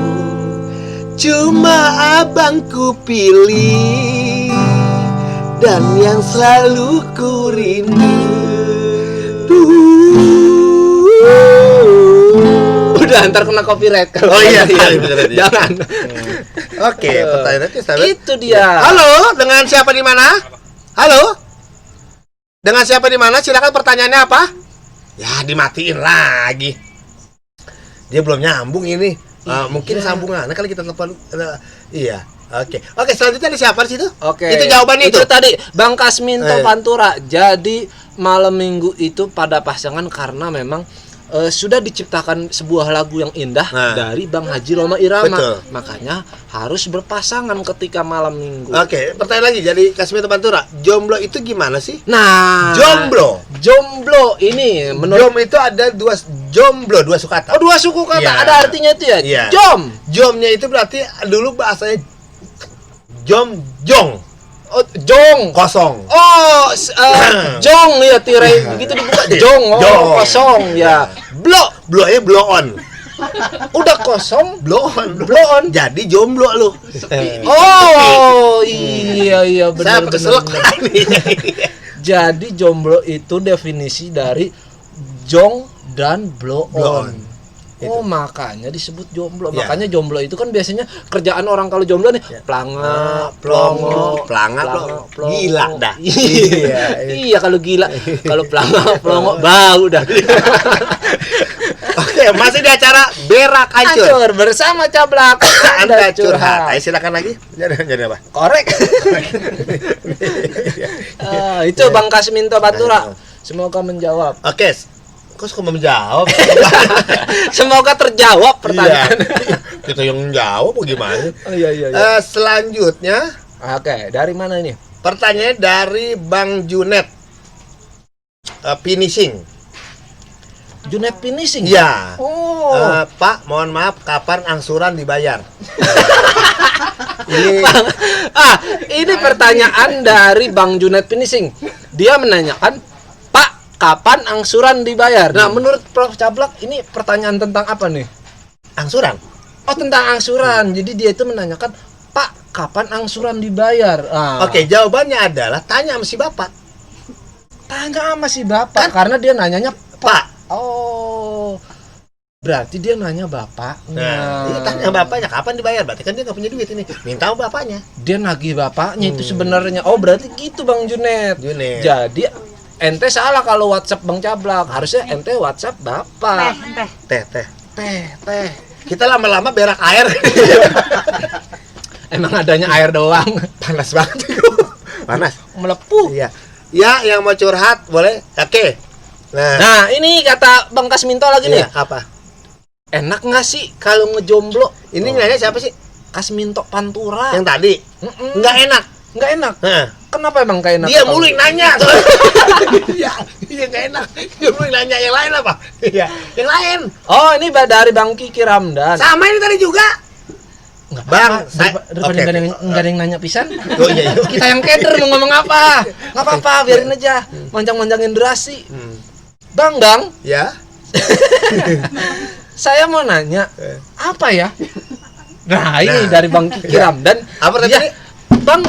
Cuma abangku pilih dan yang selalu ku rindu. Udah ntar kena copyright kalau. Oh iya, jangan. Oke, pertanyaannya itu dia. Halo, dengan siapa di mana? Halo? Dengan siapa di mana? Silakan pertanyaannya apa? Ya, dimatiin lagi. Dia belum nyambung ini. Mungkin sambungannya kali kita telepon. Iya. Oke, selanjutnya ada siapa di situ? Oke. Itu jawabannya itu. Itu tadi Bang Kasminto Pantura. Jadi malam minggu itu pada pasangan karena memang sudah diciptakan sebuah lagu yang indah dari Bang Haji Roma Irama. Betul. Makanya harus berpasangan ketika malam minggu. Oke, pertanyaan lagi. Jadi Kasminto Pantura, jomblo itu gimana sih? Nah, jomblo ini menurut jom itu ada dua suku kata. Oh, dua suku kata. Ya. Ada artinya itu ya? Ya. Jomnya itu berarti dulu bahasanya jong. Oh, jong Kosong. Oh, jong ya tirai begitu dibuka. Jong. Jong. Kosong ya. Blow-nya blow on. Udah kosong, blow on. Jadi jomblo lu. Oh, iya benar. Saya keselak nih. Jadi jomblo itu definisi dari jong dan blow on. Oh, makanya disebut jomblo. Ya. Makanya jomblo itu kan biasanya kerjaan orang kalau jomblo nih planga, plongo. Gila dah. Iya kalau gila. Kalau planga, plongo bau dah. Oke, masih di acara Berak Hancur bersama Cablak. Anda curhat. Ayo silakan lagi. Jadi apa? Korek. Itu Bang Kasminto Pantura. Semoga menjawab. Oke. Kok suka menjawab? Semoga terjawab pertanyaan. Iya. Kita yang menjawab bagaimana? Iya. Selanjutnya, oke, dari mana ini? Pertanyaannya dari Bang Junet. Finishing. Junet Finishing? Ya. Oh. Pak, mohon maaf, kapan angsuran dibayar? Ini pertanyaan dari Bang Junet Finishing. Dia menanyakan, kapan angsuran dibayar? Nah, menurut Prof Cablak ini pertanyaan tentang apa nih? Angsuran? Oh, tentang angsuran. Jadi dia itu menanyakan, Pak, kapan angsuran dibayar? Oke, jawabannya adalah tanya sama si bapak. Tanya sama si bapak, karena dia nanyanya Pak. Oh, berarti dia nanya bapaknya. Nah, tanya bapaknya kapan dibayar? Berarti kan dia nggak punya duit ini. Minta bapaknya. Dia nagih bapaknya itu sebenarnya. Oh, berarti gitu Bang Junet. Jadi ente salah kalau WhatsApp Bang Cablak. Harusnya ente WhatsApp bapak. Teh. Kita lama-lama berak air. Emang adanya air doang. Panas banget. Panas. Melepuh. Iya. Ya, yang mau curhat boleh. Oke. Nah, ini kata Bang Kasminto lagi nih. Apa? Enak nggak sih kalau ngejomblo? Ini nanya siapa sih? Kasminto Pantura. Yang tadi. Nggak enak. Nggak enak. Kenapa emang gak enak? Dia mulu nanya. Iya, nggak enak. Dia mulu nanya yang lain apa? Iya, yang lain. Oh, ini dari Bang Kiki Ramdan. Sama ini tadi juga. Enggak Bang, daripada enggak ada yang nanya pisan. Oh iya. Kita yang keder mau ngomong apa? Enggak apa-apa, biarin aja. Manjang-manjangin durasi. Bang. Ya. Saya mau nanya, apa ya? Nah, ini dari Bang Kiki Ramdan. Apa tadi? Bang.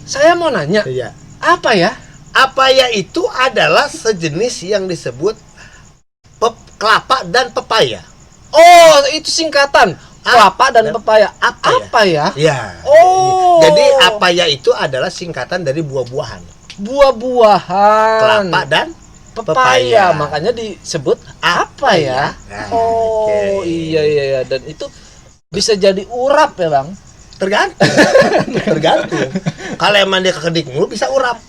Saya mau nanya. Iya. Apa ya? Apa ya itu adalah sejenis yang disebut kelapa dan pepaya. Oh, itu singkatan. Kelapa dan pepaya. Apa ya? Ya. Oh. Jadi apa ya itu adalah singkatan dari buah-buahan. Buah-buahan. Kelapa dan pepaya. Makanya disebut apa ya? Nah, oh, okay. Iya. Dan itu bisa jadi urap ya, Bang? Tergantung. Kalau emang dia kekedik mulu bisa urap.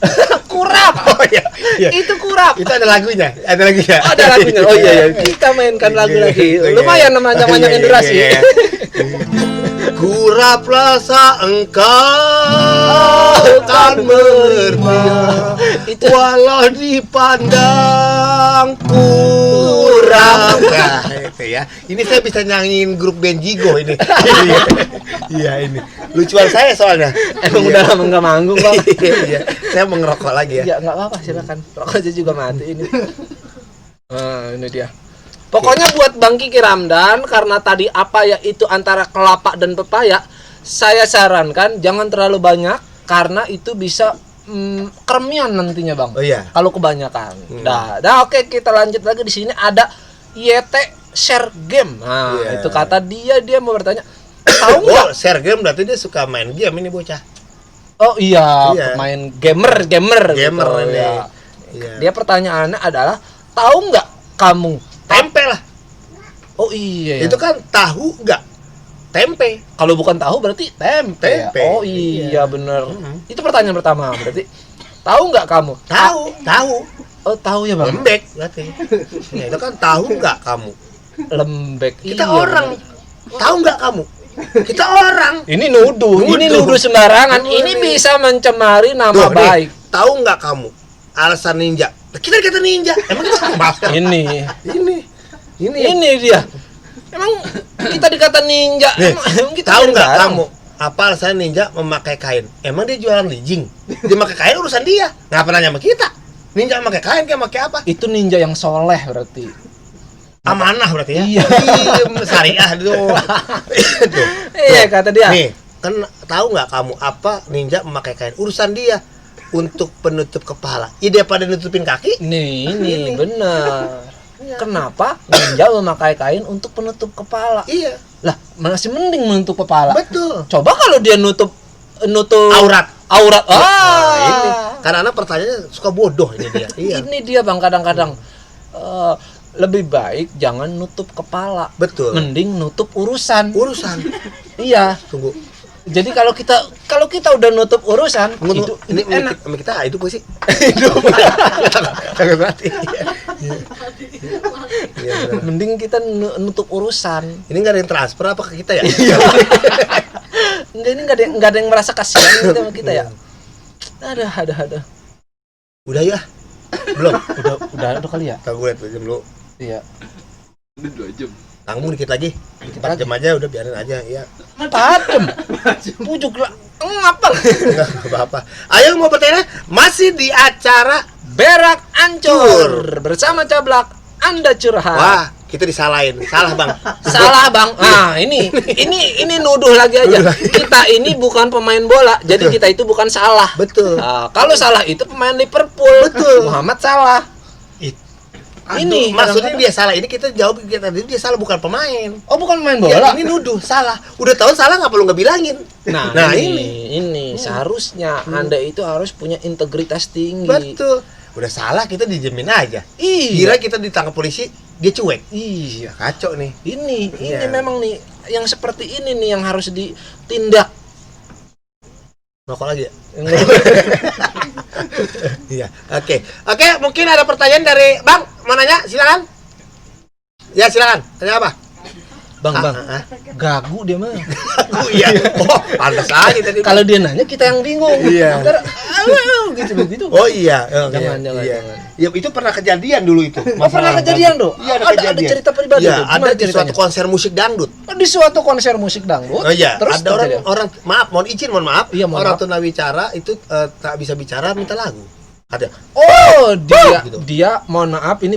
Kurap. Oh iya. Itu kurap. Itu ada lagunya. Ada lagunya. Oh iya. Kita mainkan lagu lagi. Lumayan namanya durasi. Kurap rasa engkau kan merdia, walau dipandang kurang. Nah, itu ya. Ini saya bisa nyanyiin grup band Jigo ini. Iya ini. Lucuan saya soalnya. Emang udah lama nggak manggung, Bang. Iya. Saya mau ngerokok lagi ya. Ya nggak apa-apa, silakan. Rokok aja juga mati ini. Ini dia. Pokoknya buat Bang Kiki Ramdan, karena tadi apa ya itu antara kelapa dan pepaya, saya sarankan jangan terlalu banyak karena itu bisa kremian nantinya, Bang. Oh iya. Kalau kebanyakan. Oke, kita lanjut lagi. Di sini ada YT share game. Nah, itu kata dia mau bertanya, tahu nggak? Share game berarti dia suka main game ini bocah. Oh iya. Main gamer gitu. Ini. Ya. Iya. Dia pertanyaannya adalah, tahu nggak kamu tempe lah? Oh iya. Itu kan tahu nggak? Tempe. Kalau bukan tahu berarti tempe. Tempe. Oh iya bener. Itu pertanyaan pertama berarti. Tahu nggak kamu? Tahu. Oh tahu ya, Bang. Lembek berarti. Ya, itu kan tahu nggak kamu? Lembek. Kita orang. Tahu nggak kamu? Kita orang. Ini nuduh sembarangan. Ini bisa mencemari nama baik. Tahu nggak kamu? Alasan ninja. Kita kata ninja. Emang kita masker? Ini dia. Emang kita dikata ninja. Emang kita tahu nggak kamu? Apa alasan ninja memakai kain? Emang dia jualan legging? Dia pakai kain urusan dia. Nggak pernah nanya sama kita. Ninja pakai kain kayak pakai apa? Itu ninja yang soleh berarti. Amanah berarti ya? Iya. Syariah tuh. Iya kata dia. Nih, kan tahu nggak kamu apa ninja memakai kain? Urusan dia. Untuk penutup kepala. Ide pada nutupin kaki? Ini benar. Kenapa ninja memakai kain untuk penutup kepala? Iya. Lah, masih mending menutup kepala. Betul. Coba kalau dia nutup aurat. Ini. Karena pertanyaannya suka bodoh ini dia. Iya. Ini dia, Bang, kadang-kadang lebih baik jangan nutup kepala. Betul. Mending nutup urusan. Iya. Tunggu. Jadi kalau kita udah nutup urusan, ini enak. Kita hidup sih. Hidup. Jangan berarti. Mending kita nutup urusan. Ini nggak ada yang transfer apa ke kita ya? Enggak, ini nggak ada yang merasa kasihan gitu sama kita ya. Ada. Udah ya? Belum. Udah kali ya. Tunggu lihat jam dulu. Iya. Udah 2 jam. Tanggung dikit lagi. 4 jam aja udah biarin aja ya. 4 jam. Pujuk lah. Ngapa? Enggak apa-apa. Ayo mau bertanya masih di acara Berak Ancur bersama Cablak Anda curhat. Wah, kita disalahin. Salah, Bang. Salah, Bang. Nah, ini nuduh lagi aja. Kita ini bukan pemain bola, jadi kita itu bukan salah. Betul. Nah, kalau salah itu pemain Liverpool. Betul. Muhammad Salah. Ini maksudnya dia salah. Ini kita jawab kita tadi dia salah bukan pemain. Oh, bukan main Ya, bola. ini nuduh salah. Udah tahu salah nggak perlu nggak bilangin. Nah ini seharusnya Anda itu harus punya integritas tinggi. Betul. Udah salah kita dijamin aja. Iya. Kira kita ditangkap polisi dia cuek. Iya. Kacau nih. Ini memang nih yang seperti ini nih yang harus ditindak. Rokok lagi ya? Iya. Oke, mungkin ada pertanyaan dari Bang. Mau nanya? Silakan. Ya, silakan. Tanya apa? Bang. Gagu dia mah. Oh iya. Oh, pantas aja tadi. Kalau dia nanya kita yang bingung. Iya. Gitu. Oh iya. Jangan. Ya itu pernah kejadian dulu itu. Pernah kejadian tuh? Iya, ada cerita pribadi tuh. Ada di suatu konser musik dangdut. Di suatu konser musik dangdut. Oh iya. Terus ada orang mohon maaf. Iya, orang tunawicara itu tak bisa bicara minta lagu. Ada. Dia mohon maaf ini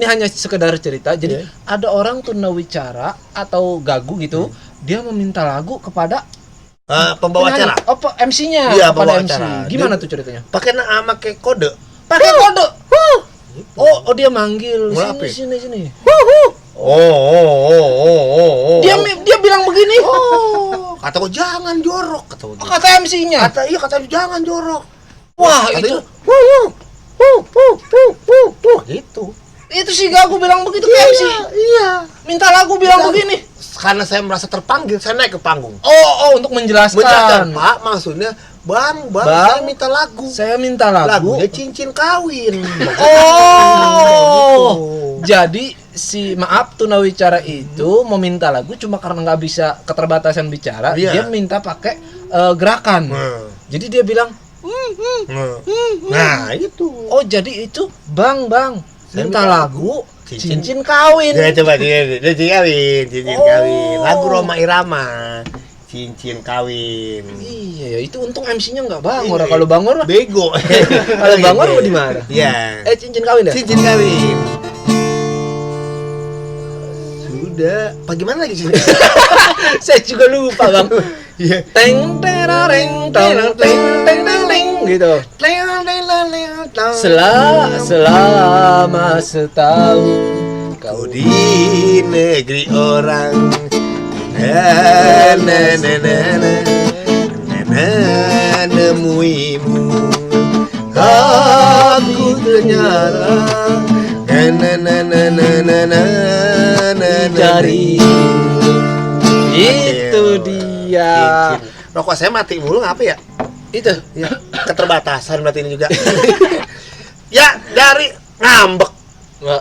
hanya sekedar cerita. Jadi ada orang tunawicara atau gagu gitu, dia meminta lagu kepada pembawa acara. MC-nya iya, kepada MC. Acara. Gimana tuh ceritanya? Pakai kode. Pakai kode. Oh, dia manggil sini. Dia bilang begini. Kata gua jangan jorok Kata MC-nya. Kata jangan jorok. Wah, itu gitu. Itu si gagu bilang begitu ke MC. Iya. Minta lagu bilang begini. Karena saya merasa terpanggil, saya naik ke panggung. Untuk menjelaskan. Pak, maksudnya Bang, saya minta lagu. Lagunya cincin kawin. Jadi maaf tunawicara itu meminta lagu cuma karena nggak bisa keterbatasan bicara, dia minta pakai gerakan. Jadi dia bilang, nah itu. Oh jadi itu bang minta lagu cincin kawin. Ya coba cincin kawin. Lagu Roma Irama. Cincin kawin. Iya, itu untung MC-nya nggak Bangor. Kalau Bangor bego. Kalau Bangor mau di mana? Iya. Cincin kawin ya? Cincin kawin. Sudah. Bagaimana lagi sih? Saya juga lupa, Bang. Iya. Teng tereng tong teng gitu. Selama setahun kau di negeri orang. Nemuimu aku ternyata cari itu dia. Rokok saya mati mulu ngapa ya? Itu ya, keterbatasan berarti ini juga. Ya dari ngambek.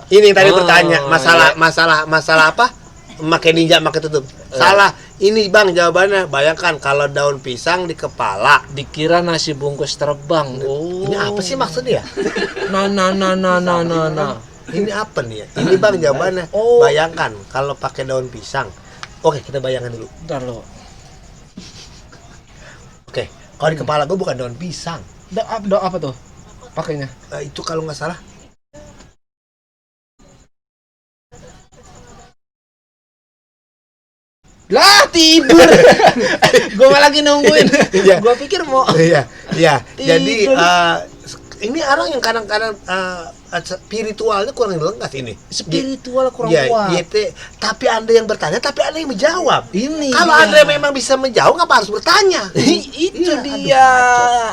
Ini tadi bertanya masalah apa? Makai ninja makai tutup. Salah. Ini Bang jawabannya. Bayangkan kalau daun pisang di kepala, dikira nasi bungkus terbang. Ini apa sih maksudnya? Nah. Ini apa nih ya? Ini Bang jawabannya. Bayangkan kalau pakai daun pisang. Oke, kita bayangkan dulu. Bentar lo. Oke, kalau di kepala gue bukan daun pisang. Daun apa tuh? Pakainya? Itu kalau nggak salah. Lah tidur. Gue lagi nungguin. Gue pikir mau. Iya. Jadi ini orang yang kadang-kadang spiritualnya kurang lengkap ini. Spiritual kurang kuat. Tapi Anda yang bertanya, tapi Anda yang menjawab. Ini. Kalau Anda memang bisa menjawab, ngapa harus bertanya? Itu dia.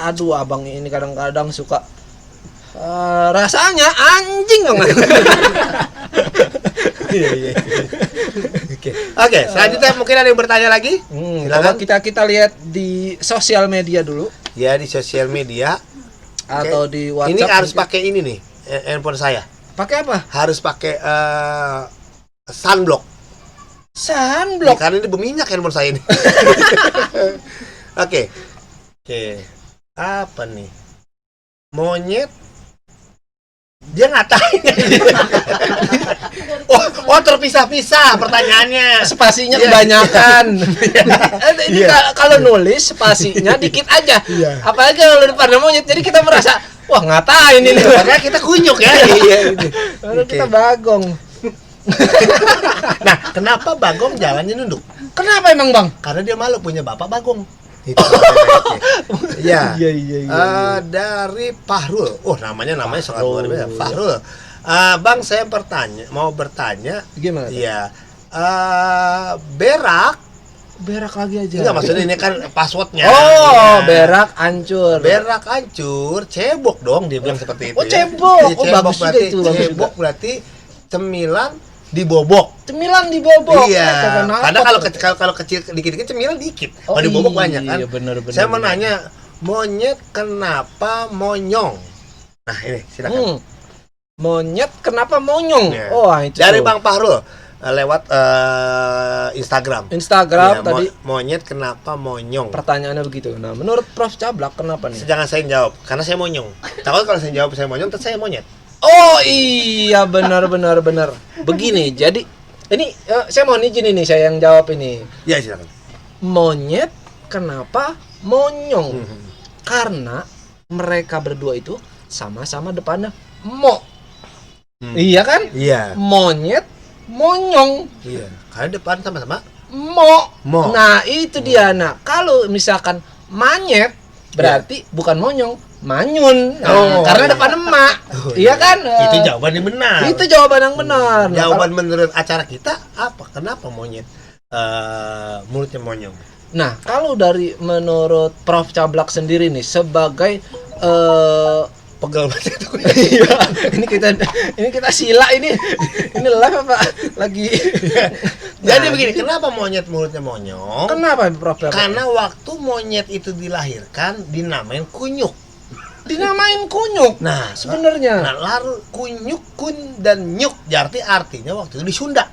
Aduh, abang ini kadang-kadang suka rasanya anjing dong. Iya. Oke, selanjutnya mungkin ada yang bertanya lagi? Silakan kita lihat di sosial media dulu. Ya, di sosial media atau di WhatsApp. Ini harus pakai ini nih, handphone saya. Pakai apa? Harus pakai sunblock. Sunblock. Karena ini berminyak handphone saya ini. Oke. Apa nih? Monyet. Dia ngatain. Oh terpisah-pisah pertanyaannya. Spasinya kebanyakan. Ini kalau nulis spasinya dikit aja. Apalagi kalau depan monyet, jadi kita merasa wah ngatain ini. Karena kita kunyuk ya. Kalau kita bagong. Nah, kenapa bagong jalannya nunduk? Kenapa emang Bang? Karena dia malu punya bapak bagong. Iya. Dari Fahrul. Namanya sangat luar biasa. Fahrul. Bang, saya mau bertanya. Gimana? Iya. Berak lagi aja. Enggak, maksudnya ini kan passwordnya. Berak hancur. Berak hancur, cebok dong dia bilang seperti itu. Cebok. Bagus juga itu. Cebok berarti cemilan dibobok. Iya. Karena kalau kecil dikit-dikit cemilan dikit. Kalau dibobok banyak kan. Iya benar. Saya mau nanya, monyet kenapa monyong? Nah, ini silakan. Monyet kenapa monyong? Ya. Itu. Dari Bang Fahrul. lewat Instagram. Instagram tadi. Monyet kenapa monyong? Pertanyaannya begitu. Nah, menurut Prof Cablak kenapa nih? Jangan saya jawab, karena saya monyong. Takut kalau saya jawab saya monyong, terus saya monyet. Oh iya, benar. Begini, jadi ini saya mohon izin ini saya yang jawab ini. Ya, silakan. Monyet kenapa monyong? Karena mereka berdua itu sama-sama depannya mo. Iya kan? Iya. Monyet, monyong. Iya. Karena depan sama-sama mo. Mo. Nah, itu dia. Nah, kalau misalkan manyet berarti bukan monyong, manyun. Nah, karena depan emak. Iya kan? Itu jawaban yang benar. Itu jawaban yang benar. Nah, Jawaban menurut acara kita apa? Kenapa monyet mulutnya monyong? Nah, kalau dari menurut Prof Cablak sendiri nih sebagai Pegel banget itu. Iya, ini kita sila ini live apa lagi? Jadi begini, kenapa monyet mulutnya monyong? Kenapa Prof? Karena waktu monyet itu dilahirkan dinamain kunyuk. Dinamain kunyuk. Nah, sebenarnya. Nah, lalu kunyuk, kun dan nyuk, artinya waktu itu di Sunda.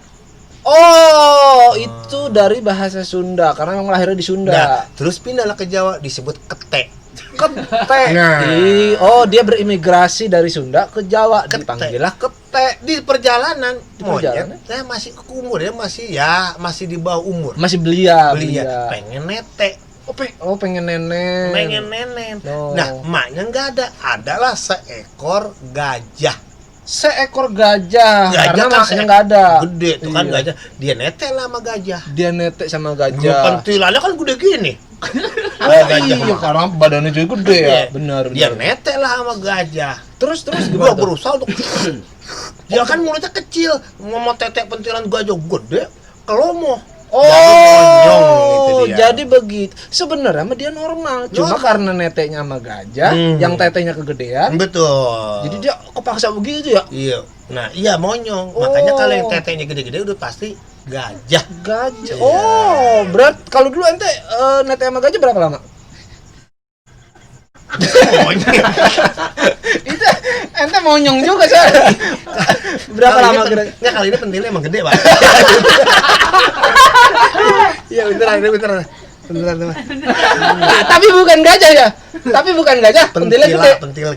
Oh, itu dari bahasa Sunda karena memang lahirnya di Sunda. Nah, terus pindahlah ke Jawa disebut kete. Nah. Dia berimigrasi dari Sunda ke Jawa, dipanggillah kete. Di perjalanan monyet saya masih umur ya masih di bawah umur. Masih belia. Pengen nete. Pengen nenek. No. Nah, emaknya enggak ada. Adalah seekor gajah. Karena maknya nggak ada. Gede tuh kan gajah. Dia nete lah sama gajah. Pentilannya kan gede gini. Iya, karena badannya juga gede ya. Benar. Dia nete lah sama gajah. Terus gua berusaha untuk dia kan mulutnya kecil, mau tetek pentilan gajah gede, kelomoh. Jadi begitu. Sebenarnya mah dia normal, cuma karena neteknya sama gajah, yang tetenya kegedean. Betul. Jadi dia kepaksa begitu ya? Iya. Nah, iya monyong. Makanya kalau yang tetenya gede-gede udah pasti gajah. Oh, berat. Kalau dulu ente netek sama gajah berapa lama? Itu ente monyong juga sih. Berapa lama kira? Enggak, kali ini pentilnya emang gede, Pak. Iya, beneran. Teman. Tapi bukan gajah ya? Pentilnya gede. Pentilnya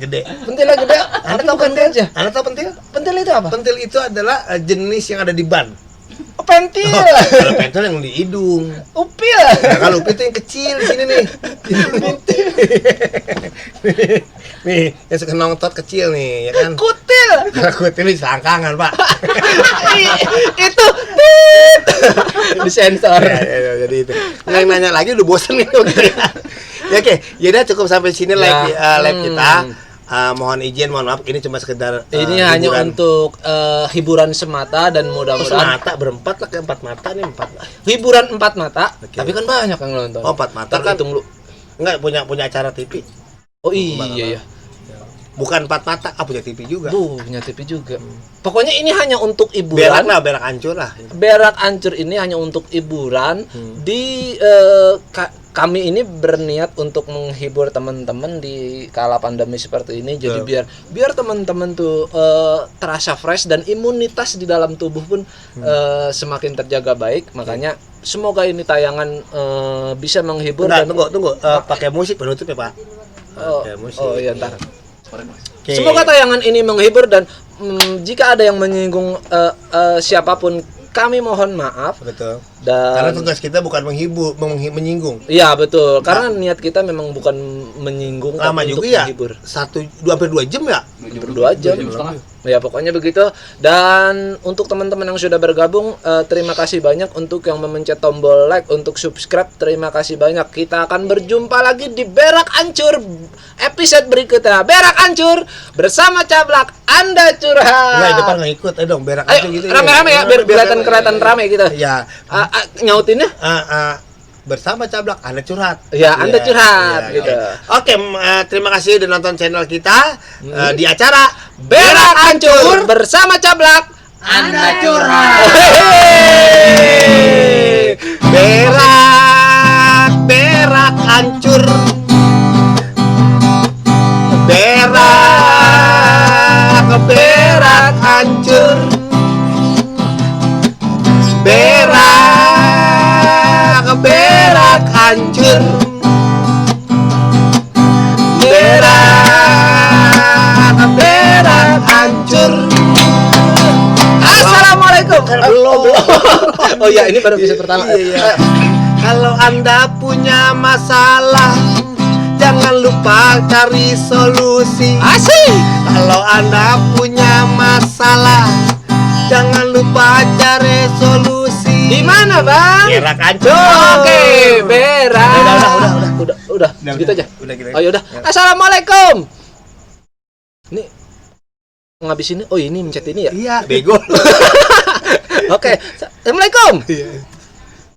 gede. Anda tahu pentil? Anda tahu pentil? Pentil itu apa? Pentil itu adalah jenis yang ada di ban. Pentil. Kalau pentil yang di hidung. Upil. Nah, kalau upil itu yang kecil di sini nih. Nih, yang suka nongtot kecil nih, ya kan? Kutil. Kutil di selangkangan, Pak. Itu disensor. Ya, jadi itu. Nanya lagi udah bosen nih. Ya, oke, yaudah cukup sampai sini live kita. Mohon maaf, ini cuma sekedar ini hanya untuk hiburan semata dan mudah-mudahan semata berempat lah, ke 4 mata nih, 4 hiburan 4 mata. Tapi kan banyak yang nonton. 4 mata kan hitung lu. Enggak punya acara TV. Oh iya. Bukan 4 mata, punya TV juga. Punya TV juga. Pokoknya ini hanya untuk hiburan. Berak hancur lah. Berak hancur ini hanya untuk hiburan. Kami ini berniat untuk menghibur teman-teman di kala pandemi seperti ini. Jadi biar teman-teman tuh terasa fresh dan imunitas di dalam tubuh pun semakin terjaga baik. Makanya semoga ini tayangan bisa menghibur. Tunggu. Pakai musik penutup ya, Pak. Iya, ntar. Okay. Semoga tayangan ini menghibur dan jika ada yang menyinggung siapapun, kami mohon maaf. Betul. Dan karena tugas kita bukan menyinggung. Iya, betul. Karena niat kita memang bukan menyinggung, lama tapi juga untuk ya. menghibur. 2 jam ya? 2 jam. Ya pokoknya begitu. Dan untuk teman-teman yang sudah bergabung, terima kasih banyak. Untuk yang memencet tombol like, untuk subscribe, terima kasih banyak. Kita akan berjumpa lagi di Berak Hancur episode berikutnya. Berak Hancur bersama Cablak, Anda curhat. Nggak, depan nggak ikut. Dong Berak Hancur gitu. Rame-rame ya, biar kelihatan rame gitu. Ya. Nyautinnya? Bersama Cablak, Anda curhat. Ya, Anda curhat gitu. Oke, terima kasih udah nonton channel kita di acara Berak Hancur bersama Cablak, Anda curhat. Berak hancur. Berak hancur. Oh iya, ini baru episode pertama. Iya. Kalau Anda punya masalah, jangan lupa cari solusi. Asik. Kalau Anda punya masalah, jangan lupa cari solusi. Di mana, Bang? Berak aja. Oke, berak. Udah. Segitu aja. Udah gitu. Oh, yaudah. Assalamualaikum. Ini ngabisin. Oh, ini mencet ini ya? Iya, bego. Oke. Assalamualaikum.